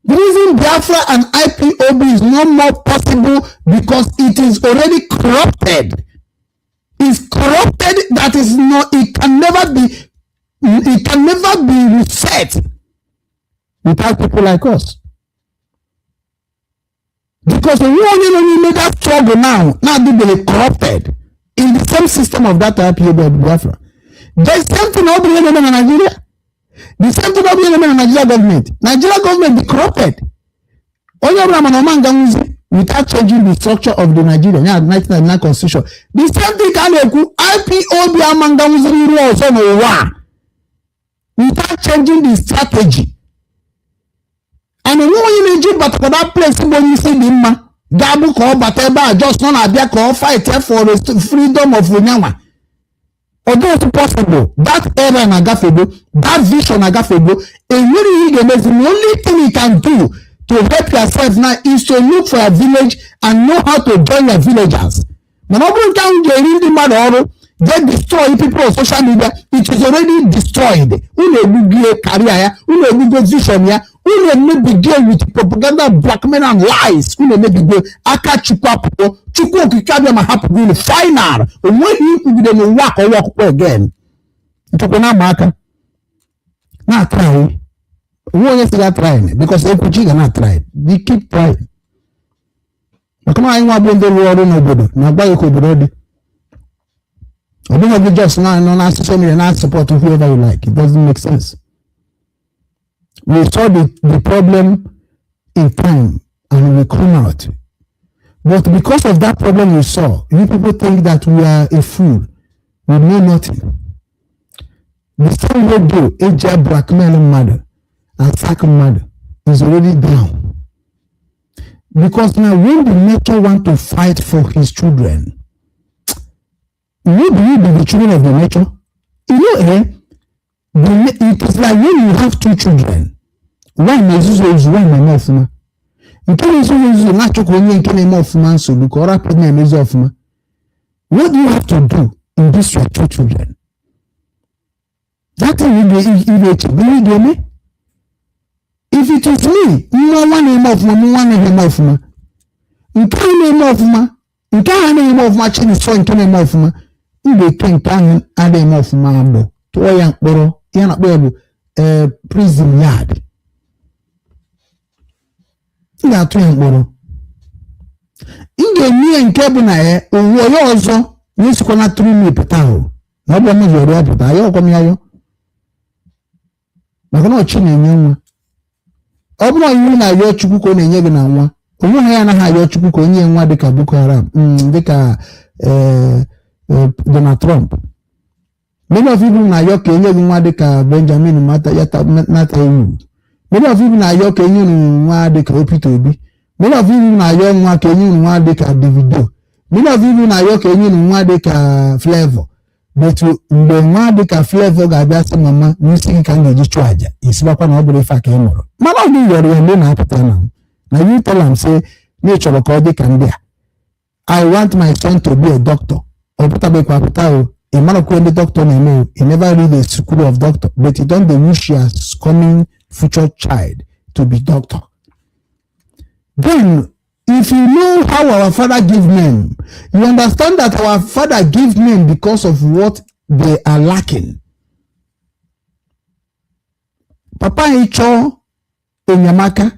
The reason Biafra and IPOB is no more possible, because it is already corrupted. It's corrupted. That is not, it can never be reset without people like us. Because the onye nọ n'ime that struggle now, na-adịbeghị corrupted in the same system of that IPOB of Biafra. The same thing ọ bụrụ ihe na-eme na Nigeria. The same thing ọ bụrụ ihe na-eme na Nigeria government. Nigeria government be corrupted. Onye ọbụla mana ọma nga nwuzi without changing the structure of the Nigeria, ya 1999 constitution. The same thing ka a na-ekwu, IPOB ama nga nwuziri iru ọzọ n'ụwa a without changing the strategy. And onwe onye na-eji batakwa that place bụ onye isi dị mma ga-abụ ka ọ bata ebe a, just nọ na-abịa ka ọ fight for the freedom of onyanwa. Although possible, that era na-agafego, that vision na-agafego. Enwere ihe ị ga-emezi. The only thing you can do to help yourself now is to look for a village and know how to join your villagers. Mana ọ bụrụ nke ahụ ga-eri ndị mmadụ ọrụ, get destroy people on social media, it is already destroyed. Unu egbugie career ya, unu egbugo vision ya, unu emebigie with propaganda, blackmail and lies. Unu emebigo aka. Chukwu apụgo, Chukwu Okike abịa ma hapụgo unu final. Onweghị ikwugide n'ụwa ka ọwa ọkụkọ again. Nchekwa na-ama aka na-atry. Onwe onye si ga try, because ekwuchi ga na-atry, they keep trying, maka na anyị nwa bụ ndị rụọ ọrụ n'obodo na-agwa gị ka obodo dị. Ọ bụghị gị just na nọ na social media na support whoever you like. It doesn't make sense. We saw the problem in time and we come out, but because of that problem we saw, you people think that we are a fool, we know nothing. The same radio eji blackmail mmadụ and sack mmadụ is already down, because now when the nature want to fight for his children, you be the children of the nature. You know, eh, it is like when you have two children, one na-ezuzu ezu, one na-eme ọfụma. Nke na-ezuzu ezuzu na-achọ ka onye nke na-eme ọfụma nsogbu ka ọ rapụ na-emezi ọfụma. What do you have to do in this your two children? That thing you ga-eche bụ ihe ị ga-eme. If it is me, nwa nwa na-eme ọfụma, nwa na-eme ọfụma, nke ahụ na-eme ọfụma, nke ahụ na-eme ọfụma, chinisọ nke na-eme ọfụma, m ga-eke nke ahụ adịghị eme ọfụma agbụ, tụọ ya mkpọrọ. Ya na-akpọ ya bụ ee prison yard. M ga-atụ ya mkpọrọ, m ga-eme ya nke bụ na ya owuwe ya ọzọ na-esikwa na tụrụ ime pụta ahụ na ọ bụ m yọrọ ya pụta ya ọkwa m ya yọ, maka na ọchị na-enye nwa. Ọ bụrụ iwu na-ayọ Chukwu ka ọ na-enye gị na nwa onwe ha, ya anaghị ayọ Chukwu ka onye nwa dịka Boko Haram, dịka Donald Trump. Many of people na-ayọ ka enye gị nwa dịka Benjamin Netanyahu. Many of people na-ayọ ka enye unu nwa dịka Peter Obi. Many of people na-ayọ nwa ka enye unu nwa dịka Davido. Many of people na-ayọ ka enye unu nwa dịka Flavour. But mgbe nwa dịka Flavour ga-abịa sị, "Mama, n'isi gị ka m ga-eji chụọ àjà," isibakwa na ọ bụrụ ife a ka ị mụrụ. Mana ọ bụ yọrọ ya mgbe ị na-apụta na you tell am say na ị chọrọ ka ọ dị ka ndị a. "I want my son to be a doctor." Ọ pụtabekwa apụta o. Ị marakwa ndị doctor na-eme o. You never read a school of doctor, but you don dey wish your coming future child to be doctor. Then if you know how our father give name, you understand that our father give name because of what they are lacking. Papa anyị chọọ enyemaka,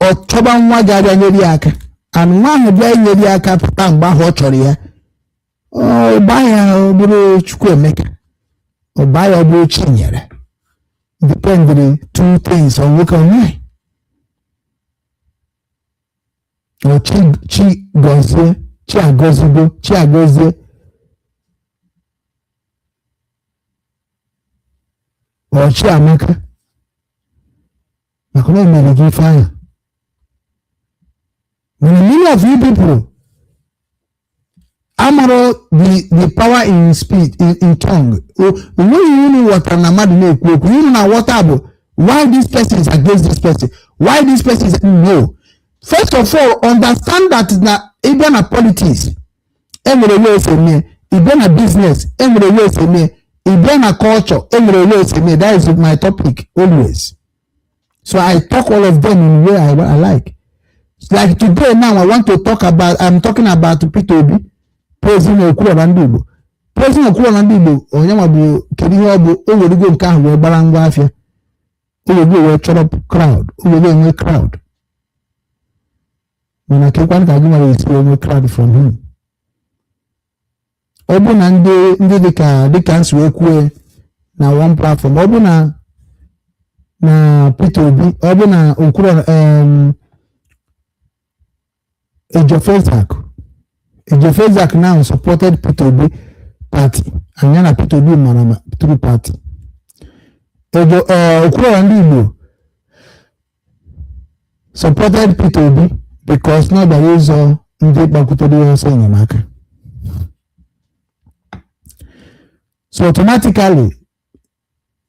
ọ chọba nwa ga-abịa nyere ya aka, and nwa ahụ bịa nyere ya aka pụta mgbe ahụ ọ chọrọ ya, ọ gbaa ya, ọ bụrụ Chukwuemeka, ọ gbaa ya, ọ bụrụ Chinyere, depending two things on nwoke or nwanyị. Ọ chi chi gọzie, chi agọzigo, chi agọzie, ọ chi amaka, maka na o mere gị ife ahụ. Mana many of you people amaro the power in speech, in tongue. O nweghị ihe unu ghọtara na mmadụ na-ekwu okwu. Ihe unu na-aghọta bụ why this person is against this person, why this person is. No, first of all, understand that na ịbịa na politics, enwere way esi eme. Ịbịa na business, enwere way esi eme. Ịbịa na culture, enwere way esi eme. That is my topic always, so I talk all of them in way I like. Like today now, I want to talk about, I'm talking about Peter Obi praising Okwuluọra ndị Igbo, praising Okwuluọra ndị Igbo. Onye nwa bụ kedu ihe ọ bụ? O werego nke ahụ wee gbara ngwa afịa, o wego wee chọrọ crowd, o wego enwe crowd. Mana kekwanụ ka gị nwere esi wee nwee crowd from him? Ọ bụ na ndị dịka nsi wee kwue na one platform, ọ bụ na Peter Obi, ọ bụ na Okwuluọra, Ejiofor now supported Peter Obi party, and ya na Peter Obi mara ma through party. Ejo Okwuluọra ndị Igbo supported Peter Obi because na ọ bịara ịzọ ndị gbakwutere ya ọsọ enyemaka. So automatically,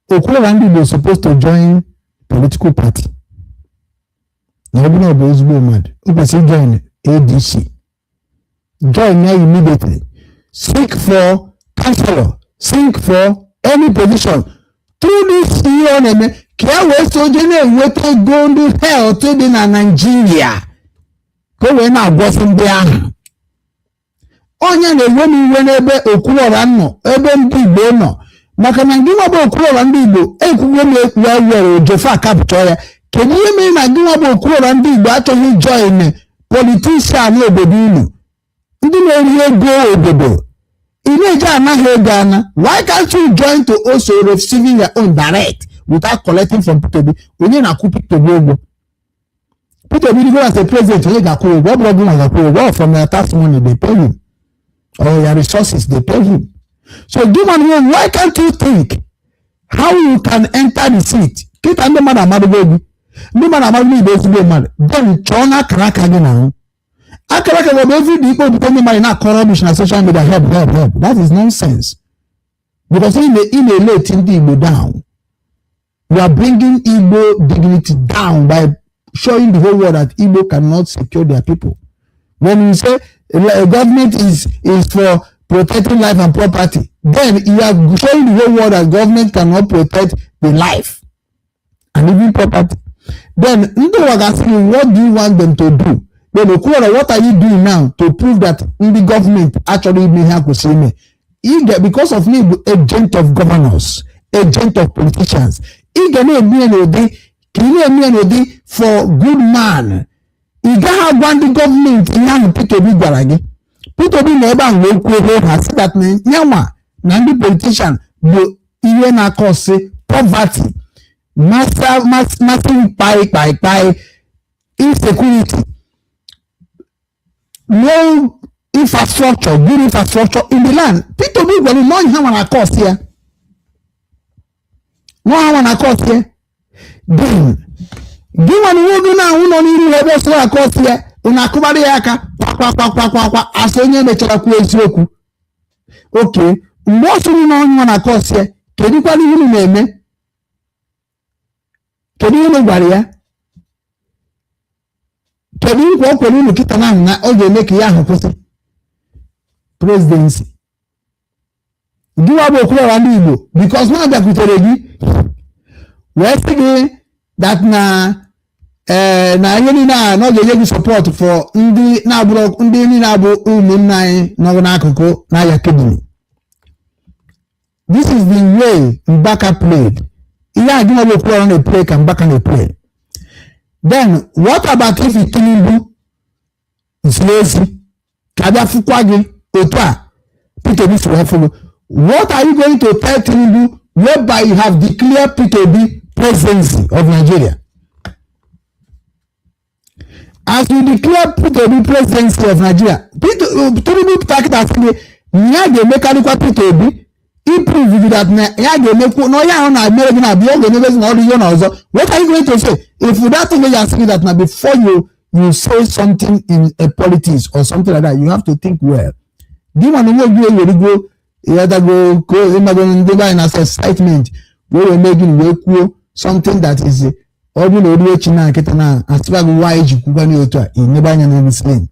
Okwuluọra ndị Igbo supposed to join political party. Na ọ bụrụ na ọ bụ ezigbo mmadụ, o kwesịrị join ADC. Join ya immediately. Seek for councillor, seek for any position through this ihe ọ na-eme, ka e wee so je na-enweta ego ndị health dị na Naịjirịa, ka o wee na-agwọsị ndị ahụ. Onye na-ewe m iwe n'ebe Okwuluọra nọ, ebe ndị Igbo nọ, maka na ndị nwa bụ Okwuluọra ndị Igbo ekwugo m wee were ojofe akapụchọ ya. Kedu ihe mere na ndị nwa bụ Okwuluọra ndị Igbo achọghị join politician obodo unu, ndị na-eri ego obodo? Ị na-eji anaghị ego ana. Why can't you join to also receiving your own direct without collecting from Peter Obi? Onye na-akwụ Peter Obi ụgwọ? Peter Obi go as a president, onye ga-akwụ ụgwọ? Ọ bụrụ gị nwa ga-akwụ ụgwọ. From your tax money they pay him, or your resources they pay him. So give one, why can't you think how you can enter the seat? Kịta ndị mmadụ amadụgo gị, ndị mmadụ amadụgo igbo ezigbo mmadụ. Then chọọ na akara aka gị na ahụ akara aka gị bụ every day ikpe okwukwe. Ndị mmadụ na-akọ rubbish na social media, "Help, help, help." That is nonsense, because ị na-eleti ndị Igbo down. You are bringing Igbo dignity down by showing the whole world that Igbo cannot secure their people. When you say government is for protecting life and property, then you are showing the whole world that government cannot protect the life and even property. Then ndị ụwa ga-asị gị, "What do you want them to do?" Then Okwuluora, what are you doing now to prove that ndị gọọmenti achọrọ ime ihe ha kwesịrị ime? Ị ga, because of me bụ agent of governors, agent of politicians, ị ga na-eme ya n'ụdị ka ị na-eme ya n'ụdị for good man. Ị gaghị agwa ndị gọọmenti ihe ahụ Peter Obi gwara gị. Peter Obi nọ ebe ahụ wee kwuo ebe ha sị that na yanwa na ndị politician bụ ihe na-acause poverty, massive kpai kpai kpai, insecurity, no infrastructure, good infrastructure in the land. Peter Obi gwara na ha nwa na-acause ya, nwa ha nwa na-acause ya. Then gị nwa na nwoke na-anwụ nọ n'iru ebe ọsọ na-acause ya, unu akụbara ya aka kwa kwa kwa kwa kwa, asị onye mechara kwuo eziokwu. Oke mgbe ọ sịrị na onye nwa na-acause ya, kedu kwana ihe unu na-eme? Kedu ihe unu gwara ya? Kedu nkwa o kwere unu kịta na ọ ga-eme ka ya ahụ kwụsị? Presidency gịwa bụ Okwuluọra ndị Igbo, because na bịakwutere gị wee sị gị that na ee, na ihe niile a na ọ ga-enye gị support for ndị na-abụrụ ndị niile abụ ụmụnne anyị nọ n'akụkụ n'aya kidney. This is the way Mbaka played. Ihe a gịnwa bụ Okwuluọra na-eplay ka Mbaka na-eplay. Then what about if Tinubu ziri ezi ka abịa fụkwa gị otu a Peter Obi si wee fụ gị? What are you going to tell Tinubu, whereby you have declared Peter Obi presidency of Nigeria? As you declare Peter Obi presidency of Nigeria, Peter Tinubu pụta sị gị na ya ga-emekarịkwa Peter Obi improve, that na ya ga-emekwu na onye ahụ na-emere gị na-abịa, ọ ga-emebezi na ọrụ ihe na ọzọ. What are you going to say if that thing you are saying that na before you say something in a politics or something like that, you have to think well? Gị nwa na onwe gị ewerigo ịghọtago ka ịmago ndị be anyị na excitement wee mee gịnị, wee kwuo something that is, ọ bụrụ na o ruo echi na nkịta na asịba gị nwaanyị ji kwukwa otu a, inebe anya n'elu screen.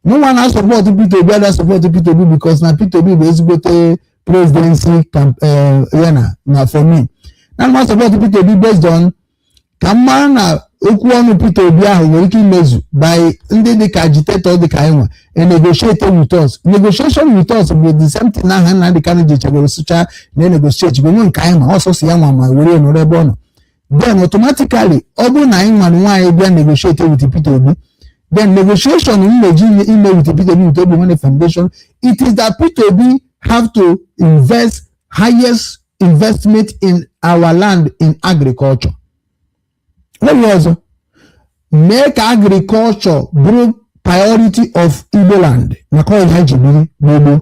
Mụnwa na support Peter Obi, ada support Peter Obi because na Peter Obi bụ ezigbote presidency camp ya na for me na ma support Peter Obi based on ka m mara na okwu ọnụ Peter Obi ahụ nwere ike imezu by ndị dịka agitator dịka anyị nwa e negotiate with us. Negotiation with us bụ the same thing ahụ Nnamdi Kanu ji chegoro sụcha na negotiate bụ nwe nke anyị ma ọsọsọ ya nwa ma were nọrọ ebe ọ nọ. Then automatically, ọ bụrụ na anyị nwere nwaanyị bịa negotiate with Peter Obi, then negotiation m na-eji ime with Peter Obi, with Obi Nwanne Foundation, it is that Peter Obi have to invest highest investment in our land, in agriculture. Onye ọzọ mee ka agriculture bụrụ priority of Igbo land, maka ọhịa ji biri n'ugbo.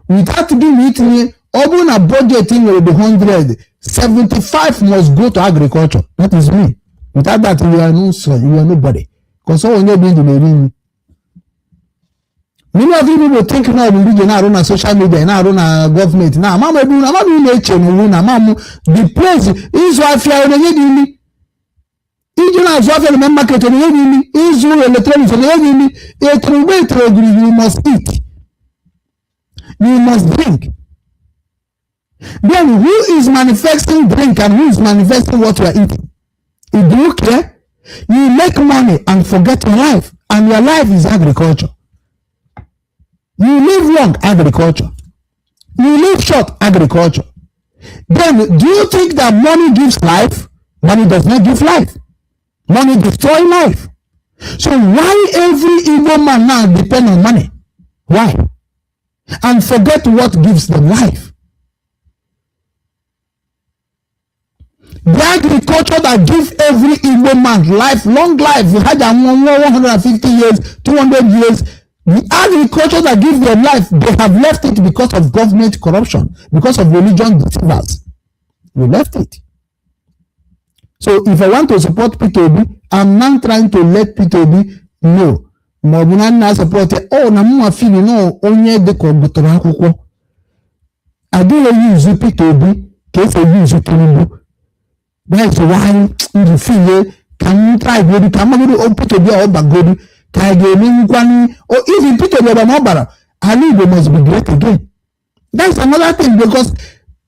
Without gịnị itinye, ọ bụrụ na budget nwere the 100, 75 must go to agriculture. That is me. Without that, you are no son, you are nobody, because onye bụ ndụ na-eri nri. Many of you people think na ọ bụ ndị ji na-arụ na social media, na-arụ na gọọmenti, na ama m ebe ama m na-eche n'onwe na ama m the place ịzụ afịa na-enye gị nri. Iji na-azụ afịa na main market na-enye gị nri, ịzụ ụlọ electronics na-enye gị nri, etere ugbo etere ogiri. You must eat, you must drink. Then who is manifesting drink and who is manifesting what you are eating? Do you care? You make money and forget your life, and your life is agriculture. You live long, agriculture. You live short, agriculture. Then do you think that money gives life? Money does not give life. Money destroy life. So why every Igbo man now depend on money? Why? And forget what gives them life. The agriculture that gives every Igbo man life, long life, had 150 years, 200 years. The agriculture that gives them life, they have left it because of government corruption, because of religion deceivers. We left it. So if I want to support Peter Obi, I'm now trying to let Peter Obi know ma ọ bụ na nna support ya ọ na mma feel na onye dịka ọ gụtara akwụkwọ adịghị eyuzu Peter Obi ka esi eyuzu Tinubu. That's why m ji feel ka m try godu ka magodu Peter Obi ọ bagodu ka a ga-eme nkwanye. Even Peter Obi ọba ma ọ bara, ala Igbo must be great again. That's another thing, because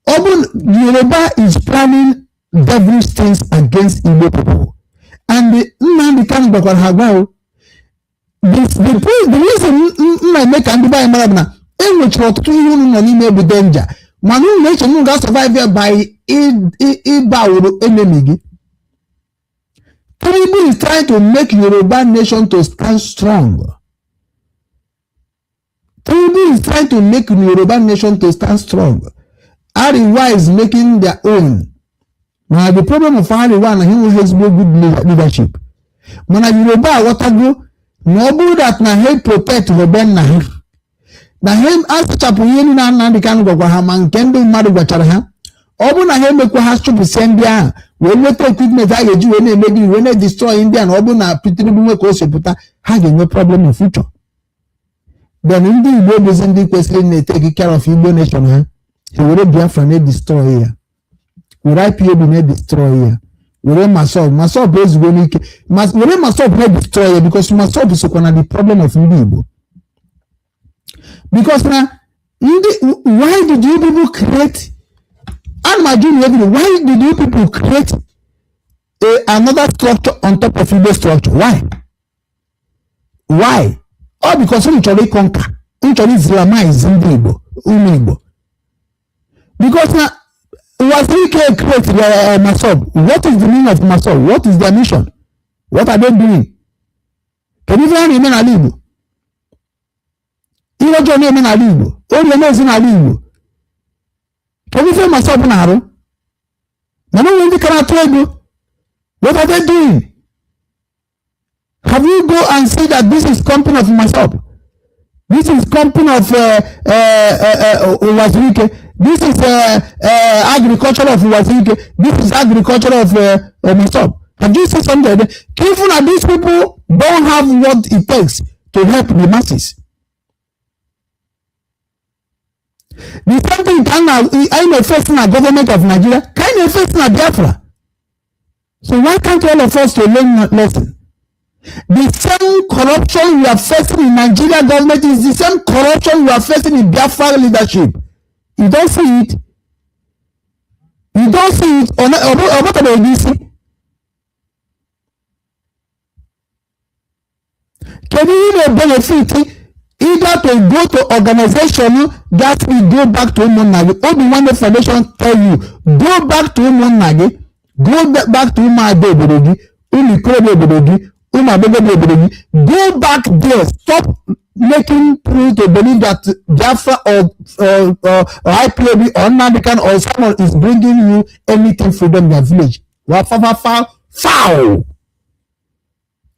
ọ bụ Yoruba is planning devilish things against Igbo people, and the Nnamdi Kanu gbakwara ha gwa o. The reason m na-eme ka ndị be anyị mara bụ na e nwechara ọtụtụ ihe unu nọ n'ime bụ danger, mana unu na-eche na unu ga-survive ya by ịba uru enemy gị. Tinubu is trying to make Yoruba nation to stand strong. Tinubu is trying to make Yoruba nation to stand strong. Arewa is making their own. Mana the problem of Arewa na ha enweghị ezigbo good leadership. Mana Yoruba aghọtago na ọ bụrụ that na ha protect be nna ha, na ha asachapụ ihe niile Nnamdi Kanu gwakwa ha, ma nke ndị mmadụ gwachara ha, ọ bụrụ na ha emekwa ha chụpụsịa ndị ahụ wee nweta equipment a ga-eji wee na-eme gịnị, wee na-destroy ndị a, na ọ bụrụ na Tinubu nwe ka o si pụta, ha ga-enwe problem in future. Then ndị Igbo bụzi ndị kwesịrị na-etake care of Igbo nation ha, ha were Biafra na-edestroy ya, were IPOB na-edestroy ya, were MASSOB, MASSOB ezugbo n'ike, were MASSOB na-edestroy ya, because MASSOB sokwa na the problem of ndị Igbo. Because na ndị, why did you people create, ana m ajụ unu every, why did you people create another structure on top of Igbo structure? Why? All because unu chọrọ ịconquer, unu chọrọ Islamize ndị Igbo, ụmụ Igbo. Because na Uwazuruike create the MASSOB. What is the meaning of MASSOB? What is their mission? What are they doing? Kedu ife ha na-eme n'ala Igbo? Ihe ọjọọ na-eme n'ala Igbo, orie na-ezi n'ala Igbo. Kedu ife MASSOB na-arụ? Mana onwe ndị kara atụ ego. What are they doing? Have you go and see that this is company of MASSOB? This is company of Uwazuruike. This is agriculture of Uwazuruike. This is agriculture of MASSOB. Have you seen something like that? Even that these people don't have what it takes to help the masses. The same thing can I may face in the government of Nigeria, can you face in Biafra? So why can't all of us to learn lesson? The same corruption we are facing in Nigeria government is the same corruption we are facing in Biafra leadership. You don't see it. You don't see it. Or what about this? Can you even benefit either to go to organization that will go back to ụmụnna gị? Obi Nwanne Foundation tell you, go back to ụmụnna gị, go back to ụmụada obodo gị, ụmụ ikorobịa obodo gị, ụmụ agbọghọbịa obodo gị. Go back there. Stop making people to believe that Biafra or IPOB or Nnamdi Kanu or someone is bringing you anything freedom in your village. Wa fa fa fa foul.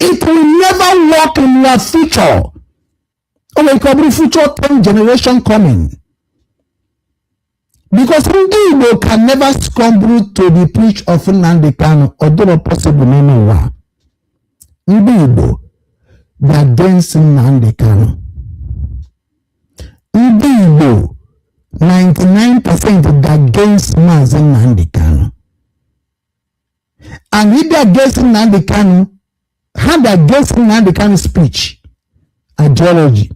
It will never work in your future. O nwere ike ọ bụrụ future 10 generation coming. Because ndị Igbo can never succumb to the preach of Nnamdi Kanu. Ọ dịrọ possible n'ime ụwa. Ndị Igbo, they are against Nnamdi Kanu. Ndị Igbo 99% they are against Maazị Nnamdi Kanu. And ịdị against Nnamdi Kanu, ha dị against Nnamdi Kanu speech, ideology,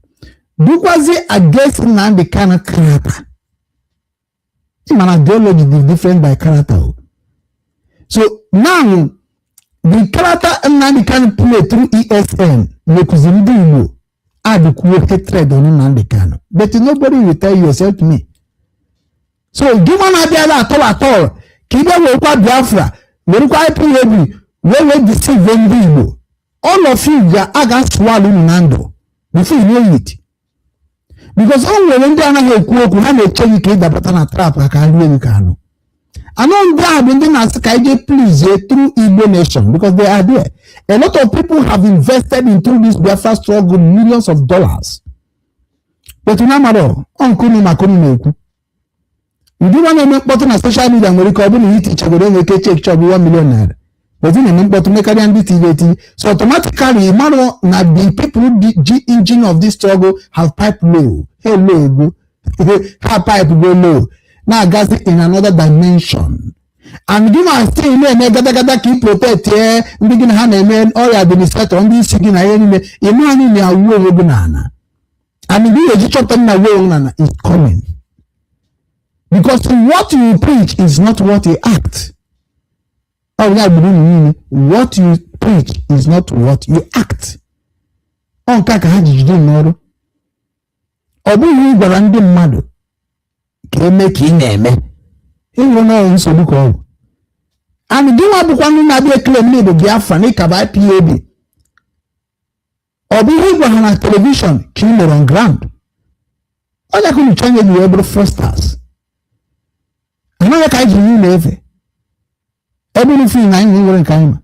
dịkwazi against Nnamdi Kanu character. Mana ideology dị different by character o. So now the character Nnamdi Kanu play through ESN mekuziri ndị Igbo adịkwuo hatred on Nnamdi Kanu, but nobody will tell you except me. So gị nwa na-abịala atọl atọl ka ị bịa werekwa Biafra, werekwa IPOB wee deceive ndị Igbo, all of you ga-aga swallow unu na ndụ before you know it, because o nwere ndị anaghị ekwu okwu, ha na-eche gị ka ị dabata na trap ka ha rie gị ka anụ anụ. Ndị ahụ bụ ndị na-asị ka anyị jee please through Igbo nation, because they are there. A lot of people have invested in through this Biafra struggle millions of dollars, but unu amarọ ọ nke unu maka unu na-ekwu. Ndị nwa na-eme mkpọtụ na social media nwere ike ọ bụrụ na itichagoro enwe ike check chọbụ 1 million naira, but ị na-eme mkpọtụ mekarịa ndị tiri eti. So automatically marụ na the people, the G engine of this struggle, have pipe low. Hello, go ha pipe go low, na-agazi in another dimension. And gị ma still na-eme gadagada ka ị protect ye ndị gị na ha na-eme ọrịa administrator, ndị isi gị na ihe niile ime anyị na-awụ onwe gị n'ala. And gị ga-eji chọpụta na awụ onwe n'ala is coming, because what you preach is not what you act. Ọ ya gburu unu niile. What you preach is not what you act. Ọ nke a ka ha ji jide n'ọrụ. Ọ bụghị ị gwara ndị mmadụ ka eme ka ị na-eme ịhụrụ na ọ nsogbu ka ọ bụ. And gị nwa bụkwa ndị na-abịa claim na Igbo Biafra na ịkaba IPOB, ọ bụ ihe ị gwara ha na television ka ị mere on ground? Ọ ya ka unu chọọ nye gị wee bụrụ fraudsters. Anaghị ka anyị ji nye unu efe ebe unu feel na anyị nwere nke anyị ma.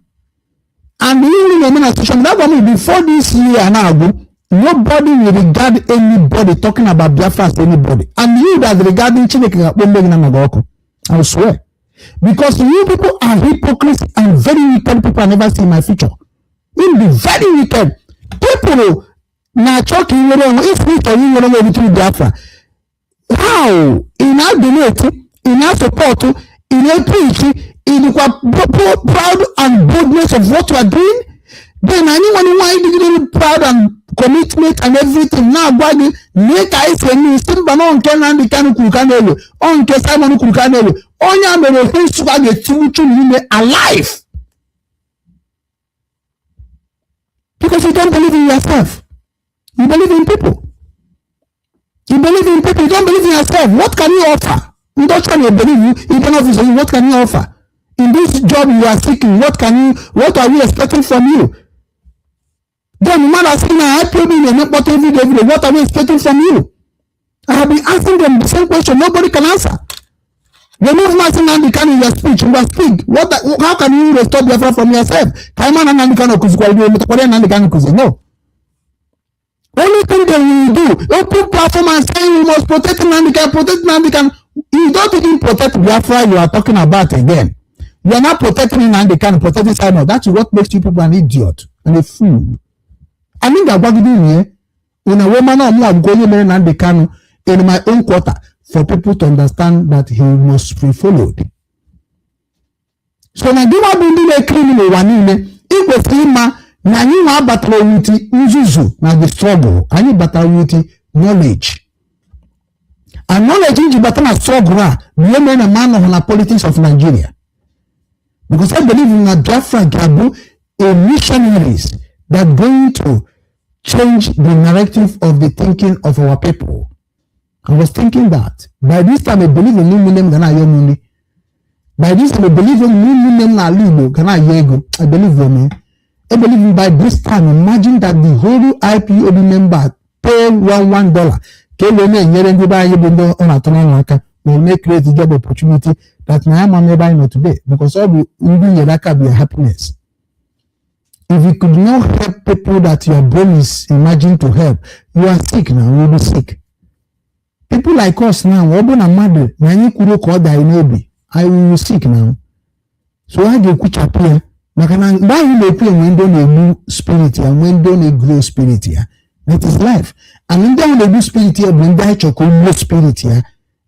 And ihe unu na-eme na social media, agwa m, before this year na-agwụ, nobody will regard anybody talking about Biafra as anybody. And you that regarding, Chineke ga-akpọ mgbe gị na nna gị ọkụ, I swear, because you people are hypocrites and very wicked people I never see in my future. You be very wicked people na-achọ ka ị nwere onwe. If ị chọrọ inwere onwe through Biafra, how ị na-donate, ị na-support, ị na-preach, ị dịkwa proud and boldness of what you are doing, then anyị nwere nwaanyị dịgidere proud and commitment and everything na-agwa gị mee ka anyị si eme isi mba nọ. Nke Nnamdi Kanu kwuru ka na-ewe ọ, nke Simon kwuru ka na-ewe onye a mere ofe nsukka ga-etigbuchu n'ime alive, because you don't believe in yourself. You believe in people. You believe in people. You don't believe in yourself. What can you offer? Ndị ọcha na-ebelieve you. Even office, what can you offer in this job you are seeking? What can you, what are we expecting from you? Then mmadụ asị na IPOB na-eme mkpọtụ everyday, everyday. What are we expecting from you? I have been asking them the same question. Nobody can answer. Remove Mazi Nnamdi Kanu in your speech. You must speak. What? How can you restore Biafra from yourself? Ka anyị ma na Nnamdi Kanu kụzikwara gị, emetakwara ya Nnamdi Kanu kụzi? No. Only thing they will do, open platform and say we must protect Nnamdi Kanu, protect Nnamdi Kanu. You don't even protect Biafra you are talking about again. You are not protecting Nnamdi Kanu, protecting Simon. That's what makes you people an idiot and a fool. Anyị ga-agwagide unu ya una wee mana ọmụ agwụgwọ onye mere Nnamdi Kanu in my own quarter for people to understand that he must be followed. So na gị nwa bụ ndị na-ekiri m n'ụwa niile, ị kwesịrị ịma na anyị nwa abatara with nzuzu na the struggle. Anyị batara with knowledge, and knowledge iji bata na struggle a bụ ihe mere na ma anọghị na politics of Nigeria, because I believe na Biafra ga-abụ a missionaries that going to change the narrative of the thinking of our people. I was thinking that by this time I believe in ụmụnne m ga na-ayọ m nri. By this time I believe in ụmụnne m n'ala Igbo ga na-ayọ ego. I believe in it. I believe in by this time, imagine that the whole IPOB member pay $1 $1 ka e wee na-enyere ndị be anyị bụ ndị ọ na-atụ n'ọnụ aka ma ọ na-create job opportunity, that na ya ma m ebe anyị nọ today, because ọ bụ ndị nyere aka bụ your happiness. If you could not help people that your brain is imagined to help, you are sick now, you will be sick. People like us now, ọ bụ na mmadụ na anyị kwuru ka ọ dị anyị n'obi, anyị will be sick now. So a ga-ekwuchapụ ya maka na mgbe anyị na-ekwu enwe ndị ọ na-egbu spirit ya, nwee ndị ọ na-egrow spirit ya. That is life. And ndị ahụ na-egbu spirit ya bụ ndị anyị chọrọ ka o gbuo spirit ya,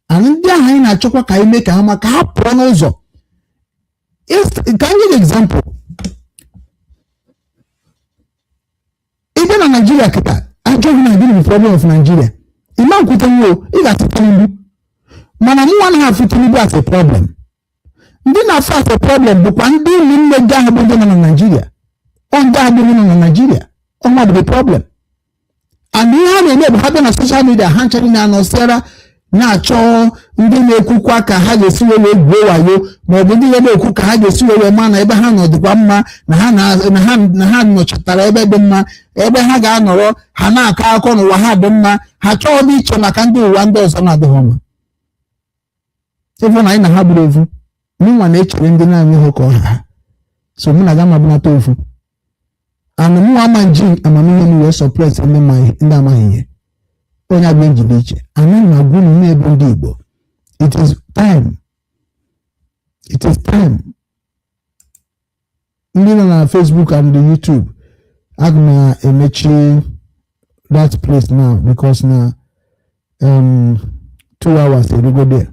and ndị ahụ anyị na-achọkwa ka anyị mee ka ha ma ka ha pụọ n'ụzọ. Ka m nye gị example. Ị bịa na Nigeria kịta, ajọ gị na gịnị bụ problem of Nigeria, ị ma nkwute nwo, ị ga-asị Tinubu. Mana mụnwa anaghị afụ Tinubu as a problem. Ndị na-afụ as a problem bụkwa ndị ụmụnne gị ahụ bụ ndị nọ na Nigeria. Ọ ndị ahụ bụ ndị nọ na Nigeria, ọnwa bụ the problem. And ihe ha na-eme bụ ha bịa na social media, ha nchara na-anọsiara na-achọ ndị na-ekwukwa ka ha ga-esi wee gwuo wayo, maọbụ ndị na-ekwu ka ha ga-esi wee ma na ebe ha nọ dịkwa mma, na ha nọchatara ebe dị mma, ebe ha ga-anọrọ ha na-akọ akụkọ n'ụwa ha dị mma. Ha chọọ dị iche maka ndị ụwa ndị ọzọ na-adịghị mma. Ịfụ na anyị na ha gburu ofu, mụnwa na-echere ndị na-enweghị ka ọha ha so mụ na ga mabụnata ofu. And mụnwa ama nji amamihe m wee suppress ndị amaghị ihe. Onye abịa njide iche anyị na-agwa unu na-ebu ndị Igbo, it is time, it is time. Ndị nọ na Facebook and the YouTube, aga m emechi that place now because na 2 hours erugo there.